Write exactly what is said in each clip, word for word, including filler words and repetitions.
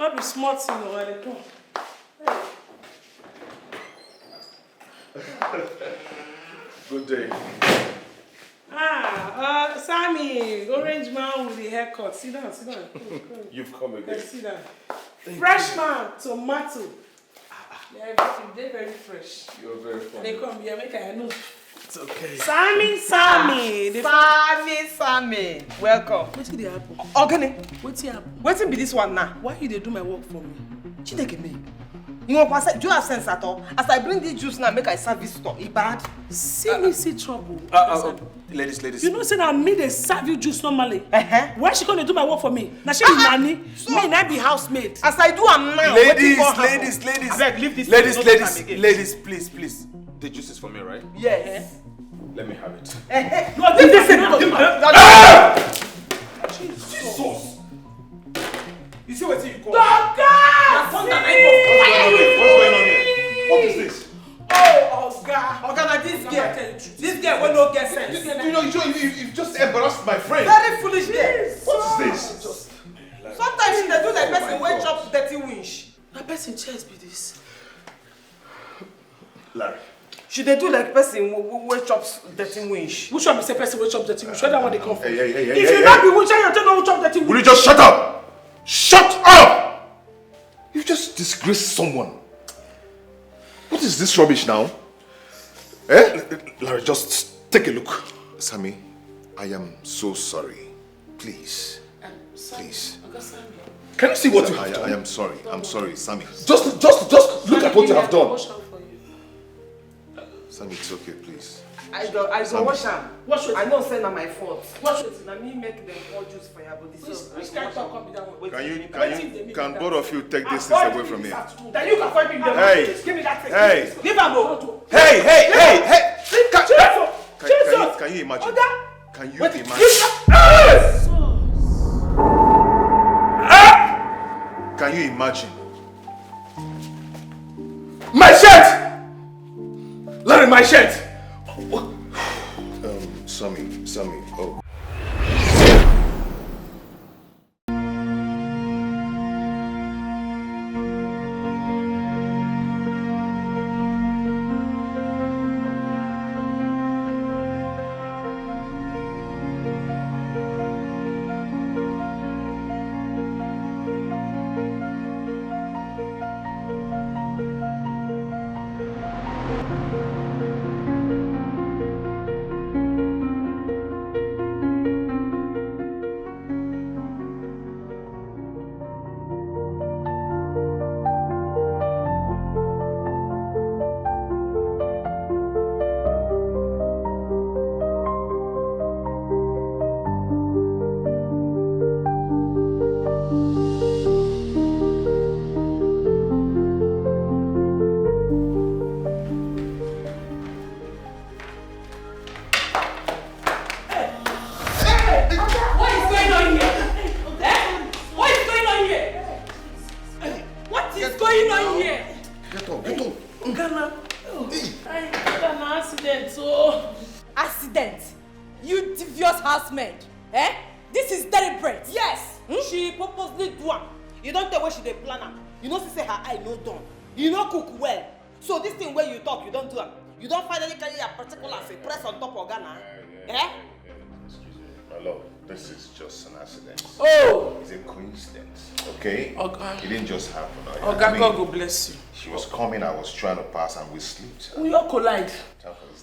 No be small thing o, I dey come. Good day. Ah, uh, Sammy, orange man with the haircut. Sit down, sit down. Come, come. You've come again. Sit down. Freshman, tomato. Yeah, everything dey very fresh. You're very funny. They come here, make I know. It's okay. Sammy, Sammy. They Sammy, Sammy. Welcome. Wetin dey happen? Ogene, Wetin happen? Wetin be this one now? Why you dey do my work for me? Chineke me. You know what I said? Do you have sense at all? As I bring this juice now, make I serve this store. E bad. See me see trouble. Uh, uh, uh, ladies, ladies. You know say na me dey serve you juice normally. Uh-huh. Why she come dey do my work for me? Na she be nanny. So, me na be housemaid. As I do am now, ladies, ladies, ladies. Abeg, leave this. Ladies, ladies, ladies, please, please. The juice is for me, right? Yes. Let me have it. No, this is not. Jesus. You see what you call? Doctor! What's going on here? What's going on here? What is this? Oh, Oga. Oga, na this girl. This girl wey no get sense. You, you know, you, you, you've just embarrassed my friend. Very foolish girl. What is this? Sometimes she dey do like person wey chop dirty winch. Na person chest be this. Larry. She dey do like person wey chop dirty winch. Which one be say person wey chop dirty winch? Where that one dey come from? Hey, hey, hey, hey, if you no be winch, how you take no chop dirty winch? Will you just shut up? Shut up! You've just disgraced someone. What is this rubbish now? Eh? Larry, just take a look. Sammy, I am so sorry. Please. Please. Can you see what you have done? I, I am sorry. I'm sorry, Sammy. Just, just, just look at what you have done. Sammy, it's okay, please. I go, I go wash am. Wash it. I know say na my fault. Wash it. Na me make them pour juice for your body. Which, so which kind talk come be that one? Can you, can you, can both of you take this thing away from here? Then you can find me. Hey, give me that thing. Hey, give am o. Hey, hey, hey, hey. Can, can, can you, can you imagine? Can you imagine? Can you imagine? My shirt! Larry, my shirt! Um, Sammy, Sammy, oh. Accident. You devious housemaid. Eh? This is deliberate. Yes. Hmm? She purposely do am. You don tell where she dey plan am. You know she say her eye no done. You no cook well. So this thing where you talk, you don't do am. You don't finally carry your particulars and press on top of Ghana. Eh? Excuse me, my love. This is just an accident. Oh! It's a coincidence, okay? Okay. It didn't just happen. Oga, I mean, God go bless you. She was coming, I was trying to pass, and we slipped. We all collide.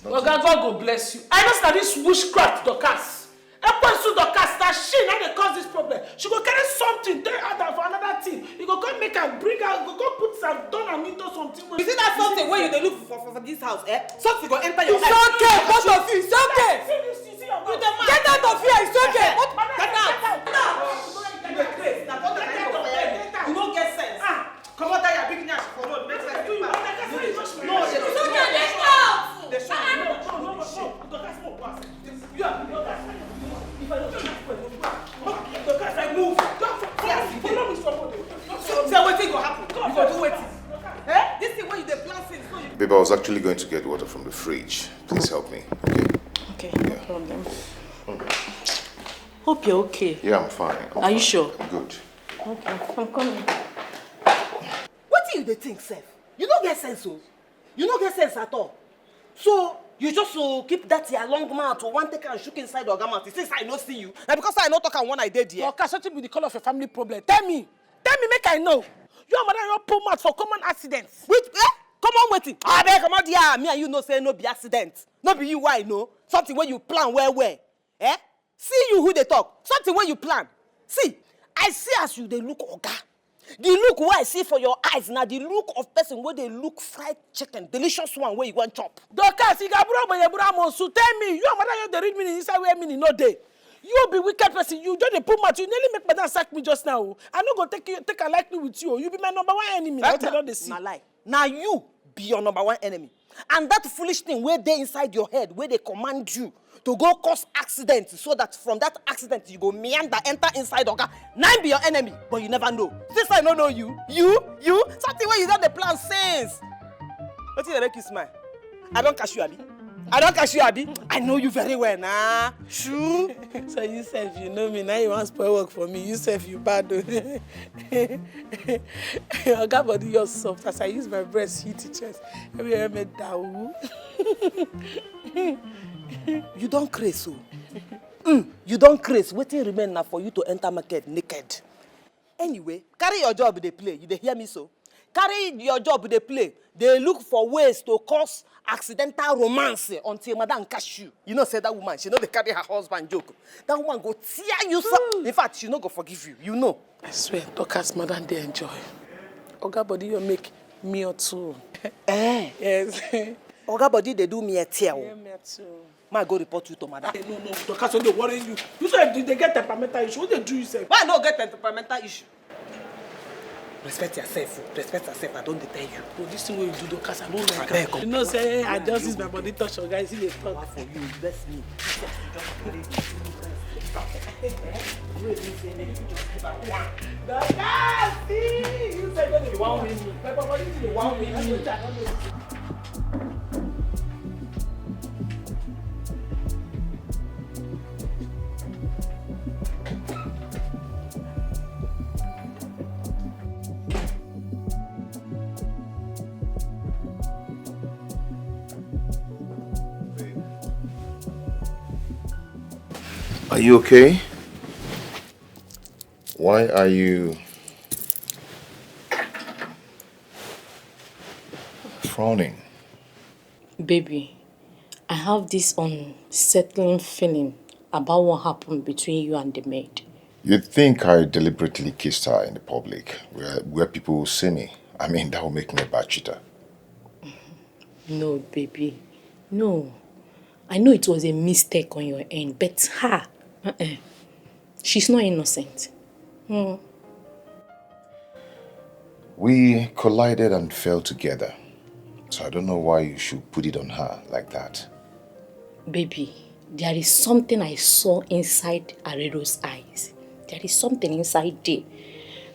Oga, God go bless you. I know that this witchcraft, Dorcas. Ekwensu Dorcas, na she na dey cause this problem. She go carry something, tell her that for another thing. You go come make am bring her, you go come put am, turn am into something. You see that something wey you dey look for for, for this house, eh? Something go enter your head. It's okay, both of you, it's okay. See this, you see your mouth. Get out of here, it's okay. Get out. You no get sense. Ah. Comot that your big nyash for road, make sense. No, it's okay, get out. The shame. No, no, no, no, no. Dorcas, no, no. Babe, I was actually going to get water from the fridge. Please help me, okay? Okay, no problem. Hope you're okay. Yeah, I'm fine. Are you sure? I'm good. Okay, I'm coming. Dey think sef. You no get sense o. You no get sense at all. So you just to keep that your long mouth to one take and shook inside oga mouth since I no see you. Na because I no talk am when I dey there. Oga, wetin be the call of your family problem? Tell me. Tell me make I know. You and madam don put mouth for common accidents. Which eh? Common wetin? Abeg comot there. Me and you know say no be accident. No be you wey I know. Something wey you plan well well. Eh? See you who dey talk. Something wey you plan. See, I see as you dey look oga. The look wey I see for your eyes na the look of person wey dey look fried chicken, delicious one wey you wan chop. Dorcas, you gabura boye bura monsu. Tell me, you and madam just dey read meaning inside where meaning no dey. You be wicked person. You just dey put mouth. You nearly make madam sack me just now o. I no go take you take am lightly with you o. You be my number one enemy. Na wetin I don dey see. Na lie. Na you be your number one enemy. And that foolish thing wey dey inside your head wey dey command you to go cause accident so that from that accident you go meander enter inside oga, na im be your enemy, but you never know. Since I no know you, you, you, something wey you don dey plan since. Wetin dey make you smile? I don catch you, abi? I don catch you, abi? I know you very well na. True. So you sef, you know me. Now you wan spoil work for me. You sef, you bad o. Oga body just soft as I use my breast hit the chest. Everywhere me down. You don craze o. Mm, you don craze. Wetin remain na for you to enter market naked. Anyway, carry your job dey play. You dey hear me so? Carry your job dey play. Dey look for ways to cause accidental romance until madam catch you. You know say that woman, she no dey carry her husband joke. That woman go tear you so. In fact, she no go forgive you. You know. I swear, Dorcas madam dey enjoy. Oga body you make me or two. Eh? Yes. Oga body dey do me a tear o. Yeah, me too. Ma go report you to madam. Hey, no, no, Dorcas, no dey worry you. You sef dey get temperamental issue. What dey do you sef? Why I no get temperamental issue? Respect yourself o. Respect yourself. I don dey tell you. But this thing wey you do, Dorcas, I no like am. Abeg, come. You know say I just use my body touch your guys. He dey talk. What for you? Bless me. Dorcas, see, you sef no dey. You wan win me? My body dey. You wan win me? Are you okay? Why are you frowning? Baby, I have this unsettling feeling about what happened between you and the maid. You think I deliberately kissed her in the public where, where people will see me? I mean, that will make me a bad cheater. No, baby. No. I know it was a mistake on your end, but her, uh-uh. She's not innocent. Hmm. We collided and fell together. So I don't know why you should put it on her like that. Baby, there is something I saw inside Arero's eyes. There is something inside there.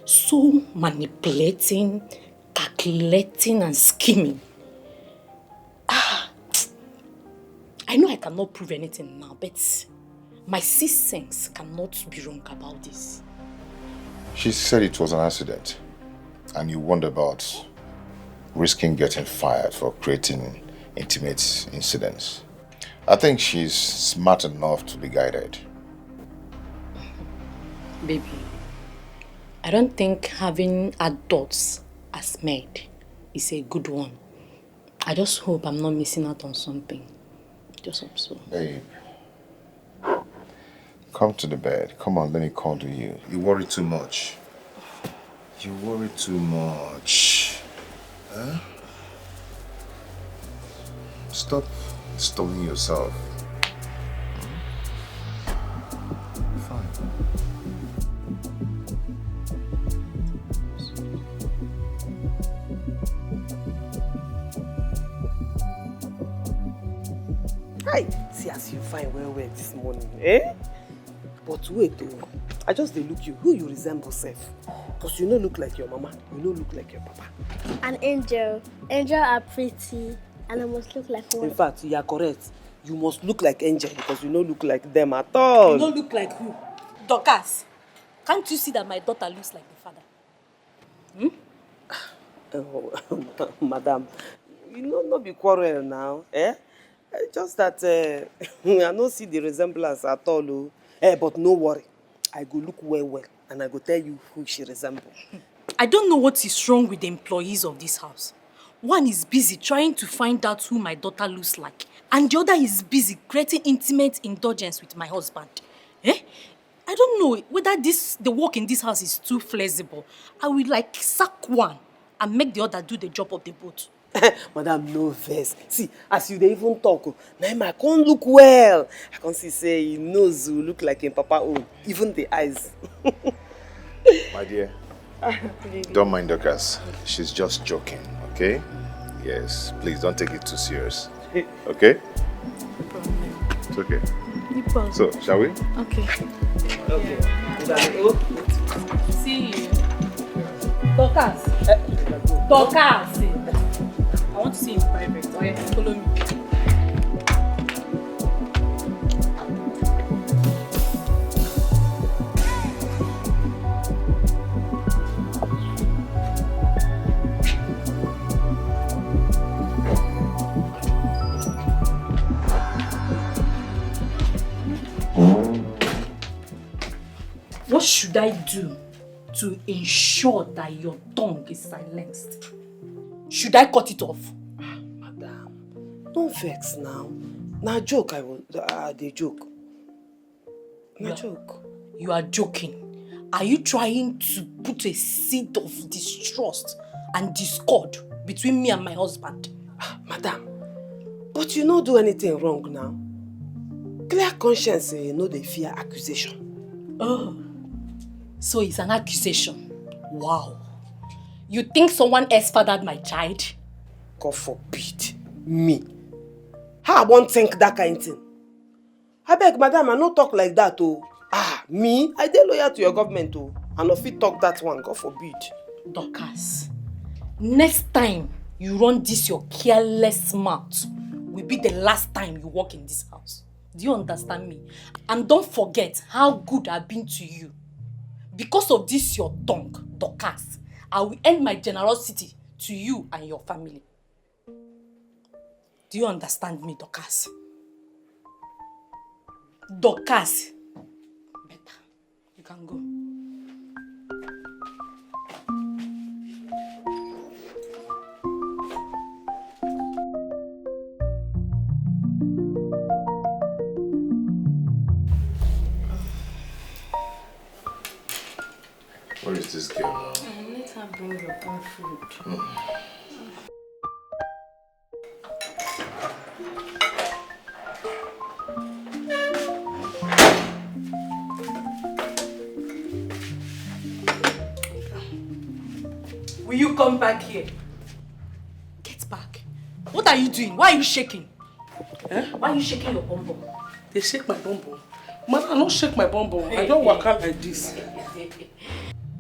So manipulating, calculating, and scheming. Ah, I know I cannot prove anything now, but my sixth sense cannot be wrong about this. She said it was an accident, and you warned about risking getting fired for creating intimate incidents. I think she's smart enough to be guided. Baby, I don't think having adults as maid is a good one. I just hope I'm not missing out on something. Just hope so. Babe, come to the bed. Come on, let me cuddle you. You worry too much. You worry too much. Huh? Stop stoning yourself. Fine. Hi, see as you fine well well this morning, eh? But wait o, I just dey look you. Who you resemble sef? Cause you no look like your mama, you no look like your papa. An angel. Angel are pretty and I must look like one. In fact, you are correct. You must look like angel because you no look like them at all. You no look like who? Dorcas, can't you see that my daughter looks like the father? Hmm? Oh, madam, you know, no be quarrel now, eh? Eh, just that, eh, I no see the resemblance at all, oh. Eh, but no worry, I go look well well and I go tell you who she resemble. I don't know what is wrong with the employees of this house. One is busy trying to find out who my daughter looks like, and the other is busy creating intimate indulgence with my husband. Eh? I don't know whether this the work in this house is too flexible. I will, like, sack one and make the other do the job of the both. Madam, no vex. See, as you dey even talk, oh, na him I come look well. I come see say him nose, oh, look like him papa own. Even the eyes. My dear, don't mind Dorcas. She's just joking, okay? Yes, please don't take it too serious. Okay? It's okay. So, shall we? Okay. Okay. See you. Dorcas. Dorcas. I want to see you in private. Oh, yeah. Follow me. What should I do to ensure that your tongue is silenced? Should I cut it off? Madam, don't vex now. Na joke I was, I dey joke. Na joke. You are joking. Are you trying to put a seed of distrust and discord between me and my husband? Ah, madam, but you no do anything wrong now. Clear conscience, eh, no dey fear accusation. Oh, so it's an accusation. Wow. You think someone else fathered my child? God forbid. Me. How I wan think that kind thing? Abeg, madam, I no talk like that, oh. Ah, me? I dey loyal to your government, oh. I no fit talk that one, God forbid. Dorcas, next time you run this your careless mouth will be the last time you walk in this house. Do you understand me? And don't forget how good I've been to you. Because of this your tongue, Dorcas, I will end my generosity to you and your family. Do you understand me, Dorcas? Dorcas. Better. You can go. Where is this girl now? Let her bring your own food. Will you come back here? Get back. What are you doing? Why are you shaking? Eh? Why are you shaking your bum bum? They shake my bum bum. Man, I don't shake my bum bum. I don't walk out like this.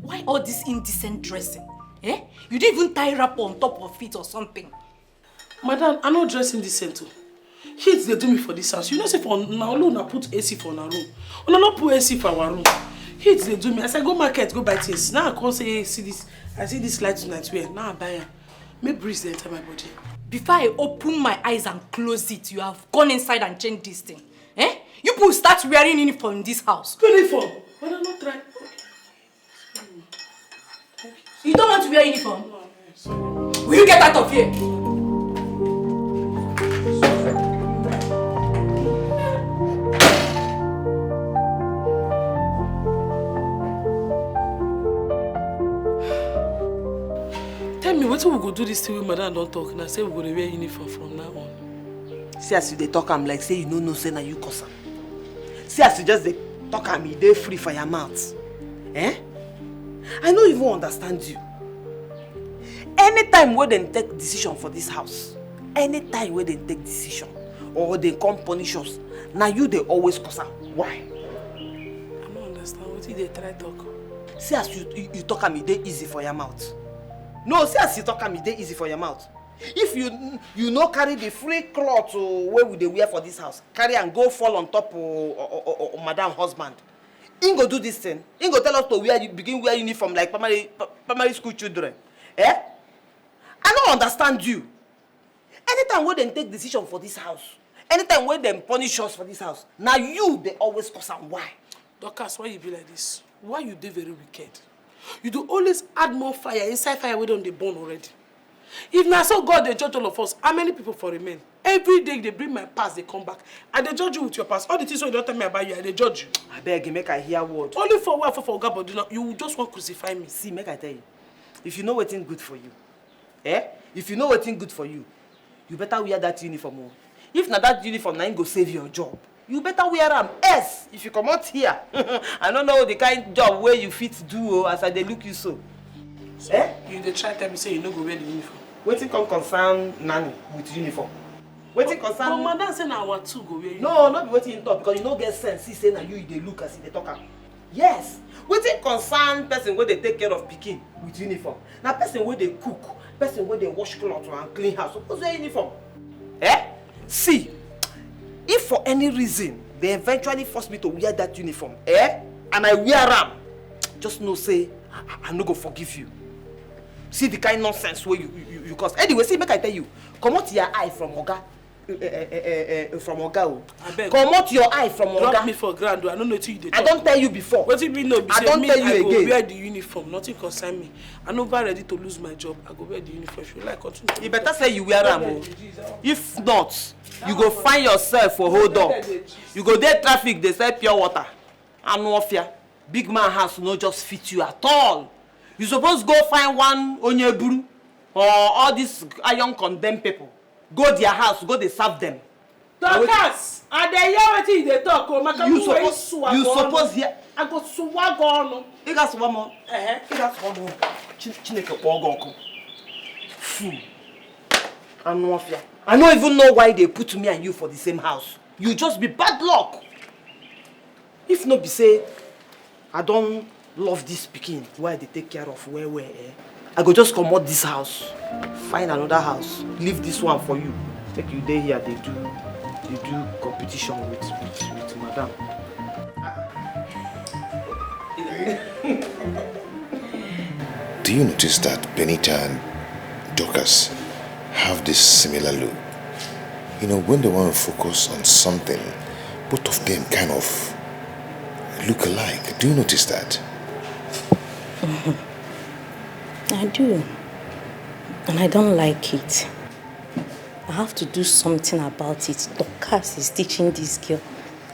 Why all this indecent dressing? Eh? You didn't even tie wrap on top of it or something. Madam, I no dress indecent o. Heat dey do me for this house. You know say for una alone una put A C for una room. Una no put A C for our room. Heat dey do me. As I go market go buy things, now I come say, "Hey, see this. I see this light tonight wear. Now I buy am. Make breeze dey enter my body." Before I open my eyes and close it, you have gone inside and changed this thing. Eh? You people start wearing uniform in this house. Uniform? Madam, no try. You don't want to wear uniform? Will you get out of here? Tell me, wetin we go do this thing wey madam don talk now, say we go dey wear uniform from now on? See as you dey talk am like say you no know say na you cause am. See as you just dey talk am, e dey free for your mouth. Eh? I no even understand you. Anytime wey dem take decision for this house, anytime wey dem take decision or dem come punish us, na you dey always cause am. Why? I no understand wetin you dey try talk. See as you, you, you talk am, e dey easy for your mouth. No, see as you talk am, e dey easy for your mouth. If you, you no carry the free cloth, oh, wey we dey wear for this house, carry am go fall on top, oh, oh, oh, oh, madam husband, he go do this thing. He go tell us to wear, begin wear uniform like primary, primary school children. Eh? I no understand you. Anytime wey dem take decision for this house, anytime wey dem punish us for this house, na you dey always cause am. Why? Dorcas, why you be like this? Why you dey very wicked? You dey always add more fire inside fire wey don dey burn already. If na so God dey judge all of us, how many people for remain? Every day you dey bring my past dey come back. I dey judge you with your past. All the things wey you don tell me about you, I dey judge you. Abeg, make I hear word. Only for where for, for Oga body now, you just wan crucify me. See, make I tell you, if you know wetin good for you, eh? If you know wetin good for you, you better wear that uniform o. If na that uniform na im go save your job, you better wear am. Else, if you comot here, I no know the kind job wey you fit do o, as I dey look you so. Eh? You dey try tell me say you no go wear the uniform? Wetin come concern nanny with uniform? Wetin concern? But madam say na our two go wear uniform. No, no be wetin you talk, because you no get sense. See say na you you dey look as you dey talk am. Yes, wetin concern person wey dey take care of pikin with uniform? Na person wey dey cook, person wey dey wash cloth and clean house suppose wear uniform. Eh? See, if for any reason they eventually force me to wear that uniform, eh, and I wear am, just know say I, I, I no go forgive you. See the kind nonsense wey you, you, you, you cause. Anyway, see, make I tell you, comot your eye from Oga, eh, eh, eh, eh, eh, from Oga o. Abeg. Comot your eye from Oga. Drop me for ground o. I no know wetin you dey talk. I don tell you before. Wetin be no be say me, I go wear the uniform. Nothing concern me. I never ready to lose my job. I go wear the uniform. If you like, continue. E better say you wear am o. If not, you go find yourself for hold up. You go dey traffic dey sell pure water. Anu ofia. Big man house no just fit you at all. You suppose go find one onye buru or all these iron condemn people. Go their house, go dey serve them. Dorcas, I dey hear wetin you dey talk o. Maka you suppose, you suppose hear. I go swag on. Ị ga-asụwa m. Ehe. Ị ga-asụwa m. Chi- Chineke kpọọ gị ọkụ. Fool. Anu ofia. I no even know why they put me and you for the same house. You just be bad luck. If no be say I don love this pikin wey I dey take care of well well, eh, I go just comot this house, find another house, leave this one for you. Make you dey here dey do, dey do competition with, with, with madam. Do you notice that Benita and Dorcas have this similar look? You know, when they want to focus on something, both of them kind of look alike. Do you notice that? I do. And I don't like it. I have to do something about it. Dorcas is teaching this girl,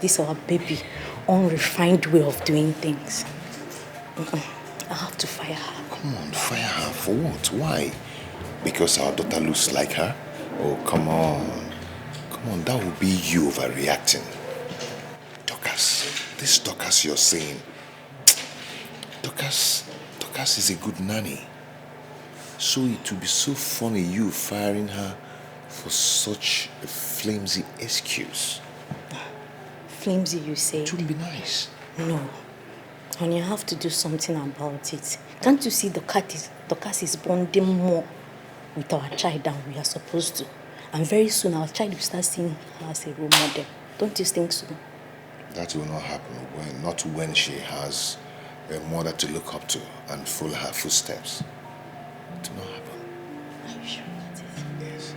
this our baby, unrefined way of doing things. Mm-mm. I have to fire her. Come on, fire her for what? Why? Because our daughter looks like her? Oh, come on. Come on, that would be you overreacting. Dorcas, this Dorcas you're saying, Dorcas, Dorcas is a good nanny. So it would be so funny you firing her for such a flimsy excuse. Flimsy, you say? It wouldn't be nice. No. Honey, I have to do something about it. Can't you see Dorcas is, Dorcas is bonding more with our child than we are supposed to? And very soon our child will start seeing her as a role model. Don't you think so? That will not happen when, not when she has a mother to look up to and follow her footsteps. It will not happen. Are you sure about it? Yes.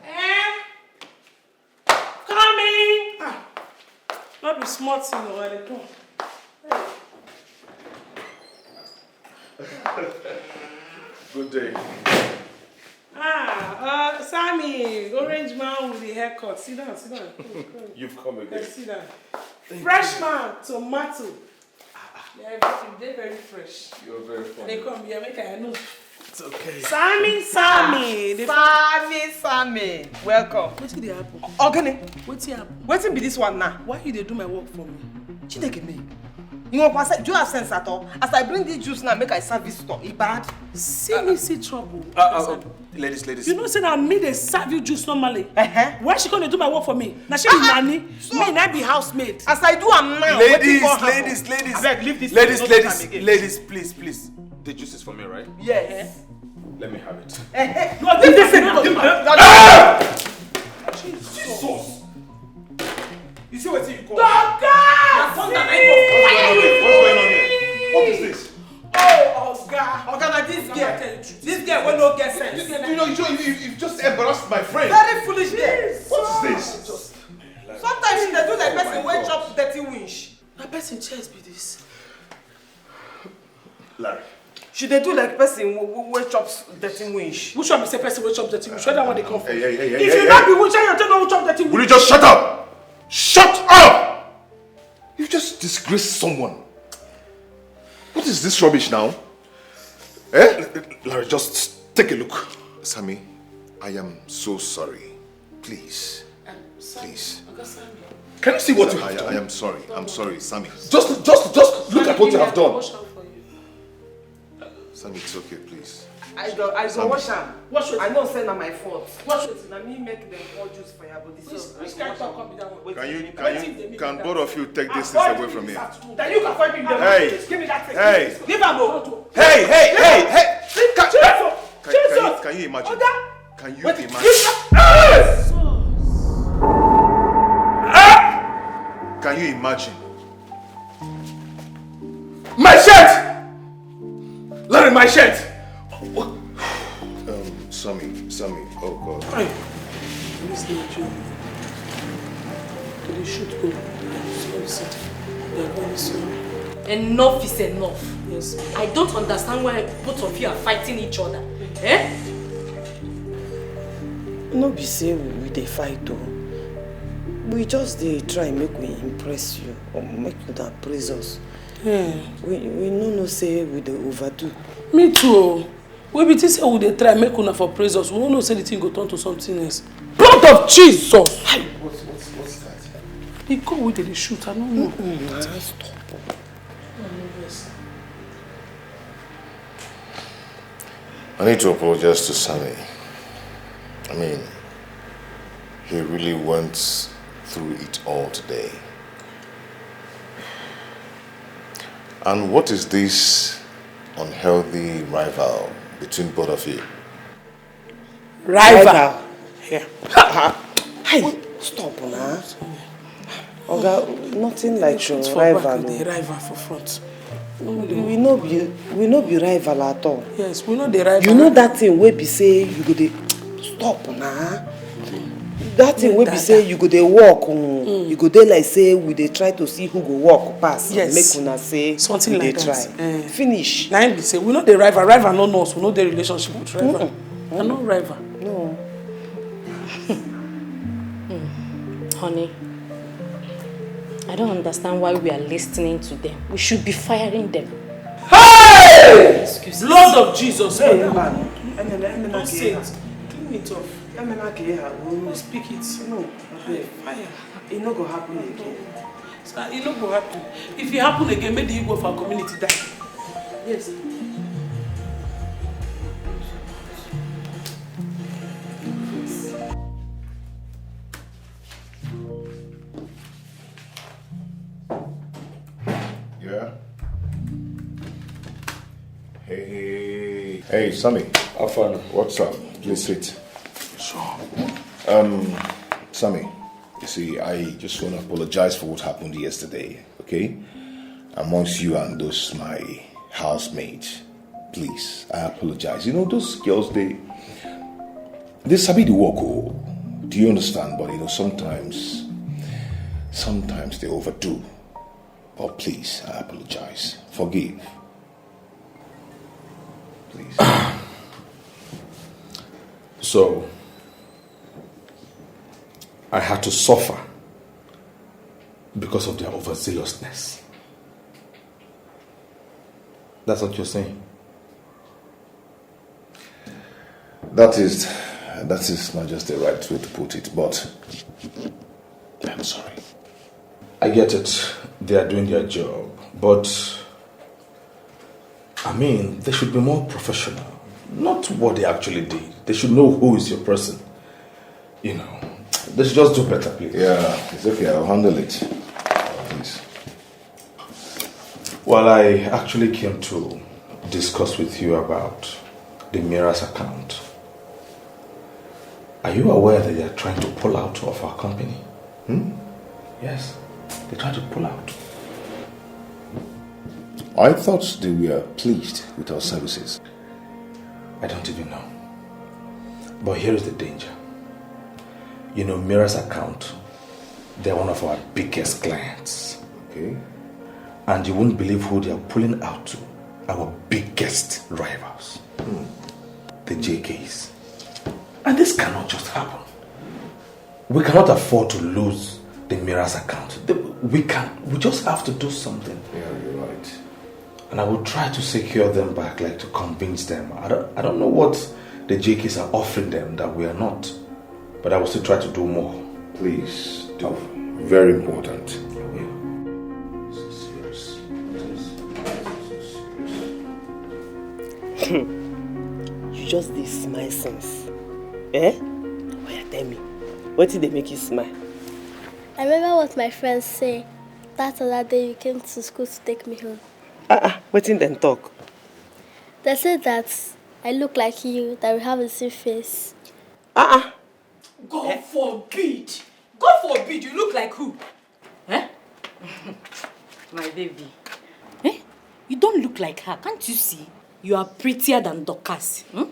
Eh? Coming! Ah, no be small thing o, I dey come. Good day. Ah, uh, Sammy, orange man with the haircut. Sit down, sit down. Come, come. You've come again. Sit down. Fresh man, tomato. Yeah, everything dey very fresh. You're very funny. They come here, make I know. It's okay. Sammy, Sammy. They Sammy, Sammy. Welcome. Wetin dey happen? Ogene. Wetin happen? Wetin be this one now? Why you dey do my work for me? Chineke me. You know, do you have sense at all? As I bring this juice now, make I serve this store. E bad. See me, see trouble. Uh, uh, uh, ladies, ladies. You know say na me dey serve you juice normally. Uh-huh. Why she come dey do my work for me? Na she be nanny. So me na be housemaid. As I do am now, wetin come happen? Ladies, ladies, ladies. Abeg, leave this thing. Ladies, ladies, please, please. The juice is for me, right? Yes. Let me have it. No, this is it. Jesus. You see what you call? Doctor! What's going on here? What is this? Oh, Oga. Oga, na this girl. This girl wey no get sense. You know, you, you, you've just embarrassed my friend. Very foolish girl. What is this? Sometimes she dey do like person wey chop dirty winch. Na person chest be this. Larry. She dey do like person wey, wey, wey chop dirty winch. Which one be say person wey chop dirty winch? Where that one dey come from? Hey, hey, hey, hey, If hey, you no hey. be winch, you tell me who chop dirty Will winch. You just shut up? Shut up! You've just disgraced someone. What is this rubbish now? Eh? Larry, just take a look. Sammy, I am so sorry. Please. Please. Can you see what you have done? I am sorry. I'm sorry, Sammy. Just, just, just look at what you have done. Sammy, it's okay, please. I go, I go wash am. Wash wetin? I know say na my fault. Wash wetin? Na me make dem pour juice for your body. Which, So which I kind wash talk am. Come be that one? Can you, Wetin can dey you, mean can that? Both of you take this Ah, thing away from here? Then you can find me. Hey. Give me that thing. Hey. Give am o. Hey, hey, hey, hey! Can, Jesus. can, can, you, Jesus. Can you imagine? Oga. Can you Wait, imagine? Jesus. Hey! Can you imagine? My shirt! Larry, my shirt! Um, Sammy, Sammy, oh God. Hey. This is not you. To the shoot go. Sorry, sir. We are very sorry. Enough is enough. Yes, ma'am. I don't understand why both of you are fighting each other. Eh? No be say we, we dey fight o. We just dey try make we impress you or make una praise us. Yeah. We, we no know say we dey overdo. Me too. O. We be think say we dey try make una for praise us. We no know say the thing go turn to something else. Blood of Jesus! Hi. What's, what's, what's that? The gun wey dey dey shoot, I no know. Mm, stop. I need to apologize to Sammy. I mean, he really went through it all today. And what is this unhealthy rival between both of you? Rival. Yeah. Hey, stop na. Oga, nothing like Shoot uh, for back, rival. the O. Rival for front. We no be we no be rival at all. Yes, we no dey rival. You know that thing wey be say you go dey stop na. That thing wey be say you go dey work, um, you go dey like say we dey try to see who go work pass. Yes. Make una say Something we like dey that. Try. Eh. Finish. Na him be say we no dey rival. Rival no know us. We no dey relationship with rival. I no rival. No. Honey, I don't understand why we are listening to them. We should be firing them. Hey! Excuse me. Blood of Jesus. Hey, Madam. man. Emela, emela Don't ka say ihe a. It. Clean it off. Emela ka ihe a. Don't speak it. No, Hey, abeg. Fire. E no go happen again. Sir, e no go happen. If e happen again, make the Igbo for our community die. Yes. Yeah? Hey. Hey, Sammy. Afana. What's up? Please sit. Sure. Um, Sammy, you see, I just want to apologize for what happened yesterday, okay? Amongst you and those my housemates. Please, I apologize. You know, those girls, they they sabi the work, oh. Do you understand? But you know, sometimes, sometimes they overdo. But please, I apologize. Forgive. Please. So, I had to suffer because of their overzealousness. That's what you're saying? That is, that is not just the right way to put it, but I'm sorry. I get it. They are doing their job. But, I mean, they should be more professional. Not what they actually did. They should know who is your person. You know, they should just do better, please. Yeah, it's okay. I'll handle it. Please. Well, I actually came to discuss with you about the Mirror's account. Are you aware that they are trying to pull out of our company? Hmm? Yes, they're trying to pull out. I thought they were pleased with our services. I don't even know. But here is the danger. You know, Mirror's account, they're one of our biggest clients. Okay. And you won't believe who they are pulling out to. Our biggest rivals. Hmm. The J Ks. And this cannot just happen. We cannot afford to lose the Mirror's account. The- We can. We just have to do something. Yeah, you're right. And I will try to secure them back, like, to convince them. I don't. I don't know what the J Ks are offering them that we are not, but I will still try to do more. Please do. Very important. I will. You just dey smile since. Eh? Oya, tell me, wetin dey make you smile? I remember what my friends say that other day you came to school to take me home. Ah ah, wetin dem talk? They said that I look like you, that we have the same face. Ah ah. God forbid! God forbid! You look like who? Eh? My baby. Eh? You don't look like her, can't you see? You are prettier than Dorcas. Hmm?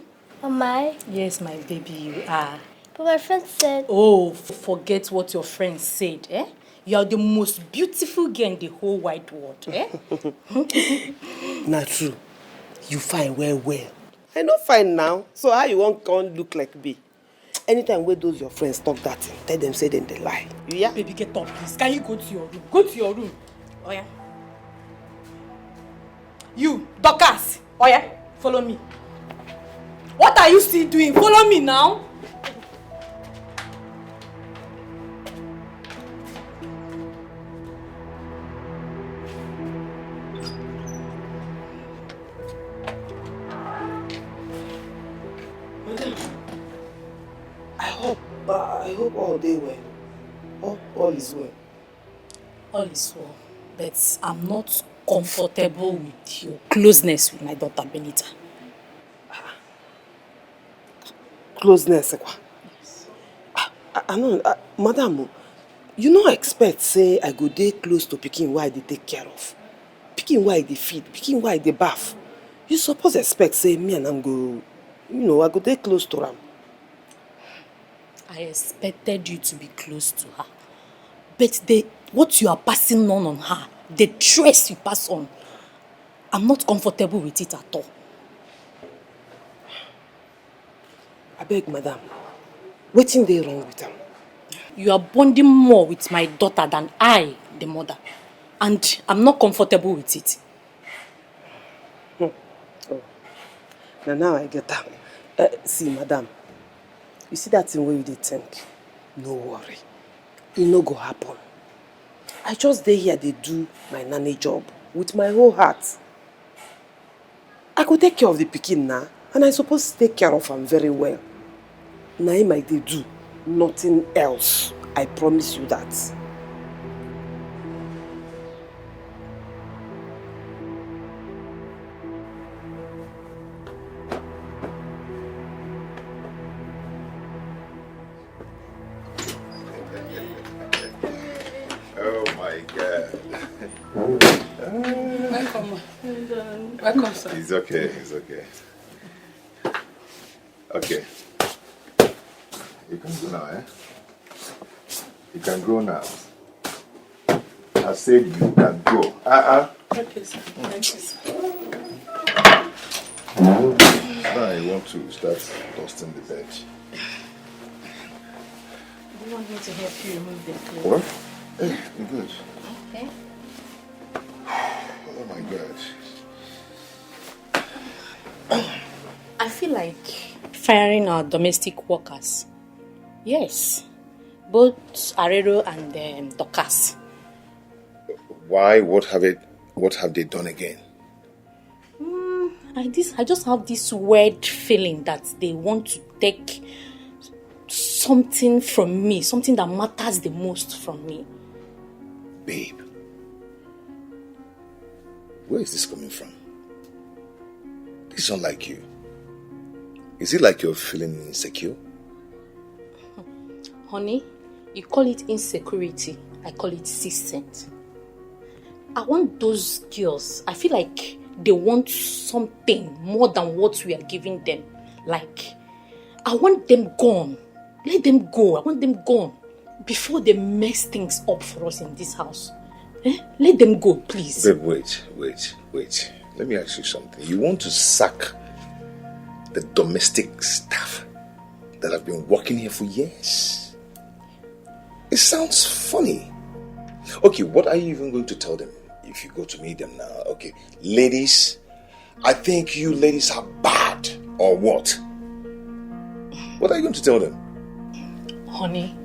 Am I? Yes, my baby, you are. But my friend said, Oh, f- forget what your friends said, eh? You are the most beautiful girl in the whole wide world, eh? Na true, you fine well well. I no fine now, so how you wan come look like me? Anytime wey those your friends talk that thing, tell them say dem dey lie. You hear? Baby, get up, please. Can you go to your room? Go to your room. Oh yeah. You, Dorcas. Oh yeah. Follow me. What are you still doing? Follow me now. Madam, I hope I hope all dey well. All, all is well. All is well, but I'm not comfortable with your closeness with my daughter Benita. Closeness kwa. I, I no, I, madam, o, you no expect say I go dey close to pikin wey I dey take care of, pikin wey I dey feed, pikin wey I dey baff. You suppose expect say me and am go, you know, I go dey close to am. I expected you to be close to her, but the what you are passing on on her, the stress you pass on, I'm not comfortable with it at all. Abeg, madam, wetin dey wrong with am? You are bonding more with my daughter than I, the mother, and I'm not comfortable with it. Hmm. Oh. Na now I get am. Uh, see, madam, you see that thing wey you dey think? No worry, e no go happen. I just dey here dey do my nanny job with my whole heart. I go take care of the pikin na, and I suppose take care of am very well. Na im I dey do, nothing else. I promise you that. Oh my God. Welcome. Welcome, sir. It's okay, it's okay. Okay. You can go now, eh? You can go now. I said you can go. Uh-uh. Okay, sir. Thank you, sir. Now I want to start dusting the bed. Do you want me to help you remove the clothes? What? Eh, you good. Okay. Oh my God. I feel like firing our domestic workers. Yes. Both Arero and um, Dorcas. Why? What have it? What have they done again? Mm, I, this, I just have this weird feeling that they want to take something from me, something that matters the most from me. Babe, where is this coming from? This is not like you. Is it like you're feeling insecure? Honey, you call it insecurity, I call it sixth sense. I want those girls, I feel like they want something more than what we are giving them. Like, I want them gone. Let them go. I want them gone before they mess things up for us in this house. Eh? Let them go, please. Babe, wait, wait, wait. Let me ask you something. You want to sack the domestic staff that have been working here for years? It sounds funny. Okay, what are you even going to tell them if you go to meet them now? Okay, ladies, I think you ladies are bad, or what? What are you going to tell them? Honey,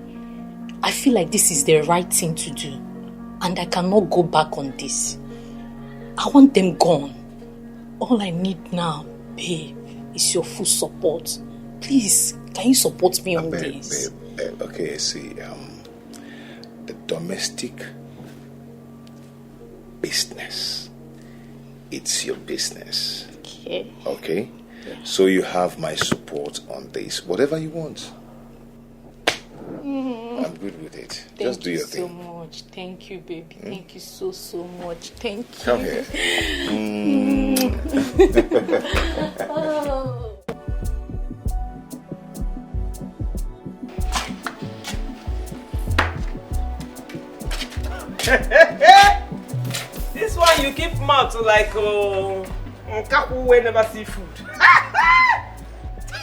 I feel like this is the right thing to do, and I cannot go back on this. I want them gone. All I need now, babe, is your full support. Please, can you support me on Babe, this? babe, babe. Okay, see, um, the domestic business, it's your business. Okay. Okay? So you have my support on this. Whatever you want. I'm good with it. Just do your Thank you so thing. Much. Thank you, baby. Thank you so, so much. Thank you. Come here. This one you keep mouth like uh, nkaku wey never see food.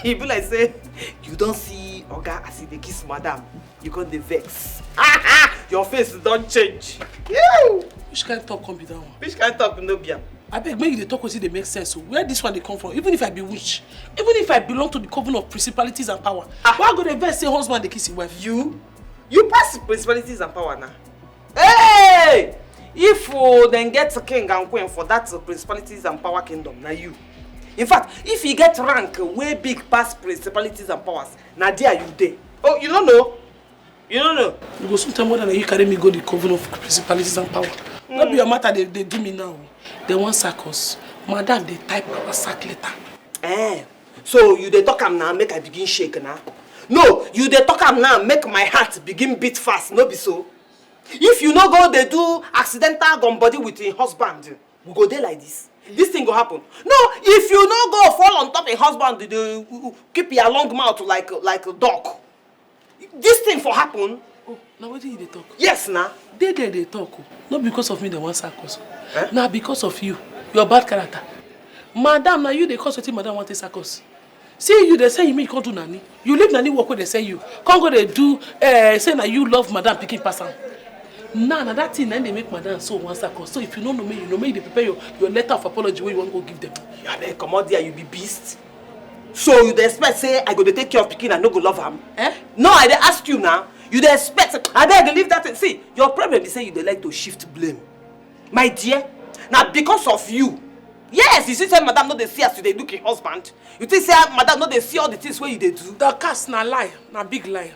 E be like say you don see oga as e dey kiss madam, you come dey vex. Your face don change. You! Which kind of talk come be that one? Which kind of talk no be am? Abeg, make you dey talk wetin dey make sense o. Where this one dey come from? Even if I be witch, even if I belong to the coven of principalities and power, why I go dey vex say husband dey kiss him wife? You? You pass principalities and power now. Hey! If uh, dem get king and queen for that uh, principalities and power kingdom, na you. In fact, if you get rank wey big pass principalities and powers, na there you dey. Oh, you no know? You no know? You go soon tell me whether na you carry me go the coven of principalities and power. No be your matter dey dey do me now. Dem wan sack us. Madam dey type our sack letter. Eh, so you dey talk am now, make I begin shake now. No, you dey talk am now, make my heart begin beat fast, no be so? If you no go dey do accidental gum body with him husband, we go dey like this. This thing go happen. No, if you no go fall on top him husband, dey uh, keep your long mouth like like dog. This thing for happen. Oh, na wetin you dey talk? Yes na. Dey there dey talk o. No be because of me dem wan sack us. Na because of you, your bad character. Madam, na you dey cause wetin madam wan take sack us. See you dey say you make you come do nanny. You leave nanny work wey dey send you. Come go dey do eh, say na you love madam pikin pass am. Now na that thing na im dey make madam so wan sack us. So if you no know me, you know me, you dey prepare your, your letter of apology wey you wan go give them. Abeg comot there, you be beast. So you dey expect say I go dey take care of pikin and no go love am? Eh? No, I dey ask you now. You dey expect? Abeg leave that thing. See, your problem be say you dey like to shift blame. My dear, na because of you. Yes, you see say madam no dey see as you dey look him husband. You think say madam no dey see all the things wey you dey do? Dorcas, na lie, na big lie.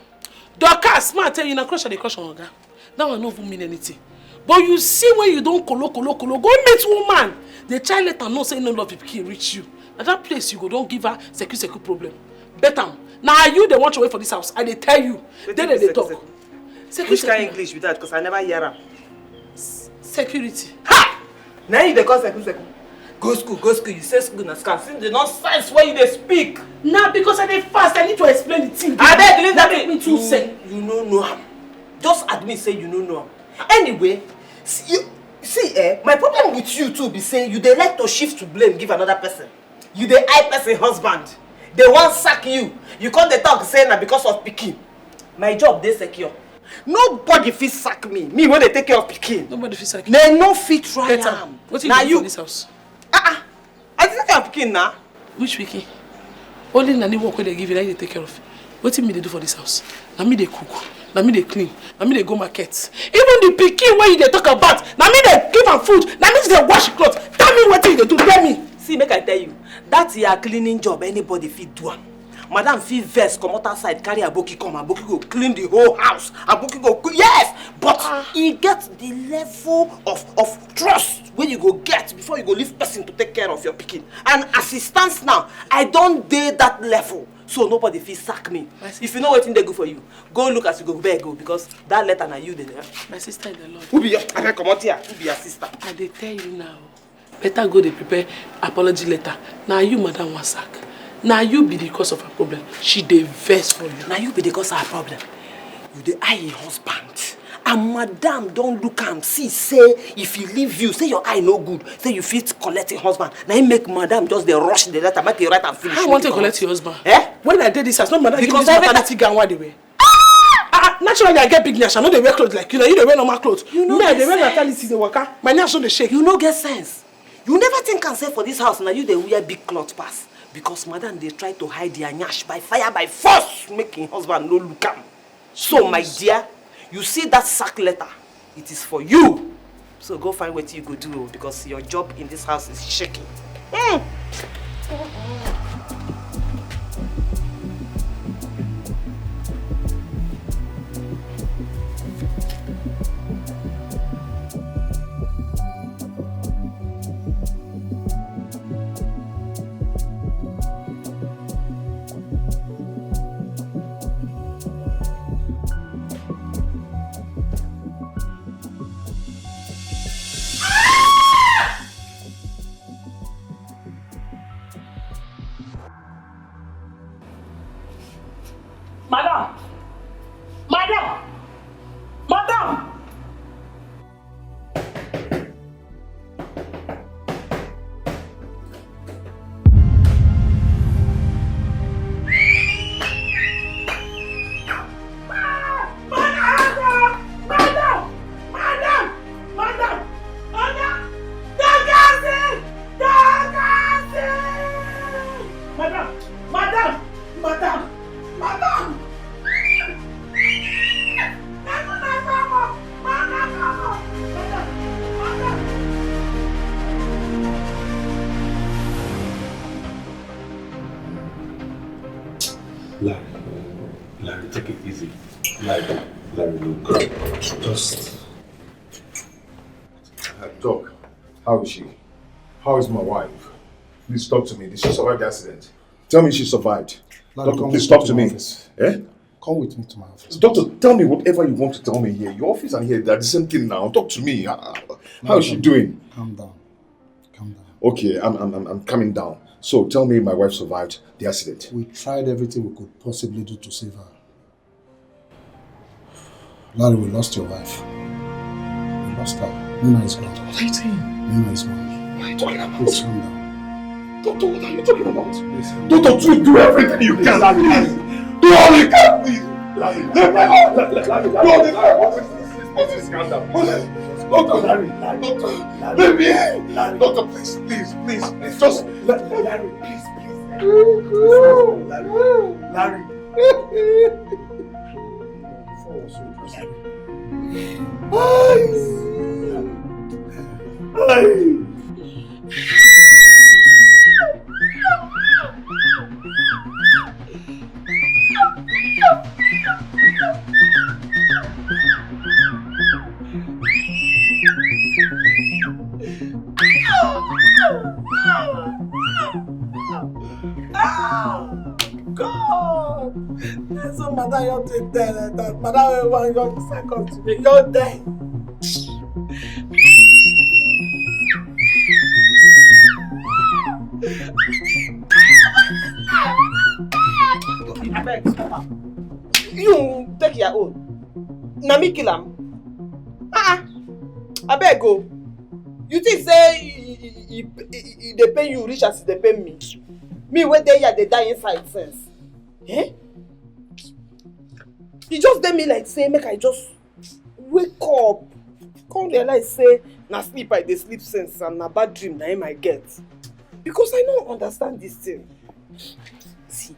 Dorcas, ma tell you, na crush I dey crush on oga. That one no even mean anything. But you see when you don kolo kolo kolo go meet woman, the child let am know say no love pikin reach you. Na that place you go don give her seku seku problem. Bet am. Na you dey watch away for this house. I dey tell you. Then dem dey talk. Which kind English be that? Because I never hear am. Security. Ha! Na you dey call seku seku. Go school, go school. You say school na scam. See the nonsense wey you dey speak. Na because I dey fast, I need to explain the thing. Abeg leave that thing. Me too sef. You no know am. Just admit say you no know am. Anyway, see, you, see eh, my problem with you too be say you dey like to shift to blame give another person. You dey eye person husband. They wan sack you. You come dey talk say na because of pikin. My job dey secure. Nobody fit sack me. Me wey dey take care of pikin. Nobody fit sack you. They no fit try am. Wetin you do for this house? Ah ah. I dey take care of pikin na. Which pikin? Only nanny work wey dey give you, na you dey take care of. Wetin me dey do for this house? Na me dey cook, na me dey clean, na me dey go market. Even the pikin wey you dey talk about, na me dey give am food, na me dey wash cloth. Tell me wetin you dey do, tell me. See, make I tell you, that your cleaning job, anybody fit do am. Madam fit vex comot outside, carry aboki come, aboki go clean the whole house, aboki go clean, yes, but e get the level of of trust wey you go get before you go leave person to take care of your pikin. And as e stands now, I don dey that level, so nobody fit sack me. If you know wetin dey good for you, go look as you go beg o, because that letter na you dey there. My sister in the Lord. Who be your, abeg comot here, who be your sister? I dey tell you now. Better go dey prepare apology letter. Na you madam wan sack. Na you be the cause of her problem. She dey vex for you. Na you be the cause of her problem. You dey eye im husband. And madam don look am, see say if he leave you, say your eye no good, say you fit collect im husband. Na im make madam just dey rush the letter, make e write am finish. I want to collect your husband. Eh? When I dey this house, no madam give me this maternity gown wey I dey wear. Ah, ah, naturally, I get big nyash. I no dey wear clothes like you. Na you dey wear normal clothes. You no Me, I get dey wear sense. Natality dey waka. My nyash no dey shake. You no get sense. You never think am say for this house na you dey wear big cloth pass, because madam dey try to hide their nyash by fire by force, make im husband no look am. So, my dear, you see that sack letter? It is for you. So go find wetin you go do o, because your job in this house is shaking. Hmm. Madam! Madam! Madam! Madam! Madam! Madam! Madam! Madam! Dorcas! Dorcas! Madam! Madam! Madam! Madam! Larry, Larry, take it easy. Larry, Larry, look. Just uh, talk. How is she? How is my wife? Please talk to me. Did she survive the accident? Tell me she survived. Larry, Doctor, come please with me talk to to my me. Office. Eh? Come with me to my office. Doctor, tell me whatever you want to tell me here. Your office and here, they're the same thing now. Talk to me. Uh, uh, how is she doing? Calm down. Calm down. Okay, I'm, I'm, I'm, I'm coming down. So tell me my wife survived the accident. We tried everything we could possibly do to save her. Larry, we lost your wife. We lost her. Nina is gone. What are you saying? Nina is gone. What are you talking about? Please calm down. Doctor, what are you talking about? Please calm down. Doctor, do, do everything you can, Larry, please. Do all you can, please. Larry, Larry, Larry, Larry, Larry, Larry, what is this? What is this? Calm down. What is this? Doctor, Larry, Larry, Doctor, Larry, baby. Larry. Doctor, please, please, please, please, just Larry, Larry, please, please. Larry, Larry. Before was so interesting. Ay! Ay! Ah! God! That's what madam you take die like that. Madam, wey wan young second today, you die. Abeg, stop am. You take your own. Na me kill am. Ah, ah. Abeg o. You think say e, e, e, e, e, e dey pain you reach as e dey pain me? Me wey dey here dey die inside since. Eh? E just dey me like say make I just wake up, come realize say na sleep I dey sleep since and na bad dream na im I get. Because I no understand this thing. See,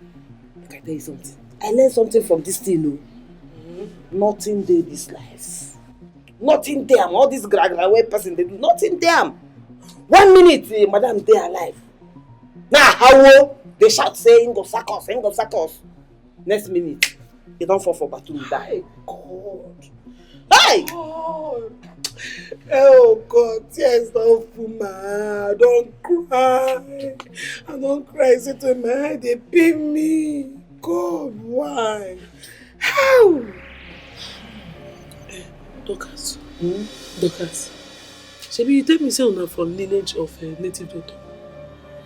make I tell you something. I learn something from this thing o. Nothing dey this life. Nothing dey am. All this gra gra wey person dey do, nothing dey am. One minute, eh, madam dey alive. Na hawo. They shout say, "Him go sack us, him go sack us." Next minute, he don fall for bathroom, die. God. Hey! God. Oh God, tears don full my eye. I don cry. I don cry. Say to my eye dey pain me. God, why? How? Eh, Dorcas. Hmm? Dorcas. Shebi you tell me say una from lineage of uh, native doctor.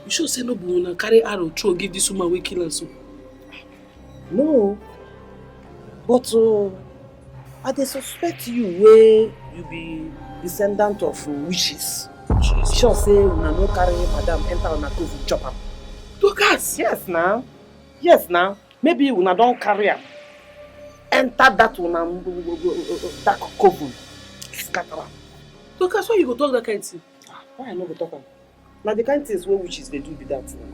You sure say no be una carry arrow throw give this woman wey kill am so? No, but uh, I dey suspect you wey you be descendant of uh, witches. Sure say una no carry madam enter una coven chop am. Dorcas! Yes na, yes na. Maybe una don carry am enter that una dark coven, scatter am. Dorcas, why you go talk that kind thing? Ah, why I no go talk am? Na the kind things wey witches dey do be that na.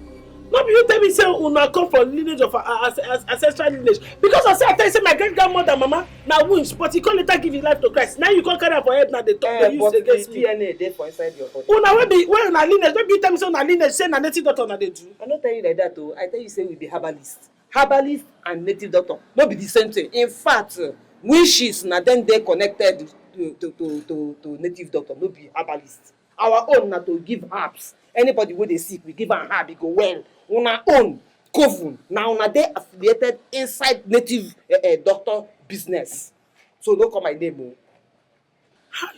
No be you tell me say una come from lineage of a- a- a- ancestral lineage, because I say I tell you say my great grandmother mama na witch, but he come later give his life to Christ. Now you come carry am for head now dey talk dey use against me. D N A dey for inside your body. Una wey be wey una lineage, no be you tell me say una lineage say na native doctor una dey do. I no tell you like that o. I tell you say we be herbalist. Herbalist and native doctor no be the same thing. In fact, uh, witches na dem dey connected to to to to to native doctor, no be herbalist. Our own na to give herbs. Anybody wey dey sick, we give am herb, e go well. Una own coven na una dey affiliated inside native uh, uh, doctor business. So no call my name o. Hi.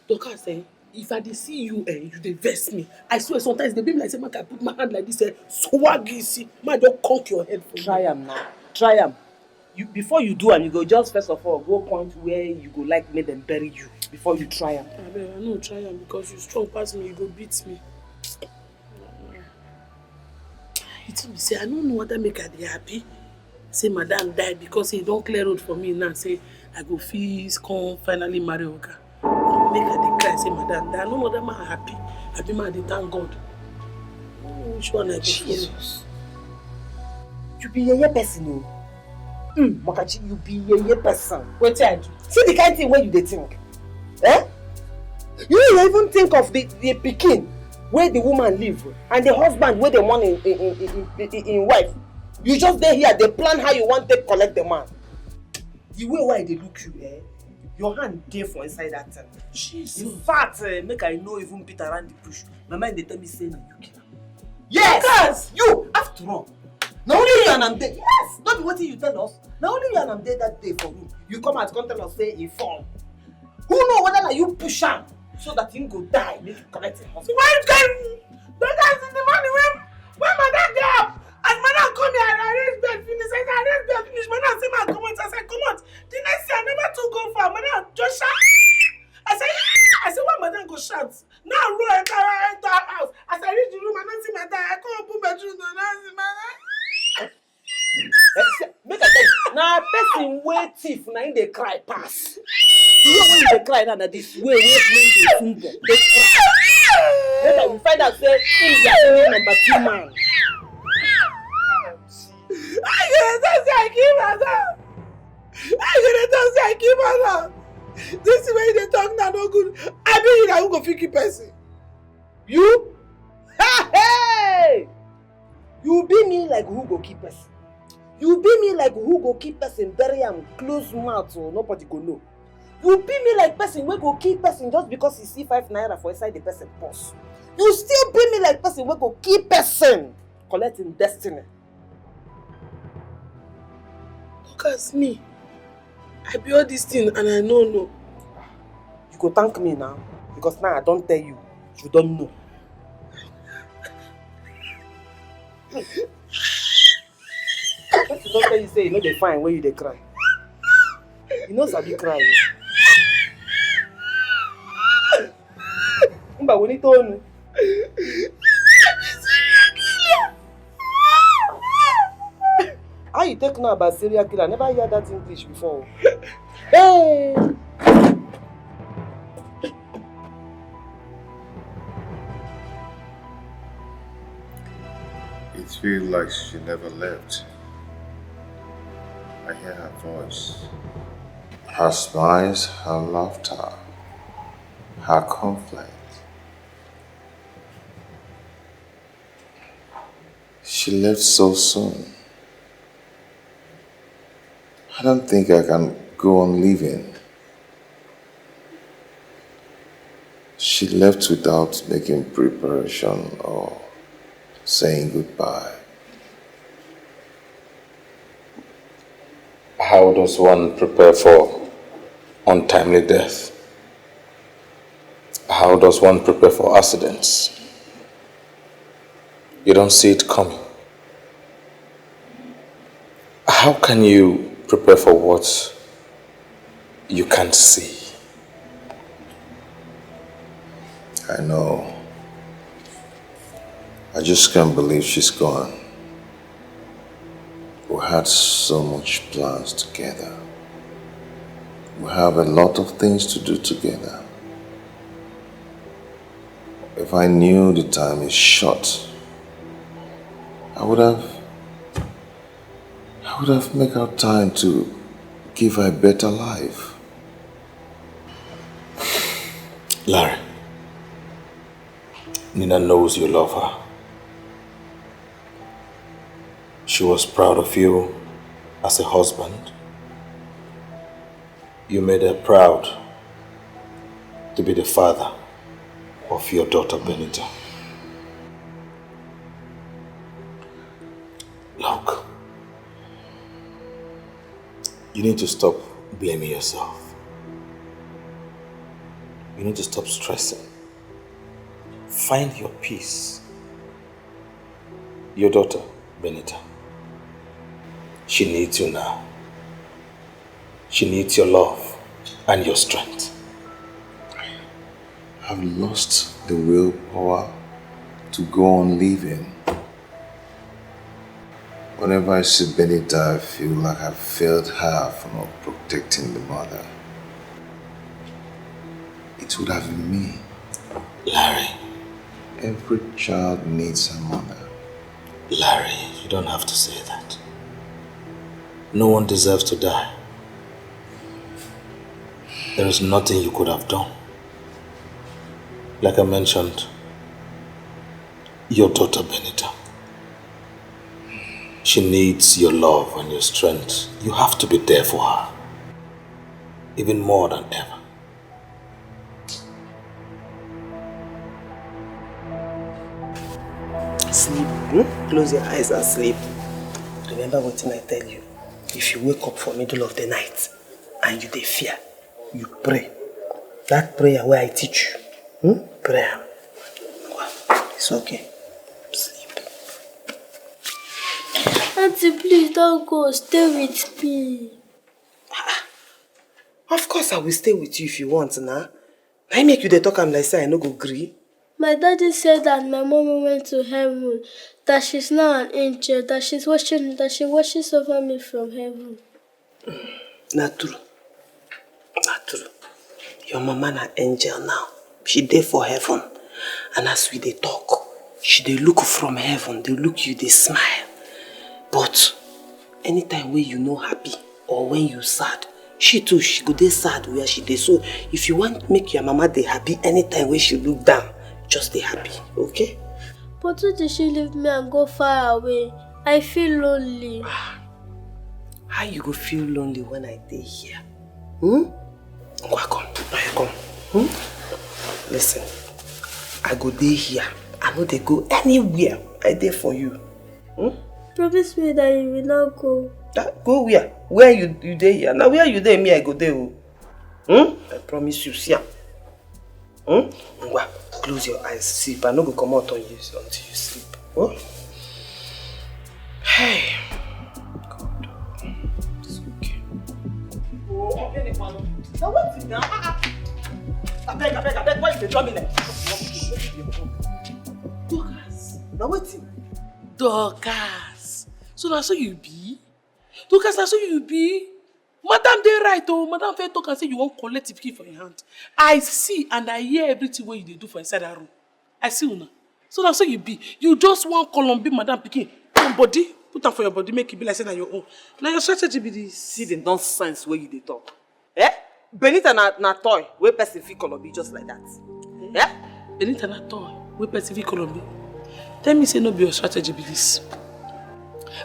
Dorcas, eh, if I dey see you, eh, you dey vex me. I swear sometimes dey be me like say make I put my hand like this, eh, swag you see, make I just conk your head for you. Try am now. Try am. You before you do am, you go just first of all go point where you go like make dem bury you before you try am. Abeg, I no try am because you strong pass me, you go beat me. You think say I no know whether make I dey happy say madam die because he don clear road for me now say I go fit come finally marry oga. Make I dey cry say madam die. I no know whether man happy, abi man dey thank God. Which one I go follow? Jesus. You be yeye person o. Mm, Makachi, you be yeye person. Wetin I do? See the kind thing wey you dey think. Eh? You no even think of the the pikin wey the woman leave and the husband wey dey mourn in in in in in wife. You just dey here dey plan how you wan take collect the man. The way wey I dey look you, eh, your hand dey for inside that thing. Jesus. In fact, eh, make I no even beat around the bush. My mind dey tell me say na you kill am. Yes! Because you, after all, na only you and am dey. Yes, no be wetin you tell us. Na only you and am dey that day for room. You come out come tell us say he fall. Who know whether na you push am so that him go die make you collect him husband. Why you tell me? Because the money when when madam dey up, as madam come here, I arrange bed finish. As I arrange bed finish, madam say ma comot. As I comot, the next thing I never too go far. Madam just shout. I say yeah. I say why madam go shout? Now roll enter enter house. As I reach the room, I no see madam. I come open bedroom door, I no see madam. Eh, see, make I tell you, na person wey thief na him dey cry pass. The way wey you dey cry now na this way wey men dey soon born dey cry. Later we find out say him be a only number two man. I go dey talk say I kill myself. I go dey talk say I kill myself. This thing wey you dey talk na no good. I be you na who go fit kill person? You? Hey! You be me like who go kill person? You be me like who go kill person, bury am, close mouth, so nobody go know. You be me like person wey go kill person just because he see five naira for inside the person purse. You still be me like person wey go kill person, collect him destiny. Look as me. I be all this thing and I no know. You go thank me now because now I don tell you, you don know. Person don tell you say you no dey fine when you dey cry. You no sabi cry o. Mba, we need to. How you take know about serial killer? I never hear that English before. Hey! It feels like she never left. I hear her voice, her smiles, her laughter, her conflict. She She left so soon. I don't think I can go on living. She left without making preparation or saying goodbye. How does one prepare for untimely death? How does one prepare for accidents? You don't see it coming. How can you prepare for what you can't see? I know. I just can't believe she's gone. We had so much plans together. We have a lot of things to do together. If I knew the time is short, I would have I would have make out time to give her a better life. Larry, Nina knows you love her. She was proud of you as a husband. You made her proud to be the father of your daughter Benita. Look, you need to stop blaming yourself. You need to stop stressing. Find your peace. Your daughter, Benita, she needs you now. She needs your love and your strength. I've lost the willpower to go on living. Whenever I see Benita, I feel like I've failed her for not protecting the mother. It would have been me. Larry. Every child needs a mother. Larry, you don't have to say that. No one deserves to die. There is nothing you could have done. Like I mentioned, your daughter Benita. She needs your love and your strength. You have to be there for her. Even more than ever. Sleep. Hmm? Close your eyes and sleep. Remember what I tell you. If you wake up for middle of the night and you dey fear, you pray. That prayer where I teach you, hmm? Pray am. It's okay. Sleep. Auntie, please don't go. Stay with me. Of course I will stay with you if you want na. Na im make you dey talk am like say I no go gree. My daddy said that my mama went to heaven, that she's now an angel, that she's watching, that she watches over me from heaven. Na true. Na true. Your mama na angel now. She dey for heaven. And as we dey talk, she dey look from heaven, dey look you, dey smile. But anytime wey you no happy or when you sad, she too, she go dey sad where she dey. So if you want make your mama dey happy anytime wey she look down, just dey happy, okay? But why did she leave me and go far away? I feel lonely. How you go feel lonely when I dey here? Hmm? Ngwa, come. Oya, come. Hmm? Listen, I go dey here. I no dey go anywhere. I dey for you. Hmm? Promise me that you will not go. Ah, go where? Where you you dey here? Na where you dey, me I go dey o. Hmm? I promise you, see am. Hmm? Ngwa, close your eyes, sleep. I no go comot on you until you sleep. Oh? Hey. God. It's okay. Na wetin na? Ah, ah. Abeg, abeg, abeg, why you dey draw me like this? Dorcas. Na wetin? Dorcas. So na so you be? Dorcas, na so you be? Madam dey right o. Madam fit talk and say you wan collect the pikin for your hand. I see and I hear everything wey you dey do for inside that room. I see una. So na so you be. You just wan Colombia madam pikin. Put am body, put am for your body, make e be like say na your own. Na your strategy be this. See the nonsense wey you dey talk. Eh? Benita na, na toy wey person fit Colombia just like that. Eh? Benita na toy wey person fit Colombia. Tell me say no be your strategy be this.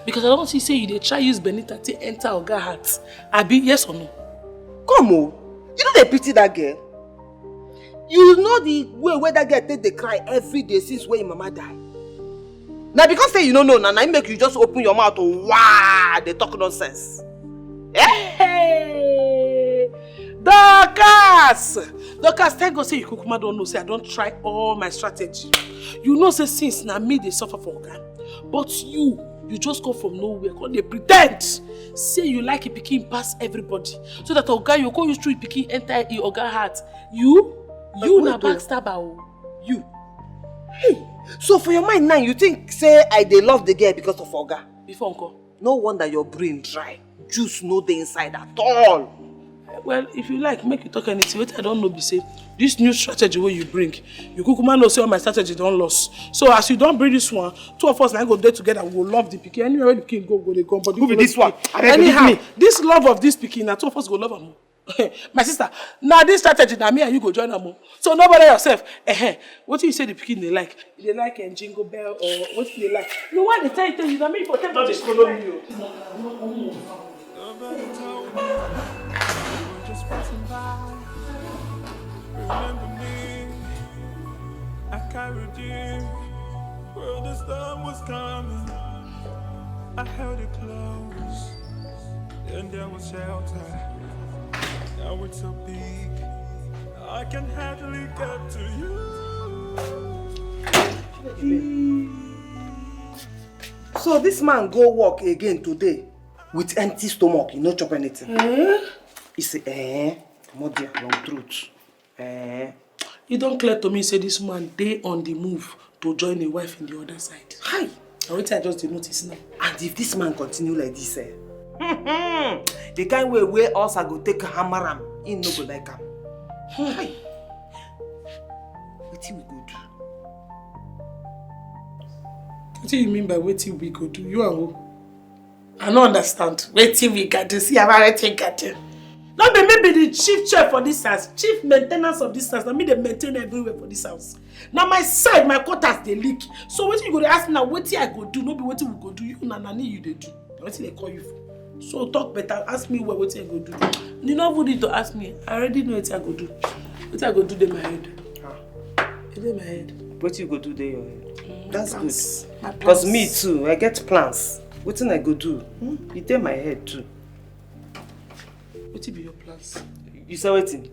Because I don see say you dey try use Benita take enter Oga heart. Abi, yes or no? Come o, you no dey pity that girl? You know the way wey that girl take dey cry every day since wey im mama die? Na because say you no know na, na im make you just open your mouth to waa dey talk nonsense. Hey! Dorcas! Dorcas, thank God say you kukuma don know say I don try all my strategy. You know say since na me dey suffer for Oga, but you, you just come from nowhere, come dey pretend say you like your pikin pass everybody, so that Oga you come use through your pikin enter your Oga heart. You, you na backstabber o. You. Hey, so for your mind now, you think say I dey love the girl because of Oga? Before uncle. No wonder your brain dry. Juice no dey inside at all. Well, if you like, make you talk anything. Wetin I don know be say this new strategy wey you bring, you kukuma know say all my strategy don loss. So as you don bring this one, two of us na go dey together. We go love the pikin. Anywhere wey the pikin go, go dey come. But who be this one? Anyhow, this love of this pikin, na two of us go love am. My sister, na this strategy na me and you go join am o. So no bother yourself. Ehen, wetin you say the pikin dey like? You dey like um, jingle bell or wetin you dey like? No one dey tell you tell you na me for tell you. No dey follow me o. Just passing by. Remember me? I carried you where the storm was coming. I held it close. Then there was shelter. Now it's so big, I can hardly get to you. So this man go work again today with empty stomach, he no chop anything. Eh? He say, eh, comot there, long throat. Eh. E don clear to me say this man dey on the move to join a wife in the other side. Hi! Na wetin I just dey notice now. And if this man continue like this, eh, the kind way wey us I go take hammer am, he no go like am. Hi! Wetin we go do? Wetin you mean by wetin we go do? You and who? I no understand. Wetin we got to see about wetin got to. No be me be the chief chef for this house, chief maintenance of this house. Na me dey maintain everywhere for this house. Na my side, my quarters dey leak. So wetin you go dey ask me na wetin I go do, no be wetin we go do. You na nani you dey do. Na wetin dey call you for. So talk better, ask me well wetin I go do. You no even need to ask me. I already know wetin I go do. Wetin I go do dey my head. Ah. E dey my head. Wetin you go do dey your head? Mm, that's good. Because me too, I get plans. Wetin I go do? Hmm? E dey my head too. Wetin be your plans? You say wetin?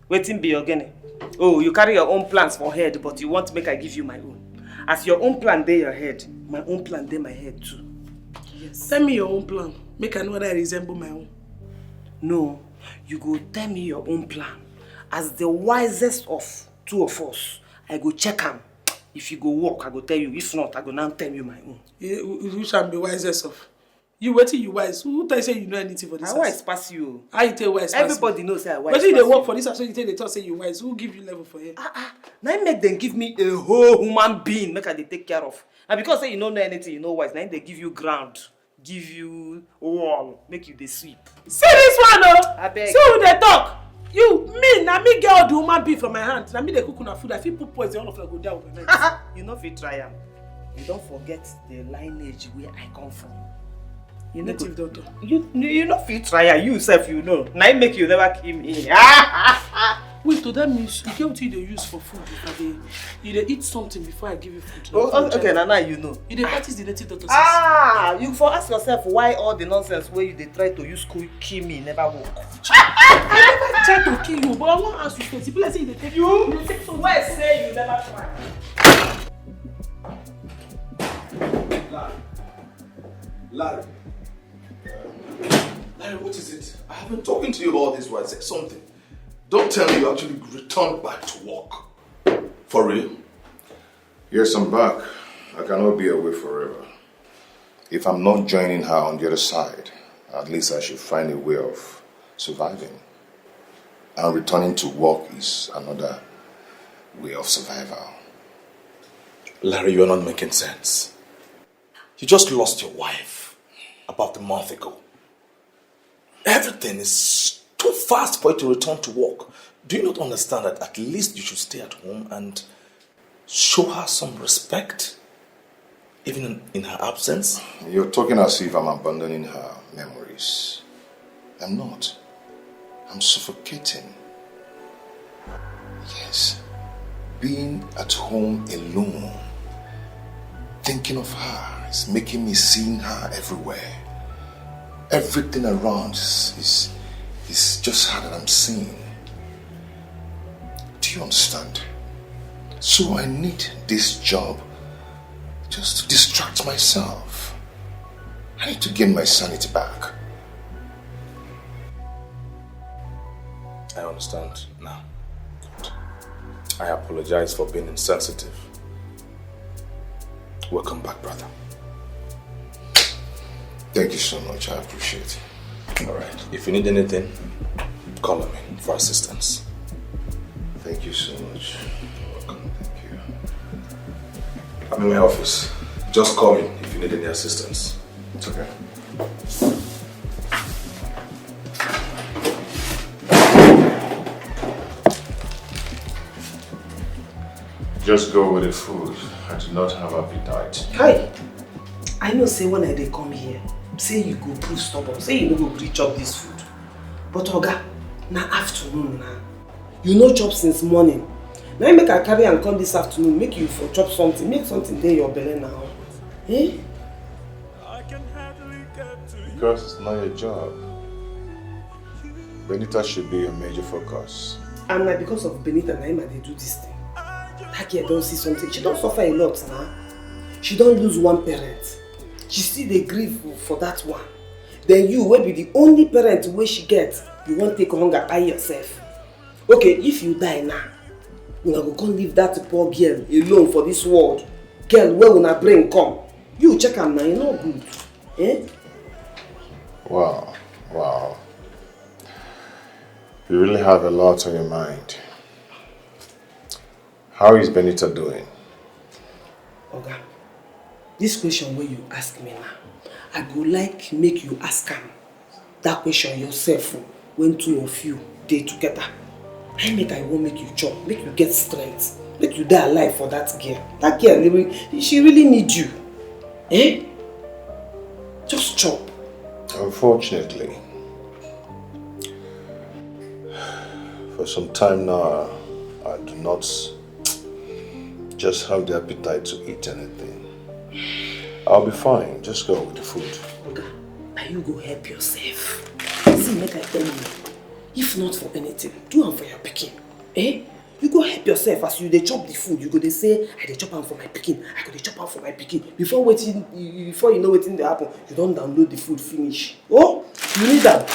Wetin be your gene? Oh, you carry your own plans for head, but you want make I give you my own. As your own plan dey your head, my own plan dey my head too. Yes. Tell me your own plan. Make I know whether I resemble my own. No, you go tell me your own plan. As the wisest of two of us, I go check am. If you go work, I go tell you. If not, I go now tell you my own. You, you shall be wisest of. You wetin you wise? Who tell you say you know anything for this I house? Wise pass you. How you take wise pass Everybody me? Knows say I wise. Wetin you dey work for this house? So you take dey talk say you wise. Who give you level for here? Ah ah. Na im make dem give me a whole human being make I dey take care of. Na because say you no know anything, you no wise. Na im dey give you ground, give you wall, make you dey sweep. See this one o. Abeg. See who dey talk. You, me, na me get all the human being for my hand. Na me dey cook una food. I fit put poison, all of una go die overnight. You no fit try am. You don forget the lineage where I come from. You no Native go, doctor. You you no fit try am. You sef you know. Na im make you never kill me. Wait, so that means you get wetin you dey use for food before dey you dey eat something before I give you food. Oh, okay, na now you know. You dey practice the native doctor. Ah, you for ask yourself why all the nonsense wey you dey try to use school kill me never work. I never try to kill you, but I wan ask you first. E be like say you dey take you dey take something. Why say you never try? Larry. Larry. Larry, what is it? I have been talking to you all this while. Say something. Don't tell me you actually returned back to work. For real? Yes, I'm back. I cannot be away forever. If I'm not joining her on the other side, at least I should find a way of surviving. And returning to work is another way of survival. Larry, you're not making sense. You just lost your wife about a month ago. Everything is too fast for you to return to work. Do you not understand that at least you should stay at home and show her some respect? even in, in her absence? You're talking as if I'm abandoning her memories. I'm not. I'm suffocating. Yes. Being at home alone, thinking of her is making me seeing her everywhere. Everything around is, is, is just her that I'm seeing. Do you understand? So I need this job just to distract myself. I need to gain my sanity back. I understand now. Good. I apologize for being insensitive. Welcome back, brother. Thank you so much. I appreciate it. All right. If you need anything, call on me for assistance. Thank you so much. You're welcome. Thank you. I'm in my office. Just call me if you need any assistance. It's okay. Just go with the food. I do not have appetite. Hi. I know say when I dey come here, say you go prove stubborn, say you no go gree chop this food. But oga, na afternoon na. You no chop since morning. Na im make I carry am come this afternoon, make you for chop something, make something dey your belle now. Eh? Because it's not your job. Benita should be your major focus. And na because of Benita na im I dey do this thing. That girl don see something. She don suffer a lot na. She don lose one parent. She still dey grieve for that one. Then you wey be the only parent wey she get, you wan take hunger kpai yourself. Okay, if you die now, una go come leave that poor girl alone for this world. Girl wey una bring come. You check am na, e no good. Eh? Wow, wow. You really have a lot on your mind. How is Benita doing? Oga, this question wey you ask me now, I go like make you ask am that question yourself o, when two of you dey together. Na im make I wan make you chop, make you get strength, make you dey alive for that girl. That girl, really, she really need you. Eh? Just chop. Unfortunately, for some time now, I do not just have the appetite to eat anything. I'll be fine. Just go with the food. Oga, na you go help yourself. See, make I tell you, if not for anything, do am for your pikin. Eh? You go help yourself as you dey chop the food. You go dey say, "I dey chop am for my pikin. I go dey chop am for my pikin." Before wetin, before you know wetin dey happen, you don download the food finish. Oh, you need am.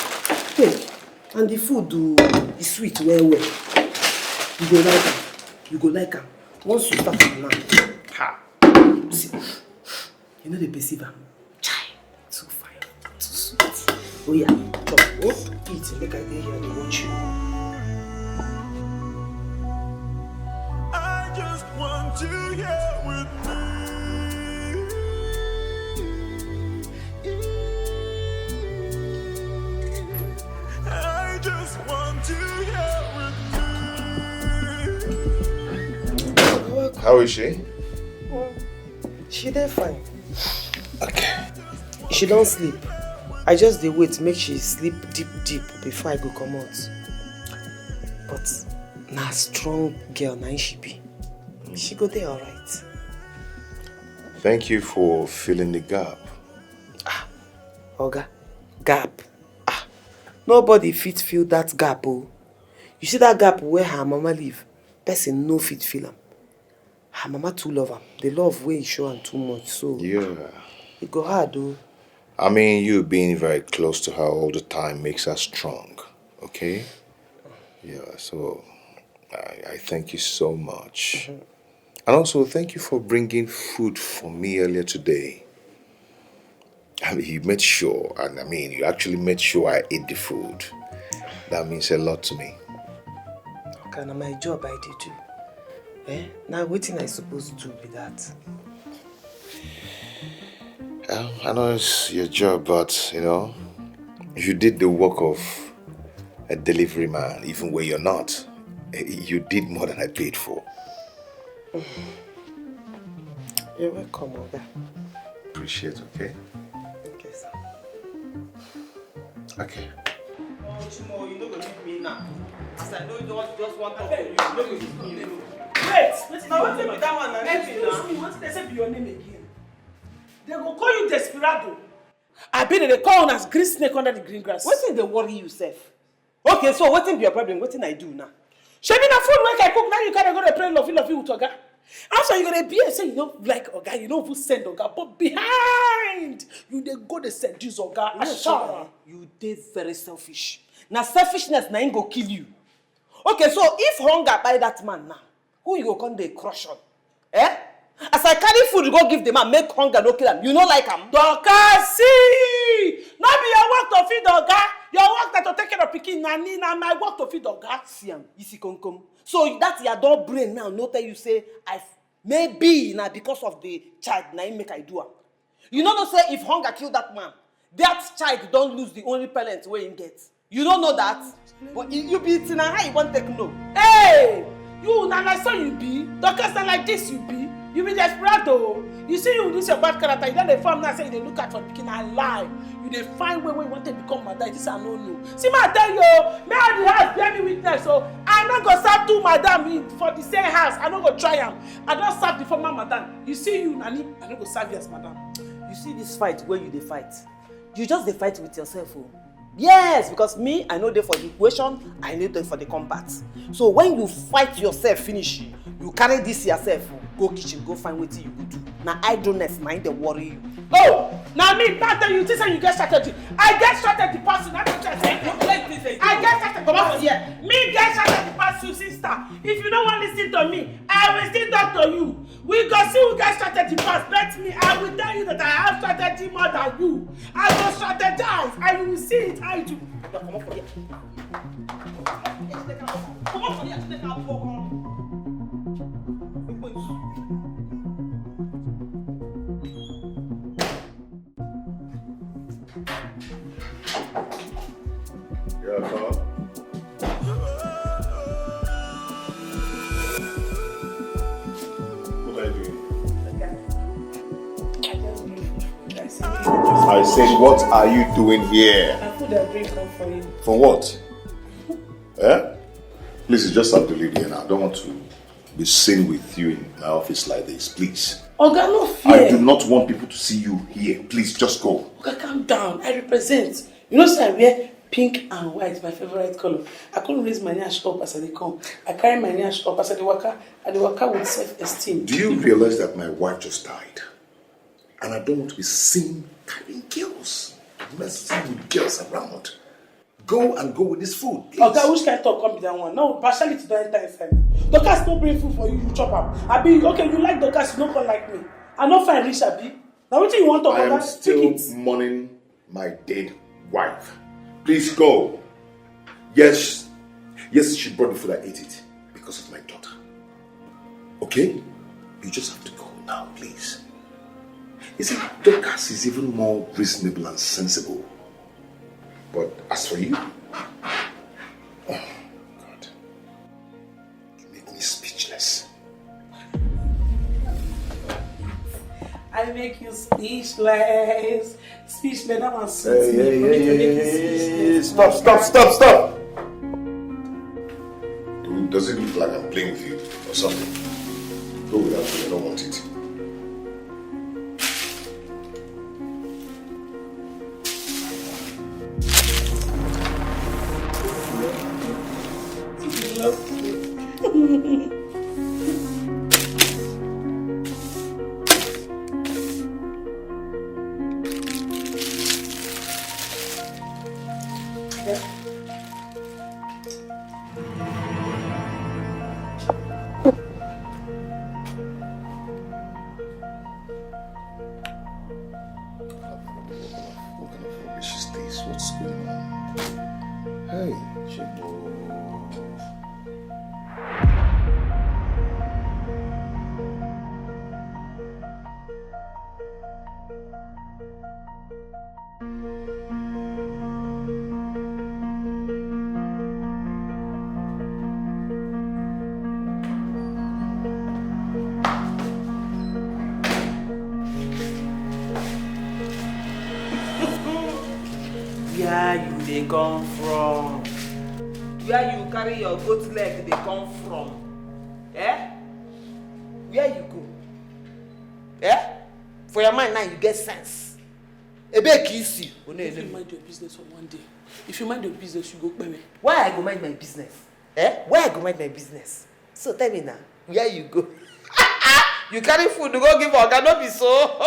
Take. And the food do e sweet well well. You go like am. You go like am. Once you start am now, ha! See, you no dey perceive am. Chai, too fine, too sweet. Oh yeah, chop. Oh, eat. Make I dey here dey watch you. I just want you here with me. I just want you here with me. How is she? She dey fine. Okay. She don sleep. I just dey wait make she sleep deep deep before I go comot. But na strong girl na im she be. She go dey alright. Thank you for filling the gap. Oga, gap. Ah, nobody fit fill that gap o. You see that gap where her mama live? Person no fit fill am. Her mama too love am. The love wey e show am too much, so Yeah. E go hard o. I mean, you being very close to her all the time makes her strong, okay? Yeah, so I, I thank you so much. And also, thank you for bringing food for me earlier today. I mean, you made sure, and I mean, you actually made sure I ate the food. That means a lot to me. Okay, na my job I dey do. Eh? Na wetin I suppose do be that? Um, I know it's your job, but you know, you did the work of a delivery man, even where you're not. You did more than I paid for. You're welcome, Oga. Appreciate, okay? Okay, sir. Okay. Chimo, you no go leave me now. As I know you want just one talk to you, you no go leave me alone. Wait, wait, now what be that one? Excuse me, what they say be your name again? They go call you Desperado. I be they call on as green snake under the green grass. Wetin dey worry you sef? Okay, so wetin be your problem? Wetin I do now? Shebi na food wey I cook, now you carry go dey play lovey lovey with oga. After you go dey behave say you no like oga, you no even send oga, but behind you dey go dey seduce oga. Ashawo. You dey very selfish. Na selfishness na im go kill you. Okay, so if hunger kpai that man now, who you go come dey crush on? Eh? As I carry food go give the man, make hunger no kill am. You no like am? Dorcas, see! No be your work to feed oga. Your work na to take care of pikin. Na me, na my work to feed oga. See am, isi konkom. So that your dog brain now no tell you say I f- maybe na because of the child na im make I do am. You no know say if hunger kill that man, that child don lose the only parent wey im get. You no know that? But you, you be tina, how you wan take know? Hey! You na like so you be? Dorcas na like this you be? You be desperado o. You see you with this your bad character, you don dey form now say you dey look out for pikin, na lie. You dey find way wey you wan take become madam, this I no know. See ma tell you o, may all the house bear me witness o. I no go serve two madam in for the same house, I no go try am. I don serve the former madam. You see you na me, I no go serve you as madam. You see this fight wey you dey fight, you just dey fight with yourself o. Yes, because me, I no dey for the equation, I no dey for the combat. So when you fight yourself finish, you carry this yourself go kitchen, go find wetin you go do. Na idleness na im dey worry you. Oh, na me, ma tell you, think say you get strategy. I get strategy pass you, na me tell you. I get strategy. Comot for here. Me get strategy pass you, sister. If you no wan listen to me, I will still talk to you. We go see who get strategy pass, bet me, I will tell you that I have strategy more than you. I go strategize and you will see it how you do. Comot for here. Comot for here, Chineke abụọ ọrụ. Yeah, sir. What are you doing? I said, what are you doing here? I put a drink up for you. For what? Eh? Please, you just have to leave here now. I don't want to be seen with you in my office like this, please. Oga, no fear. I do not want people to see you here. Please, just go. Oga, calm down. I represent. You know say I wear pink and white, my favorite color. I couldn't raise my nyash up as I dey come. I carry my nyash up as I dey waka. I dey waka with self-esteem. Do you realize that my wife just died? And I don't want to be seen carrying girls. I'm not seen with girls around. Go and go with this food, please. Oga, which kind talk come be that one? No, partiality don enter inside. Dorcas no bring food for you, you chop am. Abi, okay, you like Dorcas, you no come like me. I no fine reach, abi. Na wetin you wan talk, I am Oga? Still Speak it. Mourning my dead wife. Please go. Yes, yes, she brought the food, I ate it because of my daughter. Okay? You just have to go now, please. You see, Dorcas is even more reasonable and sensible. But as for you, oh, God, you make me speechless. I make you speechless. Speechless, that one sweet Hey, me. hey, For me hey, to make you hey, speechless. stop, stop, stop, stop! Does it look like I'm playing with you or something? Go without me, I don't want it. What kind of rubbish is this? What's going on? Hey, Chico. They come from. Where you carry your goat leg, they come from. Eh? Where you go? Eh? For your mind now, you get sense. Ebe ka isi. If you mind your business for one day, if you mind your business, you go kpeme. Why I go mind my business? Eh? Why I go mind my business? So tell me now, where you go? You carry food to go give oga, no be so?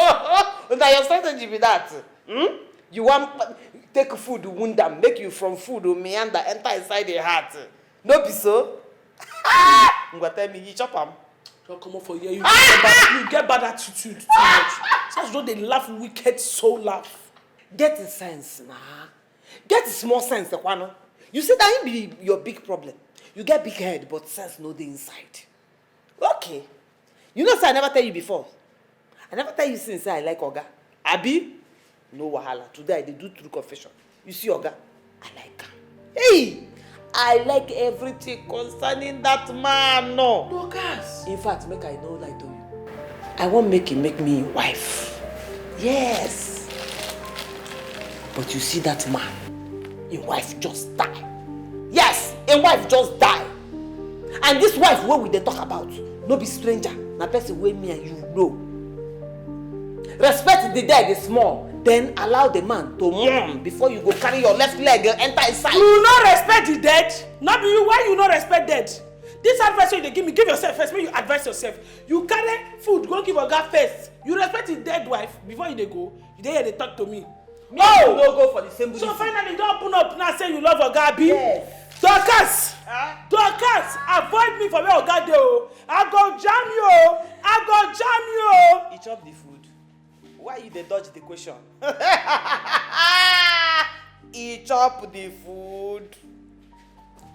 Na your strategy be that. Hmm? You wan take food, wound am, make you from food o meander enter inside the heart. No be so? Ngwa, tell me, you chop am? Don't come up for here. You get bad, you get bad attitude too much. Such don't they laugh wicked so laugh. Get the sense, nah. Get the small sense, the one. You see that him be your big problem. You get big head, but sense no dey inside. Okay. You know say I never tell you before. I never tell you since say I like oga. Abi? No wahala. Today I dey do true confession. You see oga, I like am. Hey! I like everything concerning that man. No. Dorcas. In fact, make I no lie to you. I wan make him make me him wife. Yes. But you see that man, him wife just die. Yes, him wife just die. And this wife wey we dey talk about, no be stranger, na person wey me and you know. Respect the dead is small, then allow the man to mourn before you go carry your left leg enter inside. You no respect the dead? No be you, why you no respect dead? This advice wey you dey give me, give yourself first, make you advise yourself. You carry food go give oga first. You respect the dead wife before you dey go. You dey here dey talk to me. Me and you no go for the same reason. So finally, you don open up now say you love oga, abi? Yes. Dorcas! Dorcas, avoid me for where oga dey o. I go jam you o. I go jam you o. He chop the food. Why you dey dodge the question? He chop the food.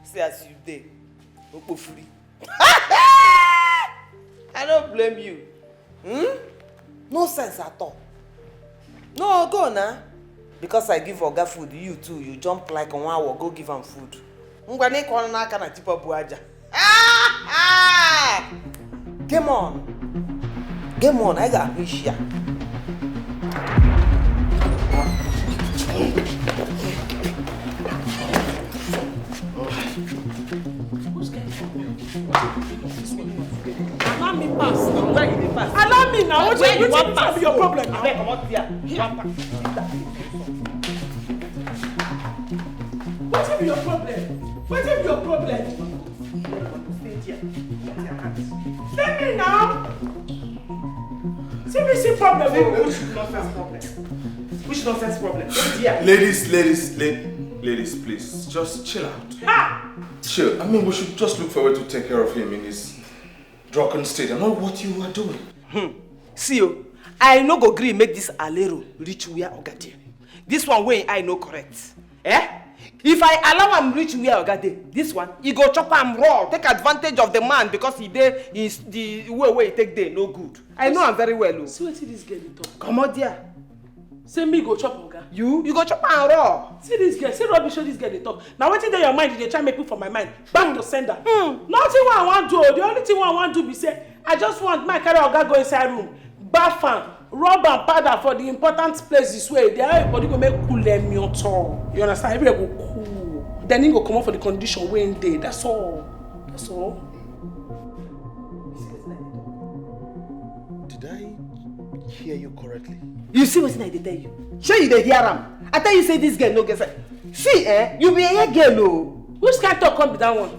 See as you dey. Okpofuri. I no blame you. Hmm? No sense at all. No, go na. Because I give oga food, you too, you jump like nwa awo, go give am food. Ngwa, na ịkụ ọnụ n'aka na tipa bu aja. Game on. Game on, I got Asia. Allow me pass now. Where you dey pass? Allow me now. Where you wan pass? Wetin be your problem now? Abeg, comot there. Wetin be your problem? Wetin be your problem? Stay there. Comot your hand. Stay me now. See me see problem. See, which nonsense problem? Which nonsense problem? Stay there. Ladies, ladies, ladies, ladies, please, just chill out. Ha! Chill. I mean, we should just look for a way to take care of him in his drunken state and not what you are doing. Hmm. See o, I no go gree make this Alero reach where oga dey. This one wey I no correct. Eh? If I allow am reach where oga dey, this one, he go chop am raw, take advantage of the man because he dey, he, the way wey he take dey no good. I know am very well o. See wetin this girl dey talk. Comot there. Say me go chop oga. You? You go chop am raw. See this girl, see rubbish wey this girl dey talk. Na wetin dey your mind you dey try make put for my mind. Back to sender. Hmm. Nothing wey I wan do o. The only thing wey I wan do be say I just want make I carry oga go inside room, baff am, rub am powder for the important places wey e dey, how your body go make cool emi oto. You understand? Everywhere go cool. Then he go comot for the condition wey he dey. That's all. That's all. Did I hear you correctly? You see wetin I dey tell you? Shey you dey hear am? I tell you say this girl no get sense. See, eh, you be a girl o. Which kind talk come be that one?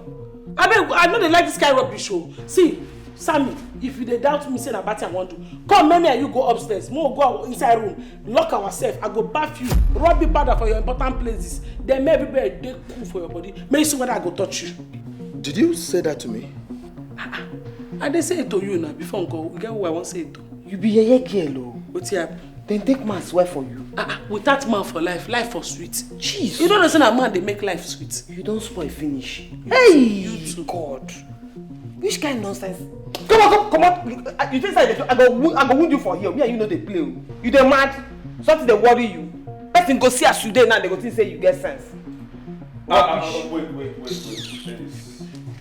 Abeg, I no dey like this kind rubbish o. See, Sammy, if you dey doubt me say na bad thing I wan do, come make me and you go upstairs, make we go inside room, lock ourselves. I go baff you, rub you powder for your important places, then make everywhere dey cool for your body. Make you see whether I go touch you. Did you say that to me? I dey say it to you now before nko, we get who I wan say it to. You be yeye girl o. Wetin happen? Dem take man swear for you. Ah, ah, without man for life, life for sweet. Jeez. You no know say na man dey make life sweet. You don spoil finish. Hey, you too. God. Which kind nonsense? Come on, come, come on. You, uh, you think say I dey, I go wo-, I go wound you for here. Me and you no dey play o. You dey mad? Something dey worry you. Person go see as you dey now, they go think say you get sense. Ah, ah, ah, wait, wait, wait, wait. Ladies.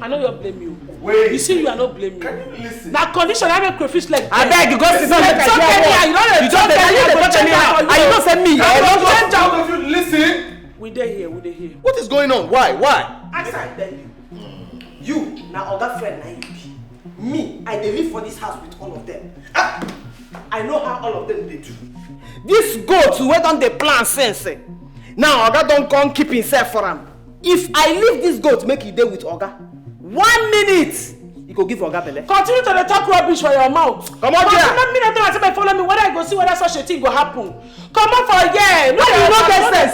I no go blame you. Wait. You see, you are not blaming. Can you listen? Na condition I make crayfish leg. Abeg, you go sit down, make I hear what. You don dey talk anyhow. You don dey talk anyhow. And you know say me, I no change am. Both of you listen. We dey here, we dey here. What is going on? Why? Why? As I tell you, you na oga friend na you be. Me, I dey live for this house with all of them. Ah! I know how all of them dey do. This goat wey don dey plan since, eh, now oga don come keep himself for am. If I leave this goat make e dey with oga, one minute, e go give oga belle. Continue to dey talk rubbish for your mouth. Comot there. Continue, me no tell am say follow me, whether I go see whether such a thing go happen. Comot for here. When you no get sense,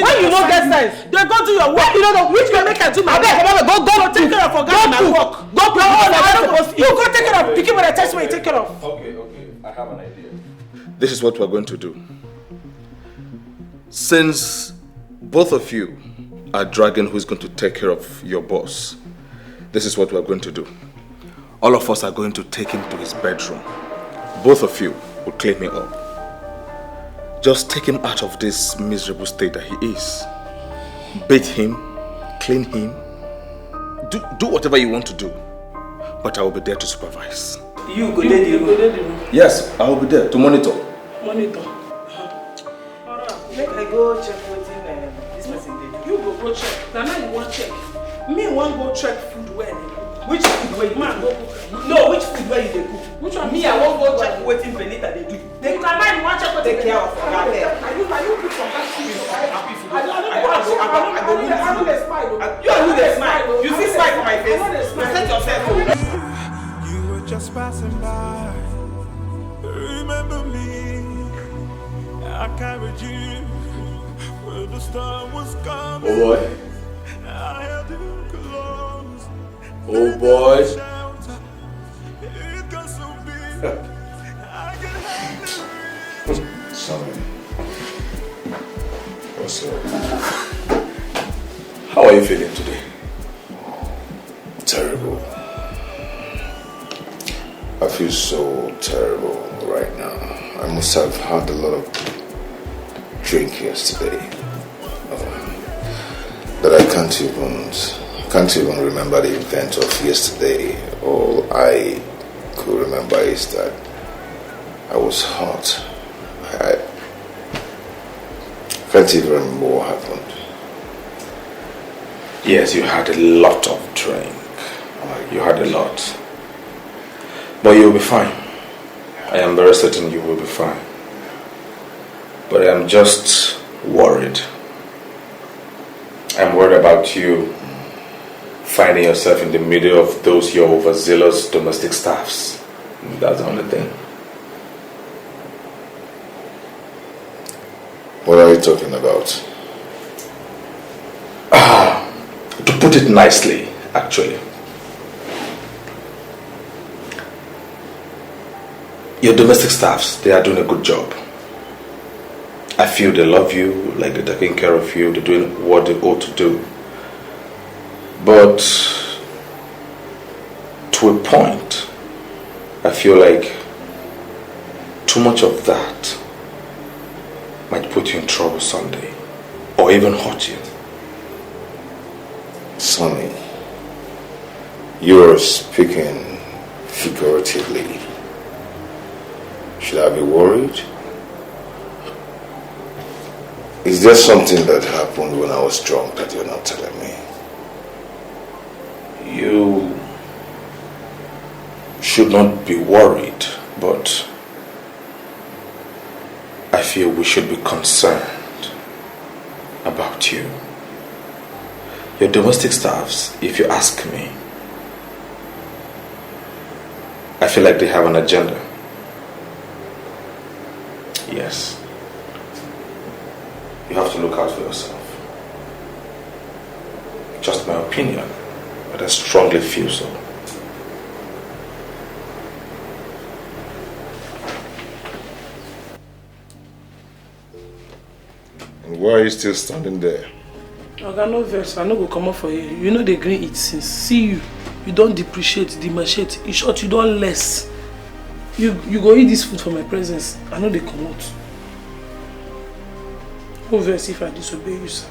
when you no get sense, dey go do your work. You no know which go make I do my work. Abeg, comot, go, go take care of oga, my work. Go cook. You go take care of pikin wey I tell you make you take care of. Okay, okay, I have an idea. This is what we're going to do. Since both of you are dragging who's going to take care of your boss, this is what we're going to do. All of us are going to take him to his bedroom. Both of you will clean me up. Just take him out of this miserable state that he is. Bathe him, clean him. Do, do whatever you want to do. But I will be there to supervise. You go dey the room. Yes, I will be there to monitor. Monitor. Make I go check wetin, uh, this person dey do. You go go check. Na now you wan check. Me wan go check food wey I dey cook. Which food wey you dey cook? No, which food wey you dey cook? Which one? Me, I wan go check wetin Benita dey do. Take care of her. Are you, are you good for that? I don't, I don't, I don't, I don't, I don't, I don't dey smile. You are who dey smile. You see smile for my face. You set yourself. You were just passing by. Remember me. I carried you when the storm was coming. Oh boy. I held you close. Oh boy. It got so big. I could hardly reach. Sorry. What's up? How are you feeling today? Terrible. I feel so terrible right now. I must have had a lot of drink yesterday. Um, that I can't even, can't even remember the event of yesterday. All I could remember is that I was hot. I can't even remember what happened. Yes, you had a lot of drink. Uh, you had a lot. But you'll be fine. I am very certain you will be fine. But I'm just worried. I'm worried about you finding yourself in the middle of those your overzealous domestic staffs. That's the only thing. What are you talking about? Ah, to put it nicely, actually, your domestic staffs, they are doing a good job. I feel they love you, like they're taking care of you, they're doing what they ought to do. But to a point, I feel like too much of that might put you in trouble someday, or even hurt you. Sonny, you're speaking figuratively. Should I be worried? Is there something that happened when I was drunk that you're not telling me? You should not be worried, but I feel we should be concerned about you. Your domestic staffs, if you ask me, I feel like they have an agenda. Yes. You have to look out for yourself. Just my opinion, but I strongly feel so. And why are you still standing there? Oga, no vex, I no go comot for here. You no dey gree eat since. See you, you don depreciate, demarciate. In short, you don less. You, you go eat this food for my presence. I no dey comot. No vex if I disobey you, sir.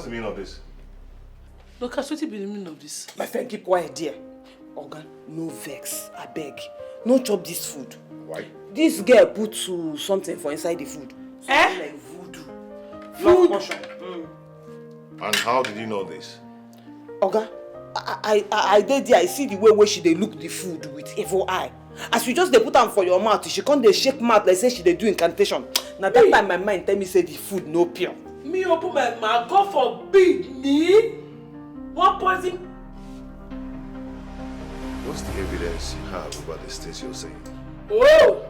What's the meaning of this? Dorcas, wetin be the meaning of this? My friend, keep quiet there. Oga, no vex, abeg. No chop this food. Why? This girl put uh, something for inside the food. Something Eh? Like voodoo. Food? Lost portion. Mm. And how did you know this? Oga, I I I I dey there. I see the way wey she dey look the food with evil eye. As you just dey put am for your mouth, she come dey shake mouth like say she dey do incantation. Na that time my mind tell me say the food no pure. Me open my mouth, God forbid me. What poison? What's the evidence you have about these things you're saying? Oh!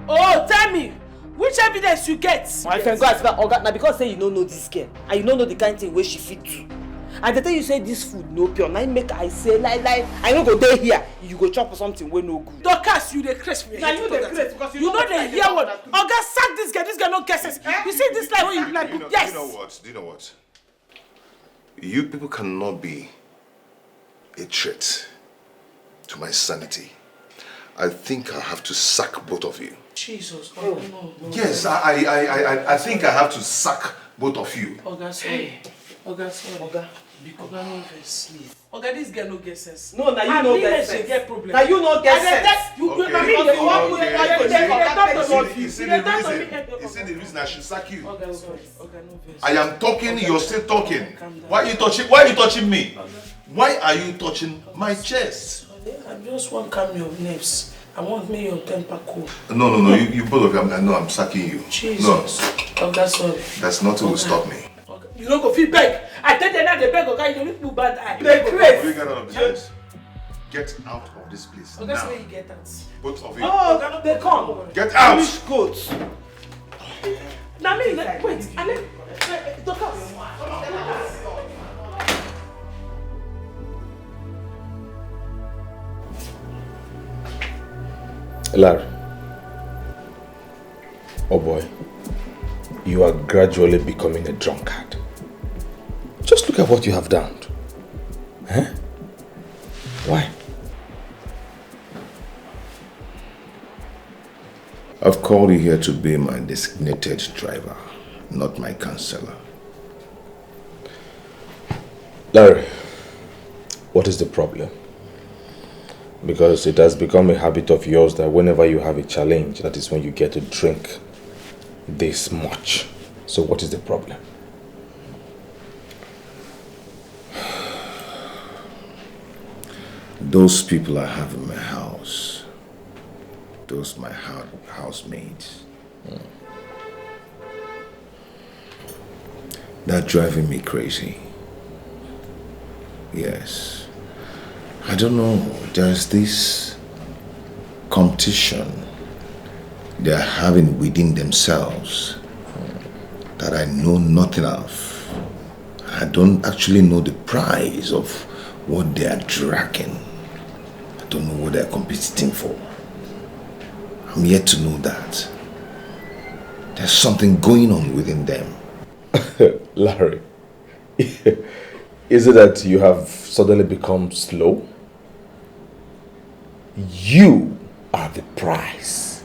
Oh, tell me! Which evidence you get? My friend, go ask that oga. Na because say you no know this girl and you no know the kind thing wey she fit do. I dey tell you say this food no pure. Na im make I say lie lie. I no go dey here. You go chop something wey no good. Dorcas, you dey craze for your Na head you to dey talk craze that. because you You no no know dey wetin hear I what? dey talk. Oga, sack this girl. This girl no get sense. You see this life wey you like. You know, Yes. you know what? Do you know what? You people cannot be a threat to my sanity. I think I have to sack both of you. Jesus, oh no, no. Yes, I, I, I, I, I think I have to sack both of you. Oga, sorry. Oga, sorry. Oga, Oga, no vex. Oga, this girl no get sense. No, na you And no me get like sense. she get problem. Na you no get I dey sense. tell you, Okay, na me okay, dey work okay, with okay. you. You see, Dem talk you to see me. the Dem talk to reason, me. you see the reason I should sack you. Oga, sorry. Oga, no vex. I am talking, you're still talking. Calm down. Why are you touching? Why are you touching me? Why are you touching my chest? I just want calm your nerves. I want make your temper cool. No, no, no. You, you both of you. I'm, no, I'm sacking you. Jesus. Oga, sorry. That's nothing will stop me. Oga, you no go fit beg. I tell them now they beg. Oga, you dey look people bad eye. Dey craze. You get out of this place. Get out of this place Oga, say now. Make you get out. Both of you. Oh, they come. Get out. Finish coat. Na me like wait. I like Dorcas. Larry. Oh boy, you are gradually becoming a drunkard. Just look at what you have done. Eh? Why? I've called you here to be my designated driver, not my counselor. Larry, what is the problem? Because it has become a habit of yours that whenever you have a challenge, that is when you get to drink this much. So what is the problem? Those people I have in my house, those my hou- housemates, they're driving me crazy. Yes. I don't know. There's this competition they're having within themselves that I know nothing of. I don't actually know the price of what they are dragging. I don't know what they're competing for. I'm yet to know that. There's something going on within them. Larry, is it that you have suddenly become slow? You are the prize.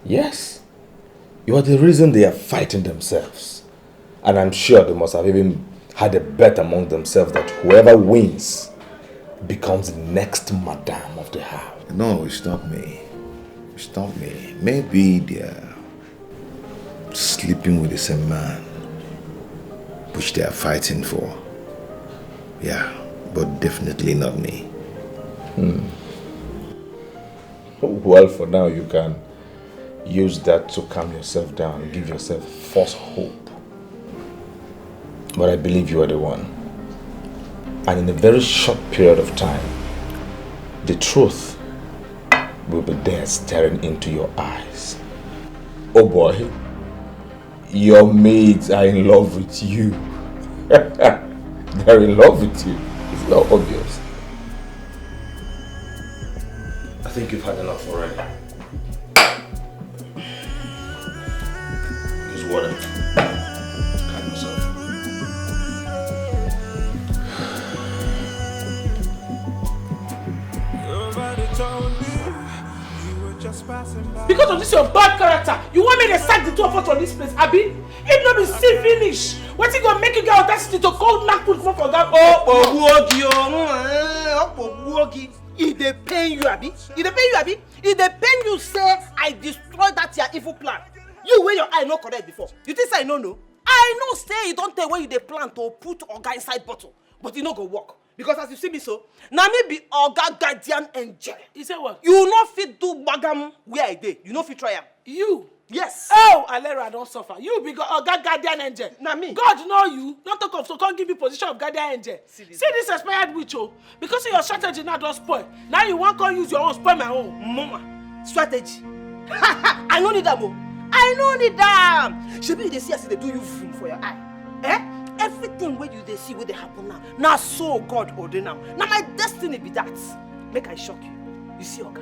Yes, you are the reason they are fighting themselves. And I'm sure they must have even had a bet among themselves that whoever wins becomes the next madam of the house. No, it's not me. It's not me. Maybe they're sleeping with the same man, which they are fighting for. Yeah, but definitely not me. Well, for now, you can use that to calm yourself down, give yourself false hope. But I believe you are the one. And in a very short period of time, the truth will be there staring into your eyes. Oh boy, your maids are in love with you. They're in love with you. It's not obvious. I think you've had enough already. Use water. Calm yourself. Because of this your bad character, you want me to sack the two of us from this place, Abby? If no be see finish, wetin go make you get audacity to call knack food for oga? Oh, oh, Ogi, oh, mm, eh, oh, oh, Ogi. E dey pain you, abi? E dey pain you, abi? E dey pain you say I destroy that your evil plan. You wey your eye no correct before. You think say I no know? I know say e don tey wey you dey plan to put oga inside bottle, but e no go work. Because as you see me so, na me be oga guardian angel. You say what? You no fit do gbagam where I dey. You no fit try am. You? Yes. Oh, Alera, I don suffer. You be go- oga guardian angel. Na me. God know you. No talk of to come give me position of guardian angel. See this. See this expired witch, oh. Because your strategy now don spoil. Now you wan come use your own spoil my own. Mama, strategy. I no need am, oh. I no need am. Shebi you dey see as e dey do you vroom for your eye? Eh? Everything wey you dey see wey dey happen now, na so God ordain am. Na my destiny be that. Make I shock you. You see oga?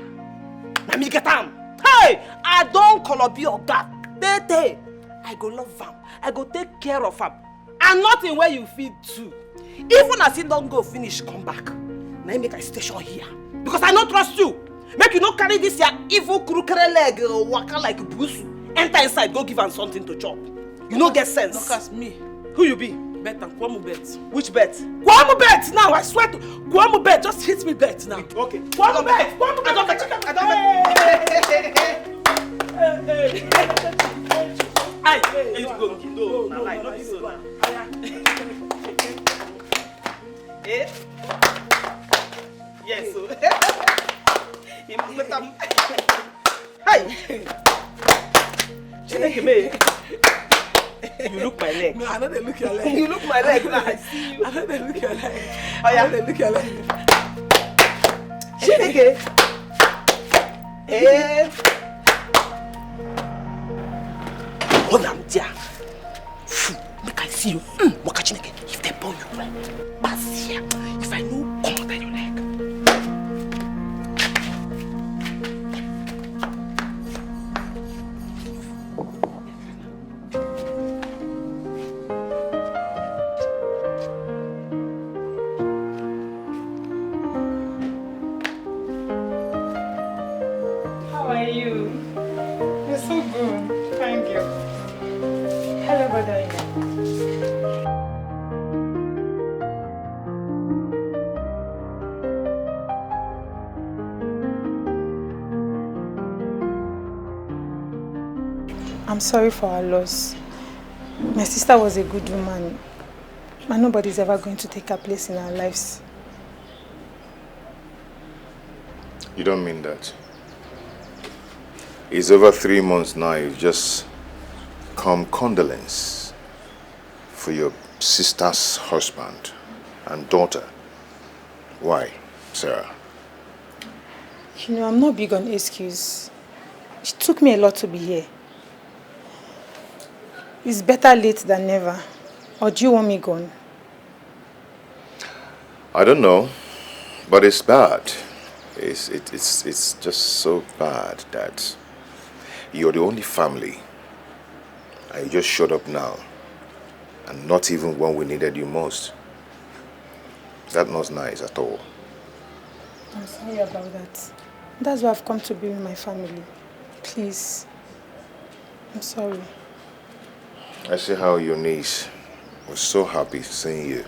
Na me get am. Hey! I don kolobi oga. Tey tey. I go love am. I go take care of am. And nothing wey you fit do. Even as he don go finish come back, na him make I station here. Because I no trust you. Make you no carry this your evil krukere leg, uh, waka like busu. Enter inside, go give am something to chop. You no get sense. Dorcas, me. Who you be? Bet am, Kwamu bet. Which bet? Kwamu bet now, I swear to Kwamu bet, just hit me bet now. Okay. Kwamu bet, Kwamu bet. I don't bet, I don't bet. Hey, hey, hey. Hey, hey, you go, no, no, no, no, no. Eh? Yes, so. You must put them. Hey! Chineke me. You look my leg. No, I no dey look your leg. You look my leg now. I see you. I no dey look your leg. Oh, yeah. I no dey look your leg. Chineke. Eh. Hold am there. Fool, make I see you. Mm, waka Chineke, if they born you well, pass here. If I no come out your leg. How are you? You're so good. Thank you. Hello, brother. I'm sorry for her loss. My sister was a good woman, and nobody's ever going to take her place in our lives. You don't mean that. It's over three months now. You've just come condolence for your sister's husband and daughter. Why, Sarah? You know, I'm not big on excuse. It took me a lot to be here. It's better late than never. Or do you want me gone? I don't know, but it's bad. It's, it, it's, it's just so bad that you're the only family and you just showed up now, and not even when we needed you most. That's not nice at all. I'm sorry about that. That's why I've come to be with my family. Please. I'm sorry. I see how your niece was so happy seeing you.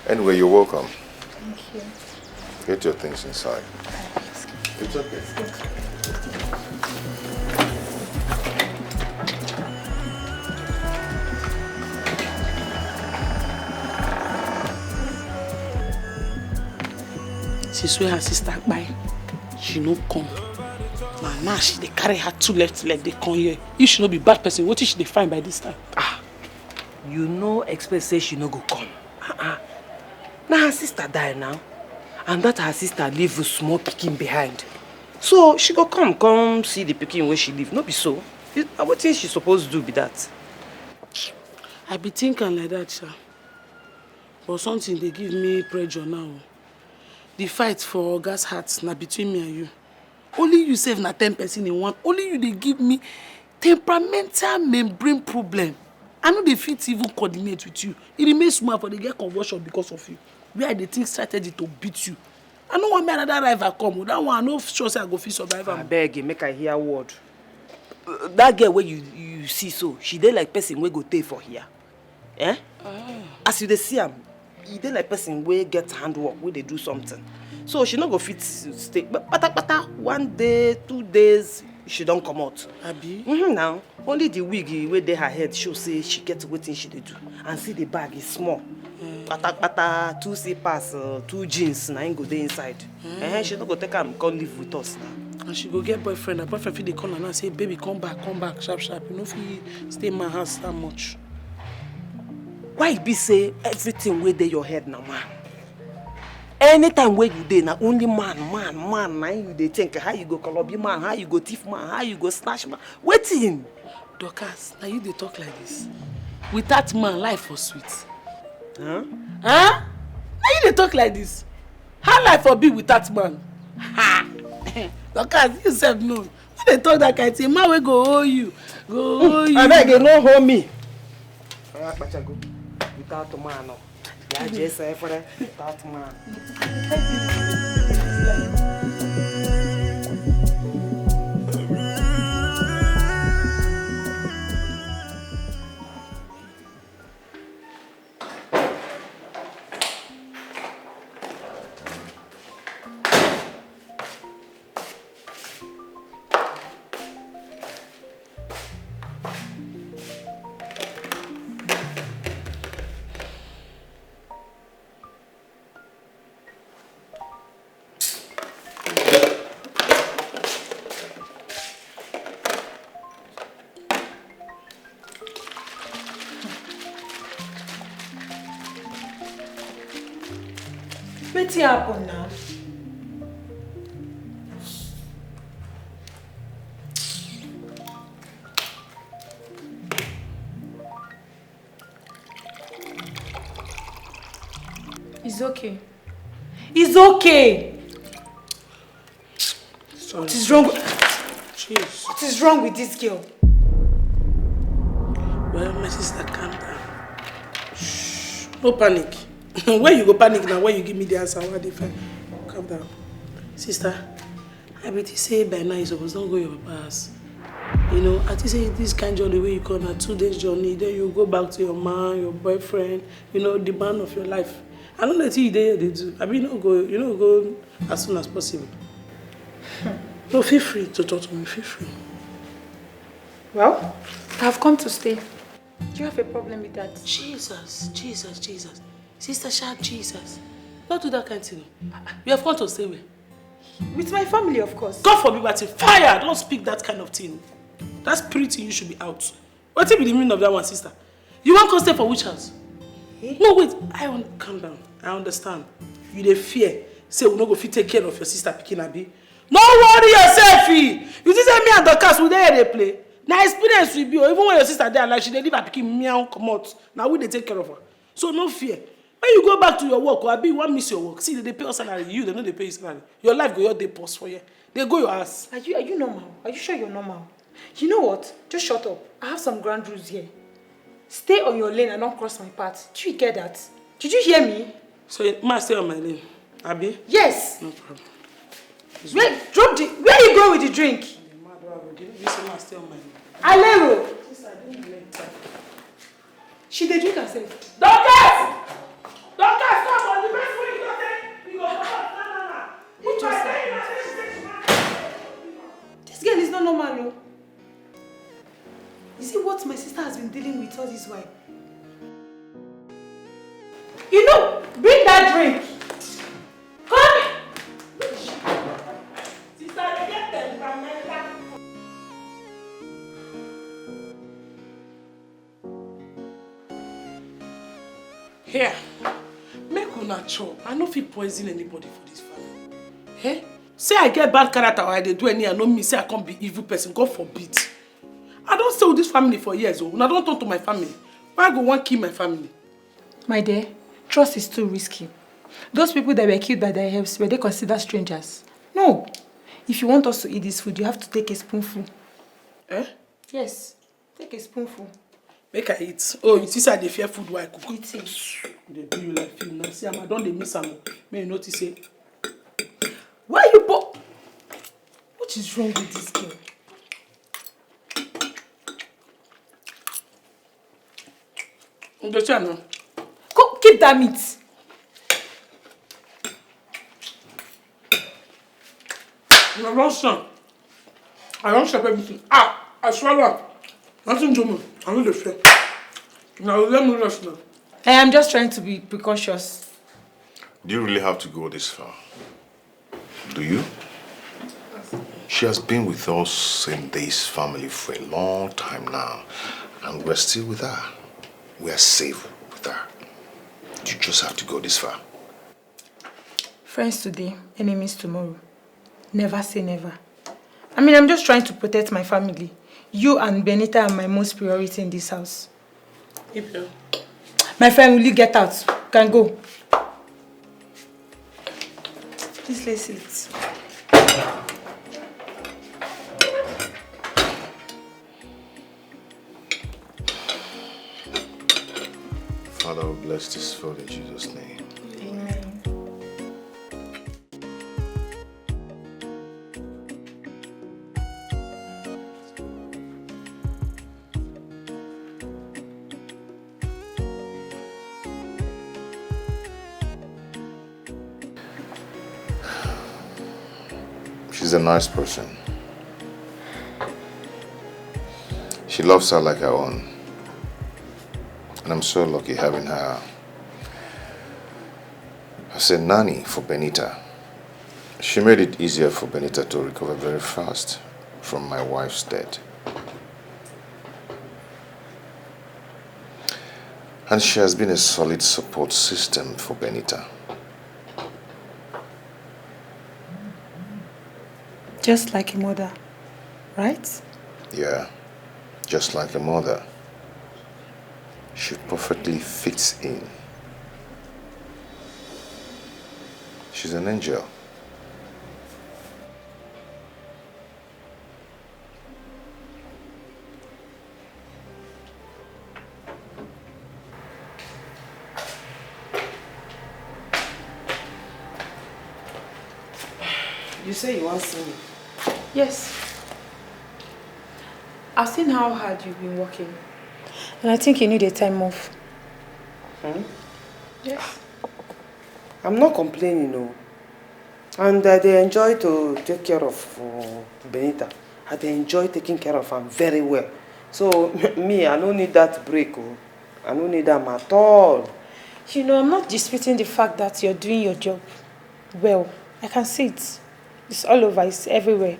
Anyway, you're welcome. Thank you. Get your things inside. It's okay. Since wey her sister kpai, she no come. Na now she dey carry her two left leg dey come here. If she no be bad person, wetin she dey find by this time? Ah, you no expect say she no go come. Uh-uh. Na her sister die now, and that her sister leave a small pikin behind. So she go come, come see the pikin wey she leave. No be so? You, na wetin she suppose do be that. I be think am like that, sha. But something dey give me pressure now. The fight for Oga's heart na between me and you. Only you sef na ten person in one. Only you dey give me temperamental membrane problem. I no dey fit even coordinate with you. E remain small for dey get convulsion because of you. Where I dey think strategy to beat you. I no want me another rival come o. That one I no sure say I go fit survive am. Abeg, make I hear word. Uh, that girl wey you you see so, she dey like person wey go tey for here. Eh? As you dey see am, e dey like person wey get handwork, wey dey do something. So she no go fit s- stay kpatakpata, one day, two days, she don comot. Abi? Mm-hmm, now, only the wig wey dey her head show say she get wetin she dey do. And see, the bag is small. Kpatakpata, two slippers, uh, two jeans, na im go dey inside. Eh, she no go take am come live with us now. And she go get boyfriend. Her boyfriend fit dey call her now, say, "Baby, come back, come back, sharp, sharp." You no fit stay man house that much. Why e be say everything wey dey your head na man? Anytime wey you dey, na only man, man, man, na im you dey think. How you go kolobi man, how you go thief man, how you go snatch man. Wetin? Dorcas, na you dey talk like this? Without man, life for sweet. Huh? Huh? Na you dey talk like this? How life for be without man? Ha! Dorcas, you sef know. You dey talk that kind thing. Man wey go hold you, go hold you. Abeg, you no hold me. Oya, kpacha go. Without man, no. Ya je se fere. Without man. Wetin happen now? It's okay. It's okay. Sorry. What is wrong? Jeez. What is wrong with this girl? Well, my sister, calm down. Shh. No panic. When you go panic now, when you give me the answer, what the fuck? Calm down. Sister, I be think say by now you suppose don go your papa house. You know, I think say this kind journey wey you come na two days journey, then you go back to your man, your boyfriend, you know, the man of your life. I no know wetin you dey here dey do. Abi you no go, you no go as soon as possible. No, feel free to talk to me. Feel free. Well, I've come to stay. Do you have a problem with that? Jesus, Jesus, Jesus. Sister Sharp, Jesus. Don't do that kind thing. You have come to stay where? With my family, of course. God forbid, but fire! Don't speak that kind of thing. That spirit in you should be out. What be the meaning of that one, sister? You wan come stay for which house? Eh? No, wait. I un- calm down. I understand. You dey fear. Say we no go fit take care of your sister pikin, abi? No worry yourself, eh. You see say me and Dorcas, we dey here dey play. Na experience we be o. Even when your sister dey alive, she dey leave her pikin meow comot. Na we dey take care of her. So no fear. When you go back to your work, or abi you wan miss your work? See, dem dey pay us salary. You, dem no dey pay you salary. Your life go just dey pause for here. Dey go your house. Are you, are you normal? Are you sure you're normal? You know what? Just shut up. I have some ground rules here. Stay on your lane and don't cross my path. Do you get that? Did you hear me? So, ma stay on my lane, abi? Yes. No problem. Wait, drop the. Where you going with the drink? The mad one, you say ma stay on my lane. Alero. Sister, I don't like that. She dey drink herself. Dorcas! Dorcas, come on. The best way you go take, you go come out. No, no, no. What just happened? This girl is not normal, no. You see what my sister has been dealing with all this while? You know, bring that drink. Come. Sister, they get them from my Here, make una chop. I no fit poison anybody for this family. Eh? Say I get bad character or I dey do any, I no mean say I come be evil person. God forbid. I don stay with this family for years o. Una don turn to my family. Why I go wan kill my family? My dear, trust is too risky. Those people that were killed by their helps, were they considered strangers? No. If you want us to eat this food, you have to take a spoonful. Eh? Yes. Take a spoonful. Make I eat. Oh, you see say I dey fear food wey I cook. Eat it. Dey do you like film now. See am, I don dey miss am o. Make you notice say. Why you po- What is wrong with this girl? You dey try now. Go keep that meat. You don sham. I don chop everything. Ah, I swallow am. Nothing do me. I no dey fear. Now let me rest now. I am just trying to be precautious. Do you really have to go this far? Do you? She has been with us in this family for a long time now, and we're still with her. We are safe with her. You just have to go this far. Friends today, enemies tomorrow. Never say never. I mean, I'm just trying to protect my family. You and Benita are my most priority in this house. April. My friend, will you get out? You can go. Please, let's eat. Father, we bless this food in Jesus' name. Amen. She's a nice person. She loves her like her own. And I'm so lucky having her as a nanny for Benita. She made it easier for Benita to recover very fast from my wife's death. And she has been a solid support system for Benita. Just like a mother, right? Yeah, just like a mother. She perfectly fits in. She's an angel. You say you want to see me? Yes. I've seen how hard you've been working. And I think you need a time off. Hmm? Yes. I'm not complaining, no. And I dey enjoy to take care of uh, Benita. I dey enjoy taking care of am very well. So me, I no need that break. Oh. I no need am at all. You know, I'm not disputing the fact that you're doing your job well. I can see it. It's all over. It's everywhere.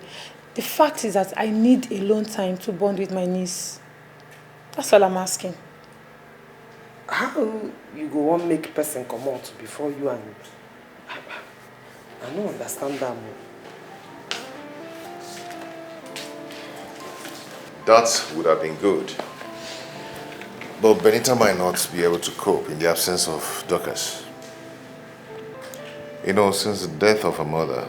The fact is that I need alone time to bond with my niece. That's all I'm asking. How you go wan make person comot before you and I no understand that one. That would have been good. But Benita might not be able to cope in the absence of Dorcas. You know, since the death of her mother,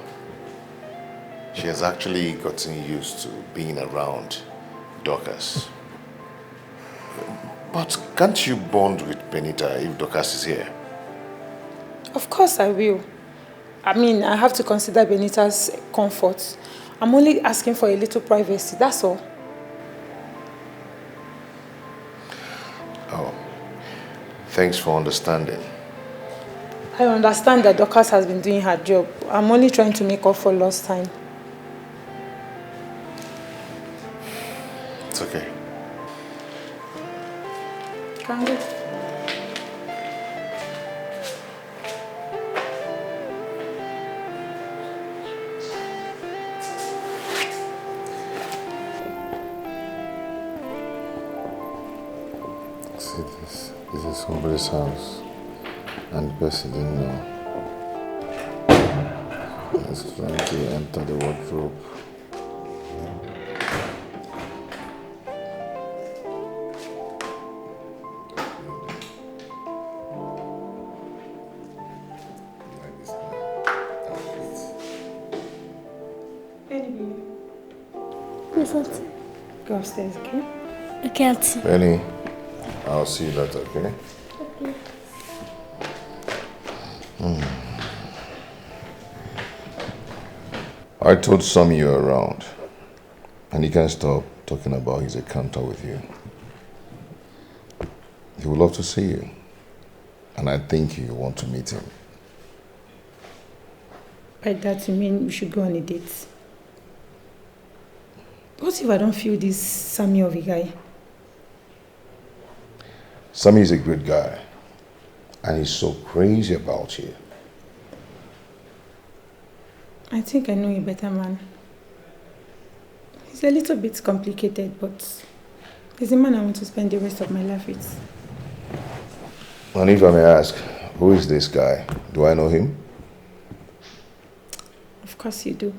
she has actually gotten used to being around Dorcas. But can't you bond with Benita if Dorcas is here? Of course I will. I mean, I have to consider Benita's comfort. I'm only asking for a little privacy, that's all. Oh, thanks for understanding. I understand that Dorcas has been doing her job. I'm only trying to make up for lost time. It's okay. Can go. See this. This is somebody's house. And the person didn't know. It's trying to enter the wardrobe. Yes, auntie. Go upstairs, okay? Okay, auntie. Penny, I'll see you later, okay? Okay. Hmm. I told Sam you were around, and he can't stop talking about his encounter with you. He He would love to see you. And I think you want to meet him. By that, you mean we should go on a date? What if I don't feel this Sammy of a guy? Sammy is a great guy. And he's so crazy about you. I think I know a better man. He's a little bit complicated, but he's a man I want to spend the rest of my life with. And if I may ask, who is this guy? Do I know him? Of course you do.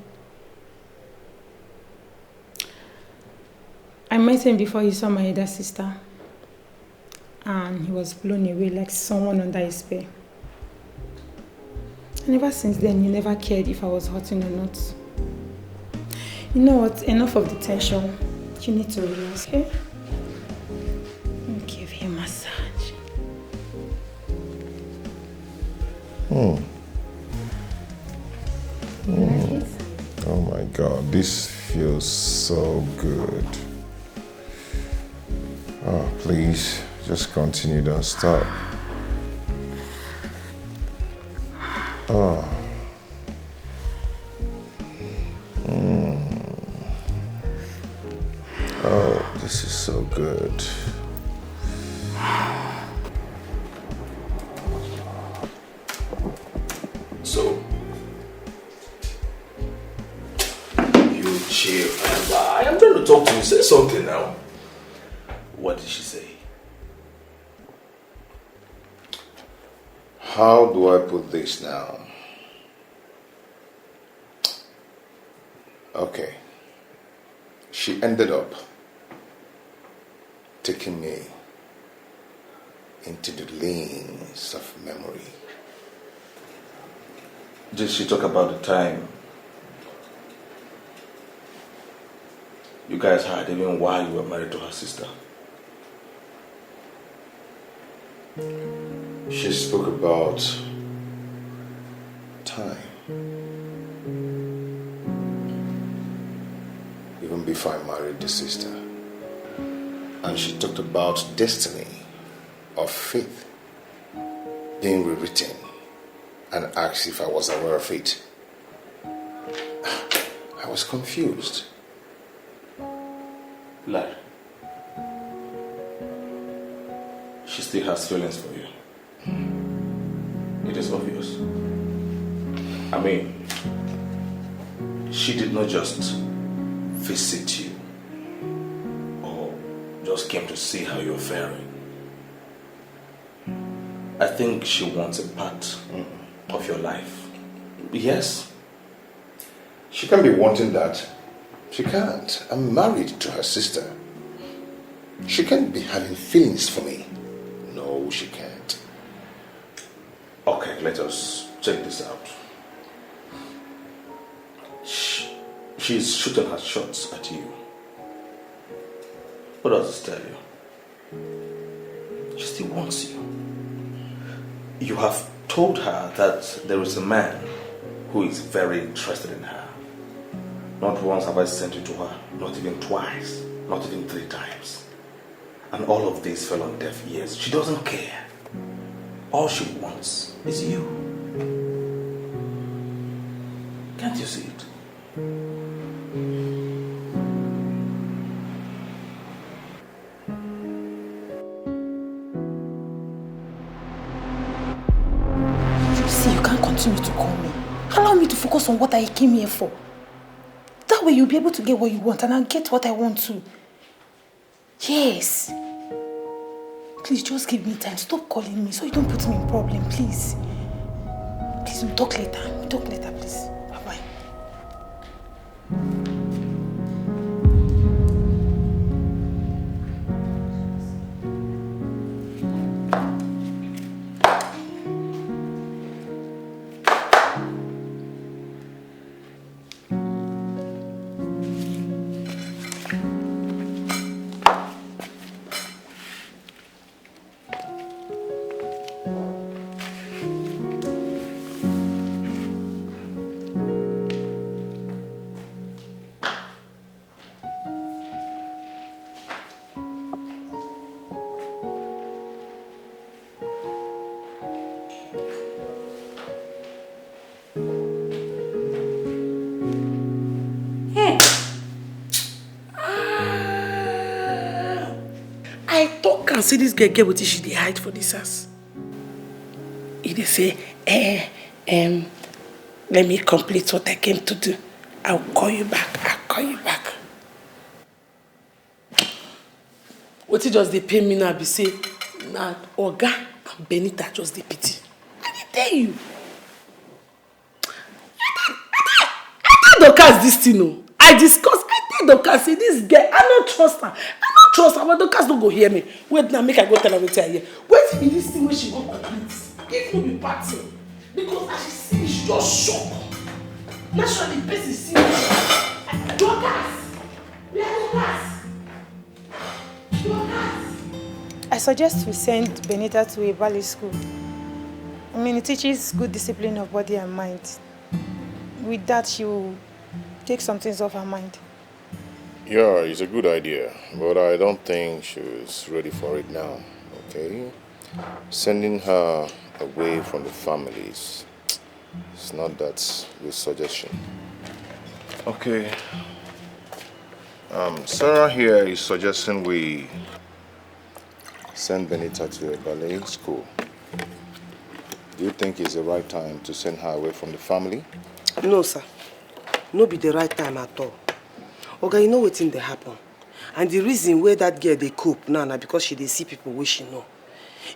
I met him before he saw my elder sister, and he was blown away like someone under a spell. And ever since then, he never cared if I was hurting or not. You know what? Enough of the tension. You need to relax, okay? I'll give you a massage. Hmm. Hmm. Oh my God, this feels so good. Oh, please, just continue, don't stop. Oh. Mm. Oh, this is so good. So, you chill. I am trying to talk to you. Say something now. What did she say? How do I put this now? Okay. She ended up taking me into the lanes of memory. Did she talk about the time you guys had, even while you were married to her sister? She spoke about time, even before I married the sister. And she talked about destiny or faith being rewritten and asked if I was aware of it. I was confused. Lie. She still has feelings for you. It is obvious. I mean, she did not just visit you or just came to see how you're faring. I think she wants a part, mm, of your life. Yes? She can't be wanting that. She can't. I'm married to her sister. She can't be having feelings for me. No, she can't. Okay, let us check this out. Sh- she's shooting her shots at you. What does this tell you? She still wants you. You have told her that there is a man who is very interested in her. Not once have I sent you to her, not even twice, not even three times. And all of this fell on deaf ears. She doesn't care. All she wants is you. Can't you see it? You see, you can't continue to call me. Allow me to focus on what I came here for. That way you'll be able to get what you want and I'll get what I want too. Yes. Please just give me time. Stop calling me so you don't put me in problem, please. Please, we'll talk later. We'll talk later, please. Bye-bye. See this girl get wetin she dey hide for this house. E dey say, eh, um, let me complete what I came to do. I'll call you back. I'll call you back. Wetin just dey pain me now be say na Oga and Benita just dey pity. I dey tell you. I tell Dorcas this thing o. I discuss, I tell Dorcas say this girl, I no trust her. I no trust her, but Dorcas no go hear me. Wait now, make I go tell her wetin I hear. Wetin be this thing wey she go complete? If no be bad thing, because as she see me, she just shock. Naturally, person see me. Dorcas! Where Dorcas? Dorcas! I suggest we send Benita to a ballet school. I mean, it teaches good discipline of body and mind. With that, she will take some things off her mind. Yeah, it's a good idea, but I don't think she's ready for it now, okay? Sending her away from the families, it's not that good suggestion. Okay. Um, Sarah here is suggesting we send Benita to a ballet school. Do you think it's the right time to send her away from the family? No, sir. No be the right time at all. Oga, you know wetin dey happen. And the reason wey that girl dey cope now na because she dey see people wey she know.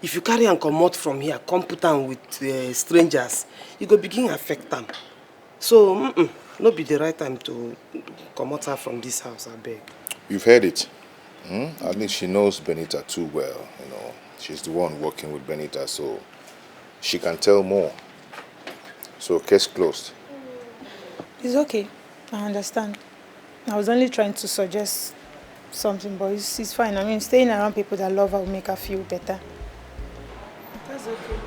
If you carry am comot from here, come put am with uh, strangers, e go begin affect am. So, mm-mm, no be the right time to comot her from this house, abeg. You've heard it. Hmm? At least she knows Benita too well, you know. She's the one working with Benita, so she can tell more. So, case closed. It's okay. I understand. I was only trying to suggest something, but it's, it's fine. I mean, staying around people that love her will make her feel better. That's okay.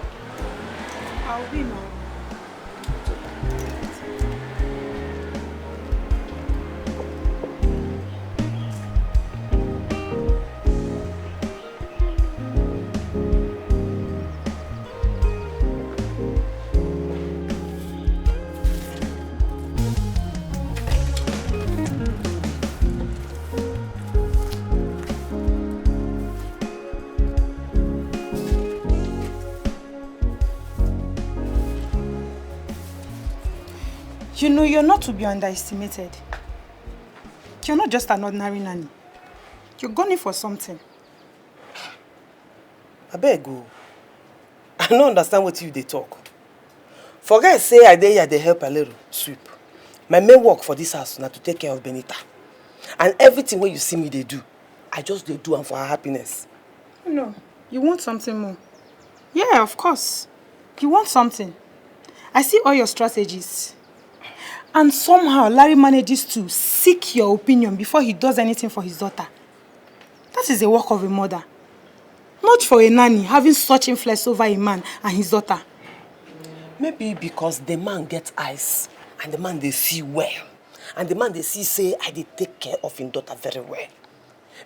I'll be in my room. You know, you're not to be underestimated. You're not just an ordinary nanny. You're gunning for something. Abeg o, I no understand wetin you dey talk. Forget say I dey here dey help Alero sweep. My main work for this house na to take care of Benita. And everything wey you see me dey do, I just dey do am for her happiness. No, you want something more. Yeah, of course. You want something. I see all your strategies. And somehow, Larry manages to seek your opinion before he does anything for his daughter. That is the work of a mother. Not for a nanny having such influence over a man and his daughter. Maybe because the man get eyes and the man dey see well. And the man dey see say I dey take care of him daughter very well.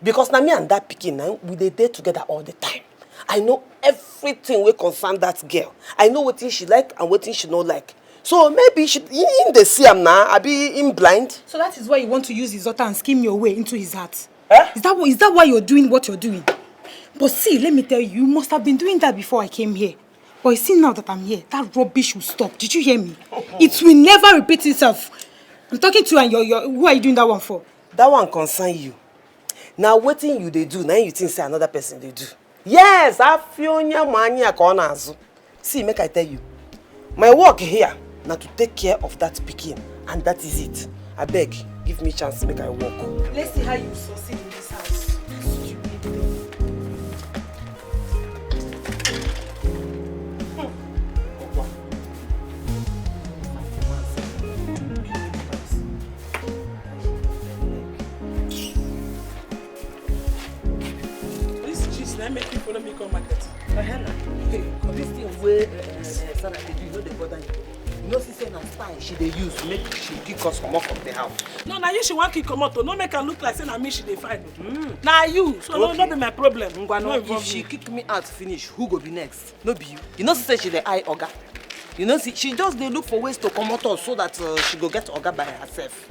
Because na me and that pikin na we dey dey together all the time. I know everything wey concern that girl. I know wetin she like and wetin she no like. So maybe she him dey see am na, abi him blind? So that is why you want to use his daughter and scheme your way into his heart? Eh? Is that, is that why you're doing what you're doing? But see, let me tell you, you must have been doing that before I came here. But you see, now that I'm here, that rubbish will stop. Did you hear me? It will never repeat itself. I'm talking to you and you're, you're, who are you doing that one for? That one concern you. Na wetin you dey do, na you think say another person dey do. Yes, afionya manya ka ọ na-azụ. See, make I tell you. My work here na to take care of that pikin, and that is it. Abeg, give me chance make I work. Let's see how you succeed in this house. This gist na make you follow me come market. Helen, this thing wey uh, uh, Sarah dey do, you no dey bother you. You know, see say na style she dey use make she kick us comot from the house. No, na you she wan kick comot o. No make am look like say na me she dey find o. Mm. Na you, so okay. No, no be my problem. Ngwa, no, no if she kick me out finish, who go be next? No be you. You know, see say she dey eye oga. You know, see, she just dey look for ways to comot us so that uh, she go get oga by herself.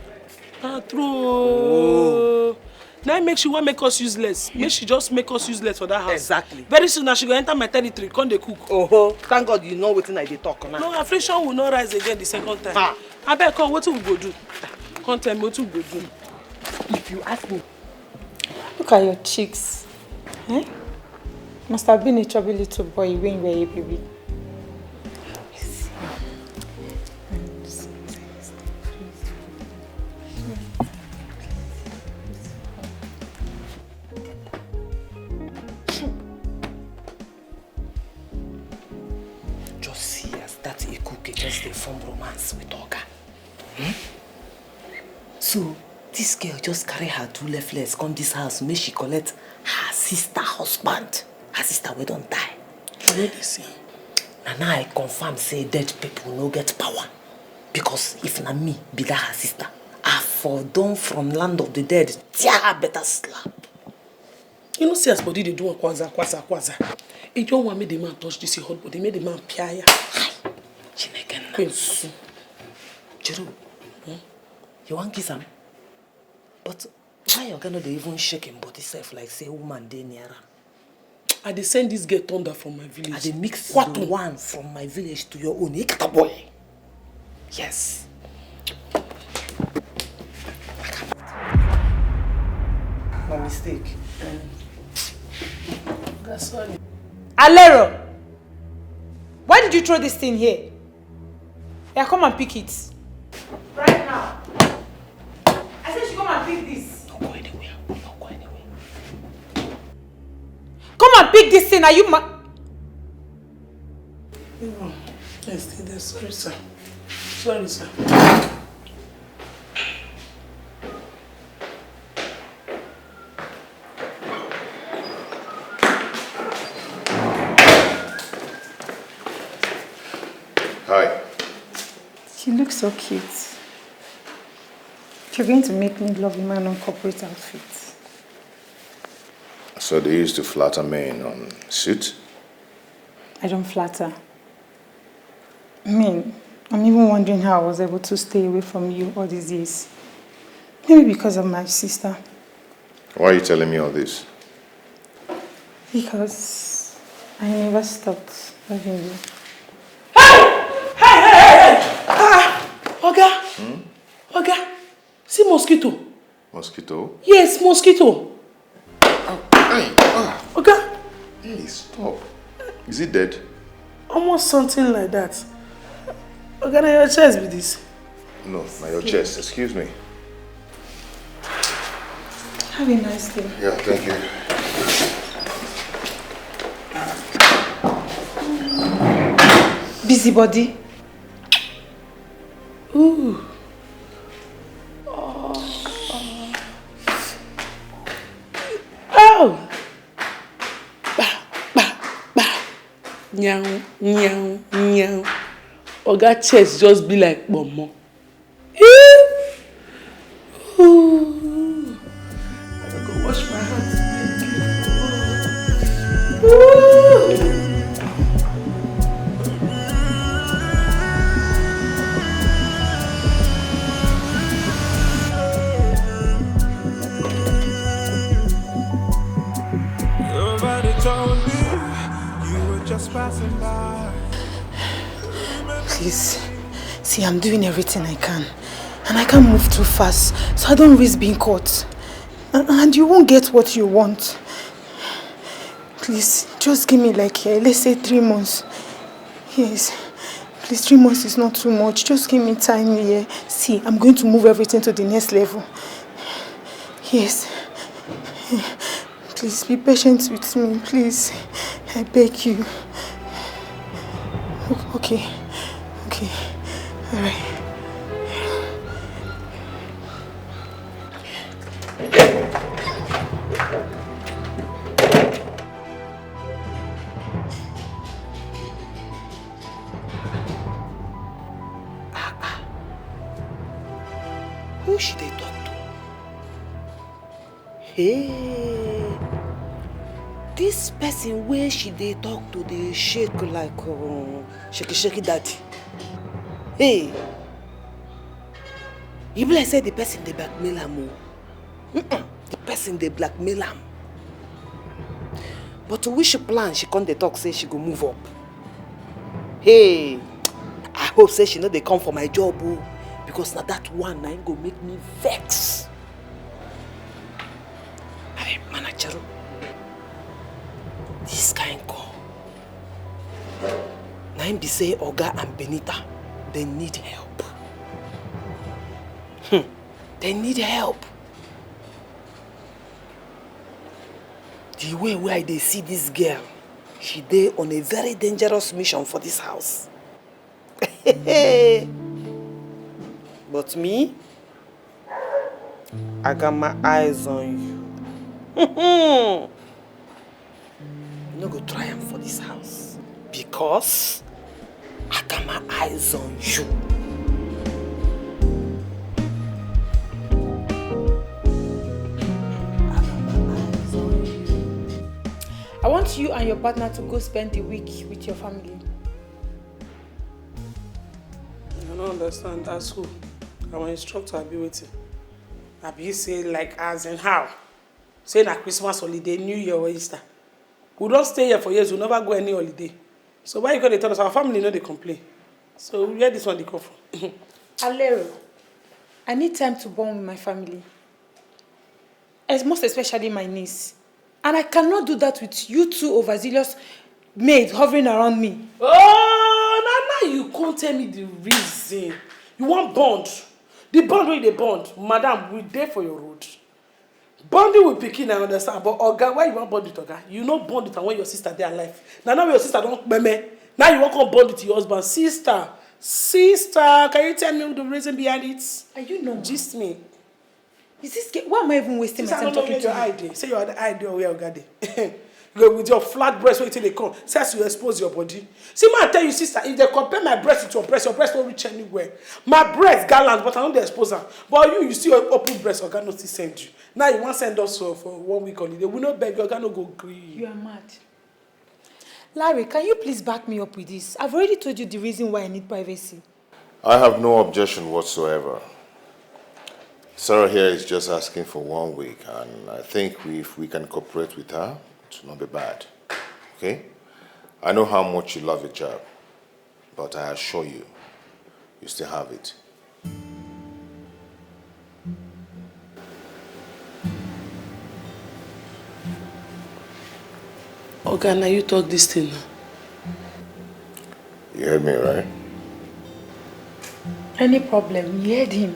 Na true. Oh. Now make she wan make us useless. Make she just make us useless for that house. Exactly. Very soon now she go enter my territory, come dey cook. Oh, thank God you know wetin I dey talk now. No, affliction will not rise again the second time. Ah. Abeg, come, wetin we go do? Come tell me wetin we go do. If you ask me. Look at your cheeks. Eh? Must have been a chubby little boy when you were a baby. Just see as that Ikuke just dey form romance with Oga. Hmm? So, this girl just carry her two left legs come this house, make she collect her sister husband. Her sister wey don die. You know this thing? Na now I confirm say dead people no get power. Because if na me be that her sister, I for don from land of the dead tear her better slap. You know see as body dey do am kwaza kwaza kwaza. E just wan make the man touch this hot body, make the man pia ya. Chineke nna. Kwensu. Juru, hmm? You wan kiss am? But why your girl no dey even shake him body sef like say woman dey near am? I dey send this girl thunder from my village. I dey mix the one from my village to your own. Ikata boy. Yes. My mistake. That's all. Alero, why did you throw this thing here? Yeah, come and pick it. Right now. I said you come and pick this. Don't go anywhere. Don't go anywhere. Come and pick this thing. Are you ma- Yes, sorry, sir. Sorry, sir. Hi. She looks so cute. You're going to make me love a man on corporate outfit. So they used to flatter men on suit? I don't flatter. I mean, I'm even wondering how I was able to stay away from you all these years. Maybe because of my sister. Why are you telling me all this? Because I never stopped loving you. Hey! Hey, hey, hey, hey! Ah! Oga! Hmm? Oga! See mosquito! Mosquito? Yes, mosquito! Oh, hey! Ah! Oga! Hey, stop! Is it dead? Almost something like that. Oga, na your chest be this. No, na your chest. Excuse me. Have a nice day. Yeah, thank you. Busybody. Ooh. Oh. Oh. Bah, bah, bah. Nyaw, nyaw, nyaw. Oga chest just be like pomo. I go wash my hands. Please, see, I'm doing everything I can. And I can't move too fast, so I don't risk being caught. And you won't get what you want. Please, just give me like, uh, let's say three months. Yes. Please, three months is not too much. Just give me time here. See, I'm going to move everything to the next level. Yes. Please be patient with me, please. I beg you. Okay. Okay. All right. Who she dey talk to? Hey, this person wey she dey talk to dey shake like um, shake shake daddy. Hey, e be like say the person dey blackmail am o. Mm-mm. The person dey blackmail am. But to which plan she come dey talk say she go move up? Hey, I hope say she no dey come for my job o, because na that one na im go make me vex. Hey, Manacheru, this kind call. Na im be say Oga and Benita, they need help. Hmm, they need help. The way wey I dey see this girl, she dey on a very dangerous mission for this house. But me, I got my eyes on you. You no go try am for this house because I got my eyes on you. I got my eyes on you. I want you and your partner to go spend the week with your family. I don't understand. That's who? Our instructor be waiting. I be say like as in how? Say na Christmas holiday, New Year or Easter. We don't stay here for years. We never go any holiday. So why you gonna tell us our family no dey complain? So where this one dey come from? Alero, I need time to bond with my family. As most especially my niece. And I cannot do that with you two overzealous maids hovering around me. Oh, now, now you can't tell me the reason. You want bond. The bond wey you dey bond, madam, we dey for your road. Bonding with pikin, I understand, but oga, why you wan bond with oga? You no bond with am when your sister dey alive. Na now your sister don kpeme. Now you wan come bond with your husband. Sister, sister, can you tell me the reason behind it? Are you normal? Gist me. Is this girl, why am I even wasting my time talking to you? Say your eye dey where oga dey. You go with your flat breast wey take dey come. Say as you expose your body. See, man, I tell you, sister, if they compare my breast with your breast, your breast no reach anywhere. My breast gallant, but I no dey expose am. But you, you still open breast, oga no still send you. Now you wan send us for, for one week holiday. We no beg you, oga no go gree. You are mad. Larry, can you please back me up with this? I've already told you the reason why I need privacy. I have no objection whatsoever. Sarah here is just asking for one week, and I think we, if we can cooperate with her, it will not be bad. Okay? I know how much you love your job, but I assure you, you still have it. Oga, na you talk this thing now. You heard me, right? Any problem? You heard him.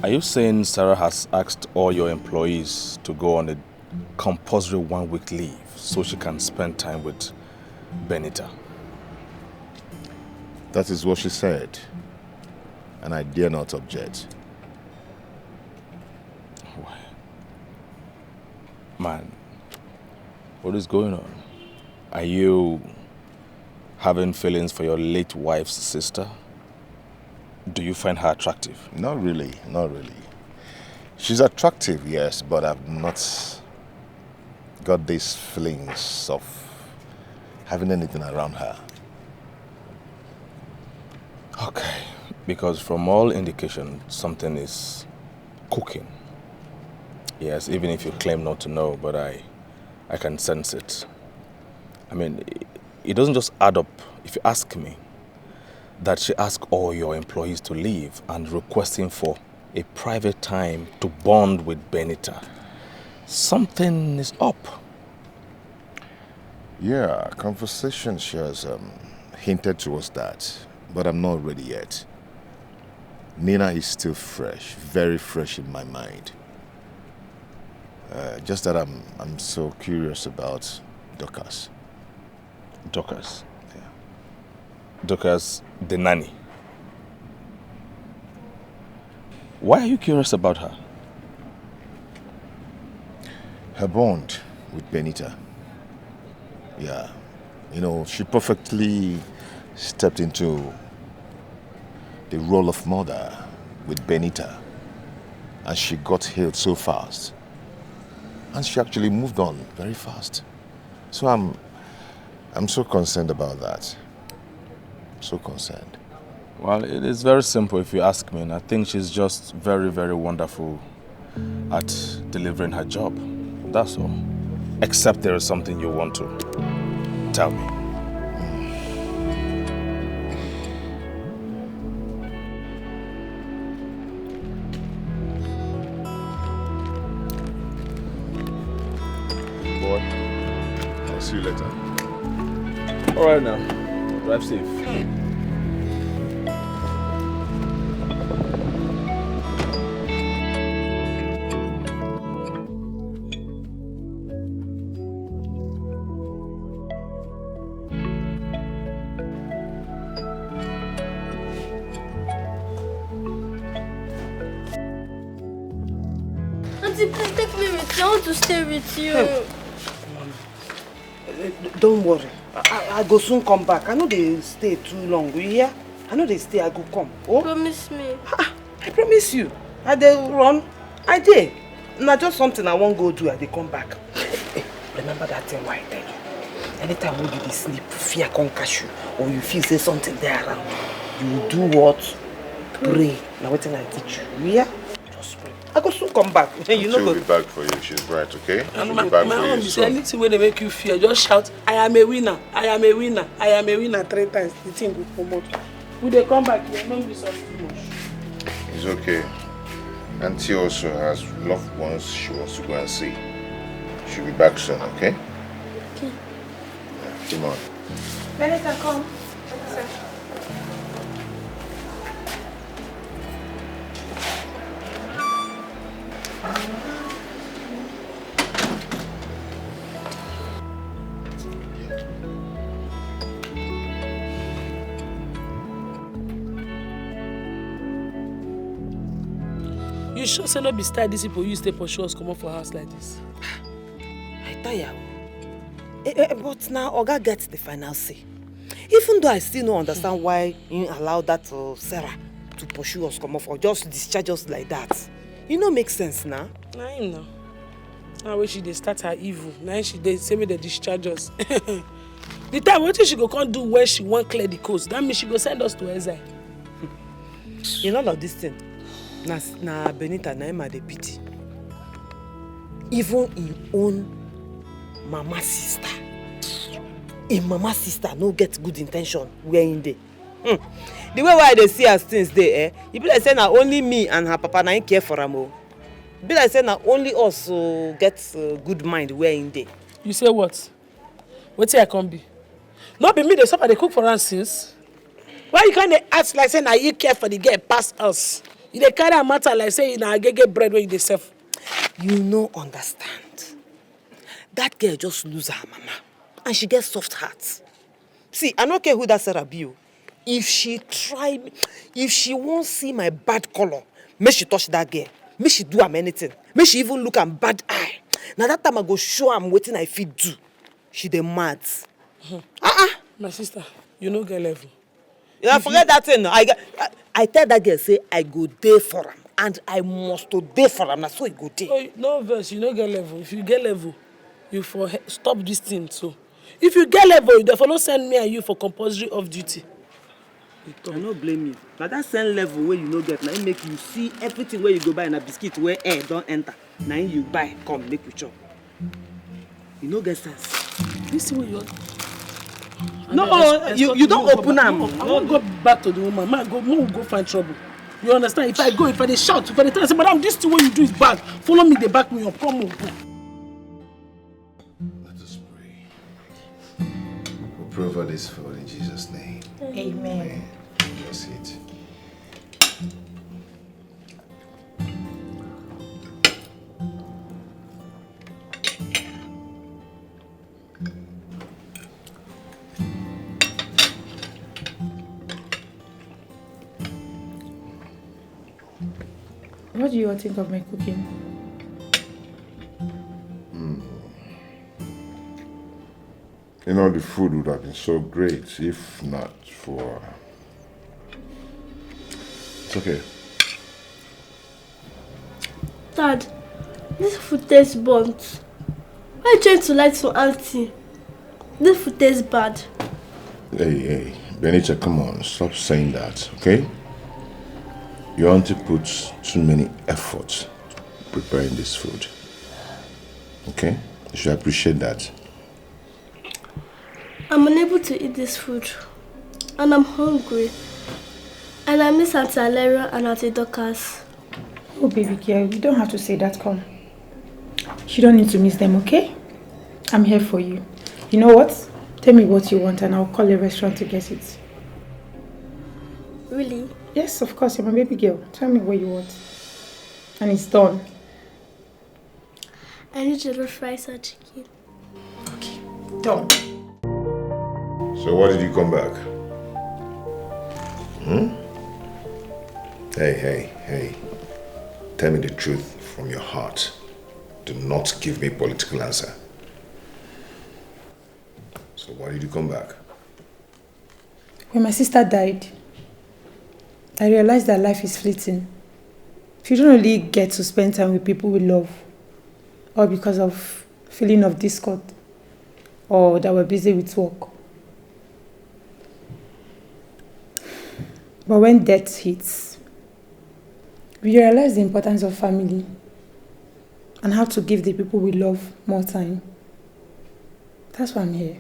Are you saying Sarah has asked all your employees to go on a compulsory one-week leave so she can spend time with Benita? That is what she said, and I dare not object. Why? Man, what is going on? Are you having feelings for your late wife's sister? Do you find her attractive? Not really, not really. She's attractive, yes, but I've not got these feelings of having anything around her. Okay, because from all indication, something is cooking. Yes, even if you claim not to know, but I, I can sense it. I mean, it doesn't just add up, if you ask me, that she asked all your employees to leave and requesting for a private time to bond with Benita. Something is up. Yeah, conversation, she has, um, hinted towards that, but I'm not ready yet. Nina is still fresh, very fresh in my mind. Uh, just that I'm, I'm so curious about Dorcas. Dorcas? Yeah. Dorcas, the nanny. Why are you curious about her? Her bond with Benita. Yeah. You know, she perfectly stepped into the role of mother with Benita, and she got healed so fast. And she actually moved on very fast. So I'm, I'm so concerned about that. So concerned. Well, it is very simple if you ask me, and I think she's just very, very wonderful at delivering her job. That's all. Except there is something you want to tell me. Boy, I'll see you later. All right now. Drive safe. Auntie, please take me with you. I want to stay with you. Hey. Eh, don't worry. I, I, I go soon come back. I no dey stay too long. You hear? I no dey stay. I go come. Oh? Promise me. Ah, I promise you. I dey run. I dey. Na just something I wan go do. I dey come back. Eh, eh, remember that thing wey I tell you. Anytime wey you dey sleep, fear come catch you, or you feel say something dey around, you do what? Pray. Na wetin I teach you. You hear? Just pray. I go soon come back. You know. She'll be back for you. She's bright, okay? She'll be back for you soon. Anything wey dey make you fear, just shout, "I am a winner. I am a winner. I am a winner," three times. The thing go comot. We dey come back here. No be something much. It's okay. Auntie also has loved ones she wants to go and see. She'll be back soon, okay? Okay. Yeah, come on. Benita, come. Sir. You sure say no be style these people use take pursue us comot for house like this? I tire. Eh, eh, but now Oga gets the final say. Even though I still no understand why he allow that, uh, Sarah to pursue us comot for, just discharge us like that. E no make sense na. Na him na. Now wey she dey start her evil, na him she dey say make dem discharge us. The time wetin she go come do when she wan clear the coast? That means she go send us to exile. In all of this thing, na, na Benita na him I dey pity. Even him own mama sister. Him mama sister no get good intention where him dey. Hmm. The way wey I dey see as things dey, eh, e be like say na only me and her papa na him care for am o. E be like say na only us, uh, get, uh, good mind where him dey. You say what? Wetin I come be? No be me dey suffer, dey cook for am since. Why you come dey act like say na you care for the girl pass us? You dey carry her matter like say na agege bread wey you dey serve. You no understand. That girl just lose her mama, and she get soft heart. See, I no care who that Sarah be o. If she try me, if she wan see my bad color, make she touch that girl. Make she do am anything. Make she even look am bad eye. Na that time I go show am wetin I fit do. She dey mad. Ah ah. My sister, you no get level. Yeah, forget that thing. I, I, I tell that girl say I go dey for am, and I must to dey for am. Na so e go dey. Oh, no vex, you no get level. If you get level, you for he-, stop this thing so. If you get level, you dey for no send me and you for compulsory off duty. I no blame you. Na that same level wey you no get, na im make you see everything wey you go buy na biscuit wey air don enter. Na im you buy come make you chop. You no get sense. This thing wey you want. No, you, you don't open am. I wan go back to the woman. Man, go, make we go find trouble. You understand? If I go, if I dey shout, if I dey tell her say, "Madam, this thing wey you do is bad," follow me, dey back me up. Come on, go. Let us pray. We pray over this food in Jesus' name. Amen. Amen. That's it. What do you all think of my cooking? Mm. You know, the food would have been so great if not for, Okay. Dad, this food tastes burnt. Why are you trying to lie to Auntie? This food tastes bad. Hey, hey, Benita, come on, stop saying that, okay? Your auntie puts too many efforts preparing this food. Okay? You should appreciate that. I'm unable to eat this food. And I'm hungry. And I miss Auntie Valeria and Auntie Dorcas. Oh, baby girl, you don't have to say that. Come. You don't need to miss them, okay? I'm here for you. You know what? Tell me what you want and I'll call a restaurant to get it. Really? Yes, of course, you're my baby girl. Tell me what you want. And it's done. I need jollof rice and chicken. Okay, done. So why did you come back? Hmm? Hey, hey, hey. Tell me the truth from your heart. Do not give me political answer. So why did you come back? When my sister died, I realized that life is fleeting. You don't really get to spend time with people we love, or because of feeling of discord, or that we're busy with work. But when death hits, we realize the importance of family and how to give the people we love more time. That's why I'm here.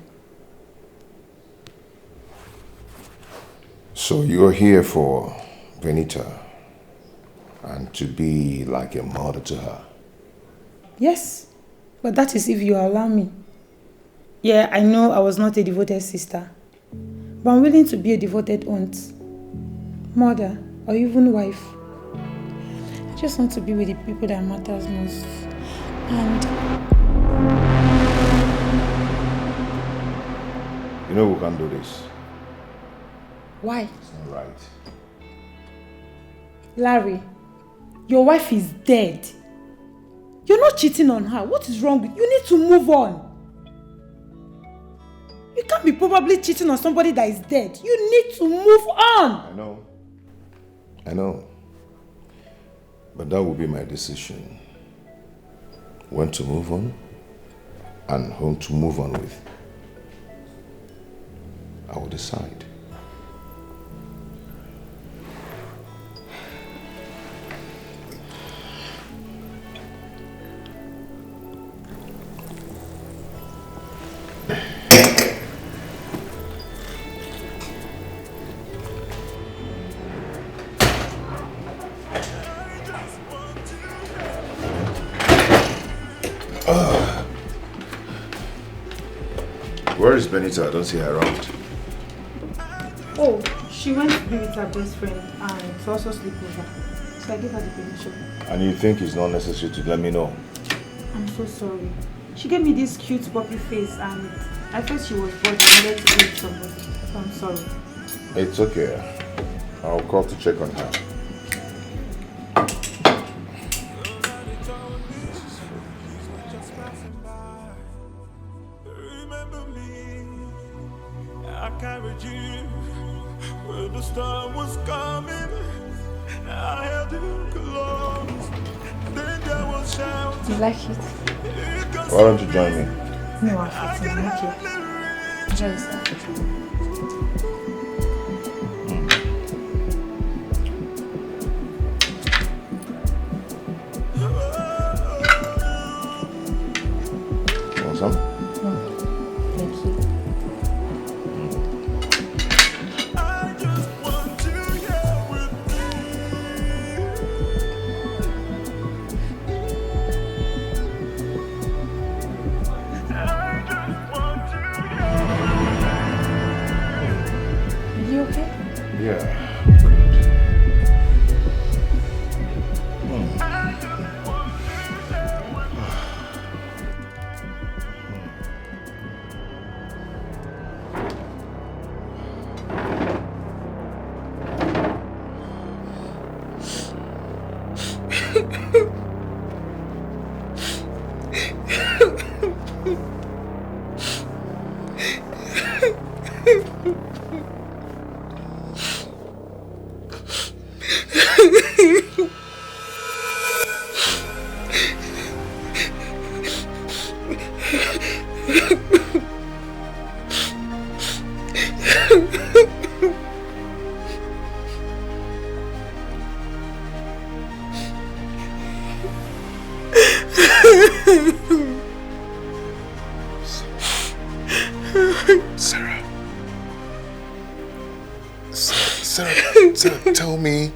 So you're here for Benita and to be like a mother to her? Yes, but that is if you allow me. Yeah, I know I was not a devoted sister, but I'm willing to be a devoted aunt, mother, or even wife. I just want to be with the people that matters most. And You know we can't do this. Why? It's not right. Larry, your wife is dead. You're not cheating on her. What is wrong with you? You need to move on. You can't be probably cheating on somebody that is dead. You need to move on. I know. I know. But that will be my decision. When to move on and whom to move on with. I will decide. Where is Benita? I don't see her around. Oh, she went to be with her best friend and to also sleep over. So I gave her the permission. And you think it's not necessary to let me know? I'm so sorry. She gave me this cute puppy face and I thought she was bored and let to eat somebody. So I'm sorry. It's okay. I'll call to check on her. I carried you when the storm was coming. I held you close. Then there was shouting. You like it? Why don't you join me? No, I'm fine. I'm okay. Enjoy yourself. Want some? Thank you. Are you okay? Yeah, I'm good. Hmm. Sarah. Sarah, Sarah, Sarah, tell me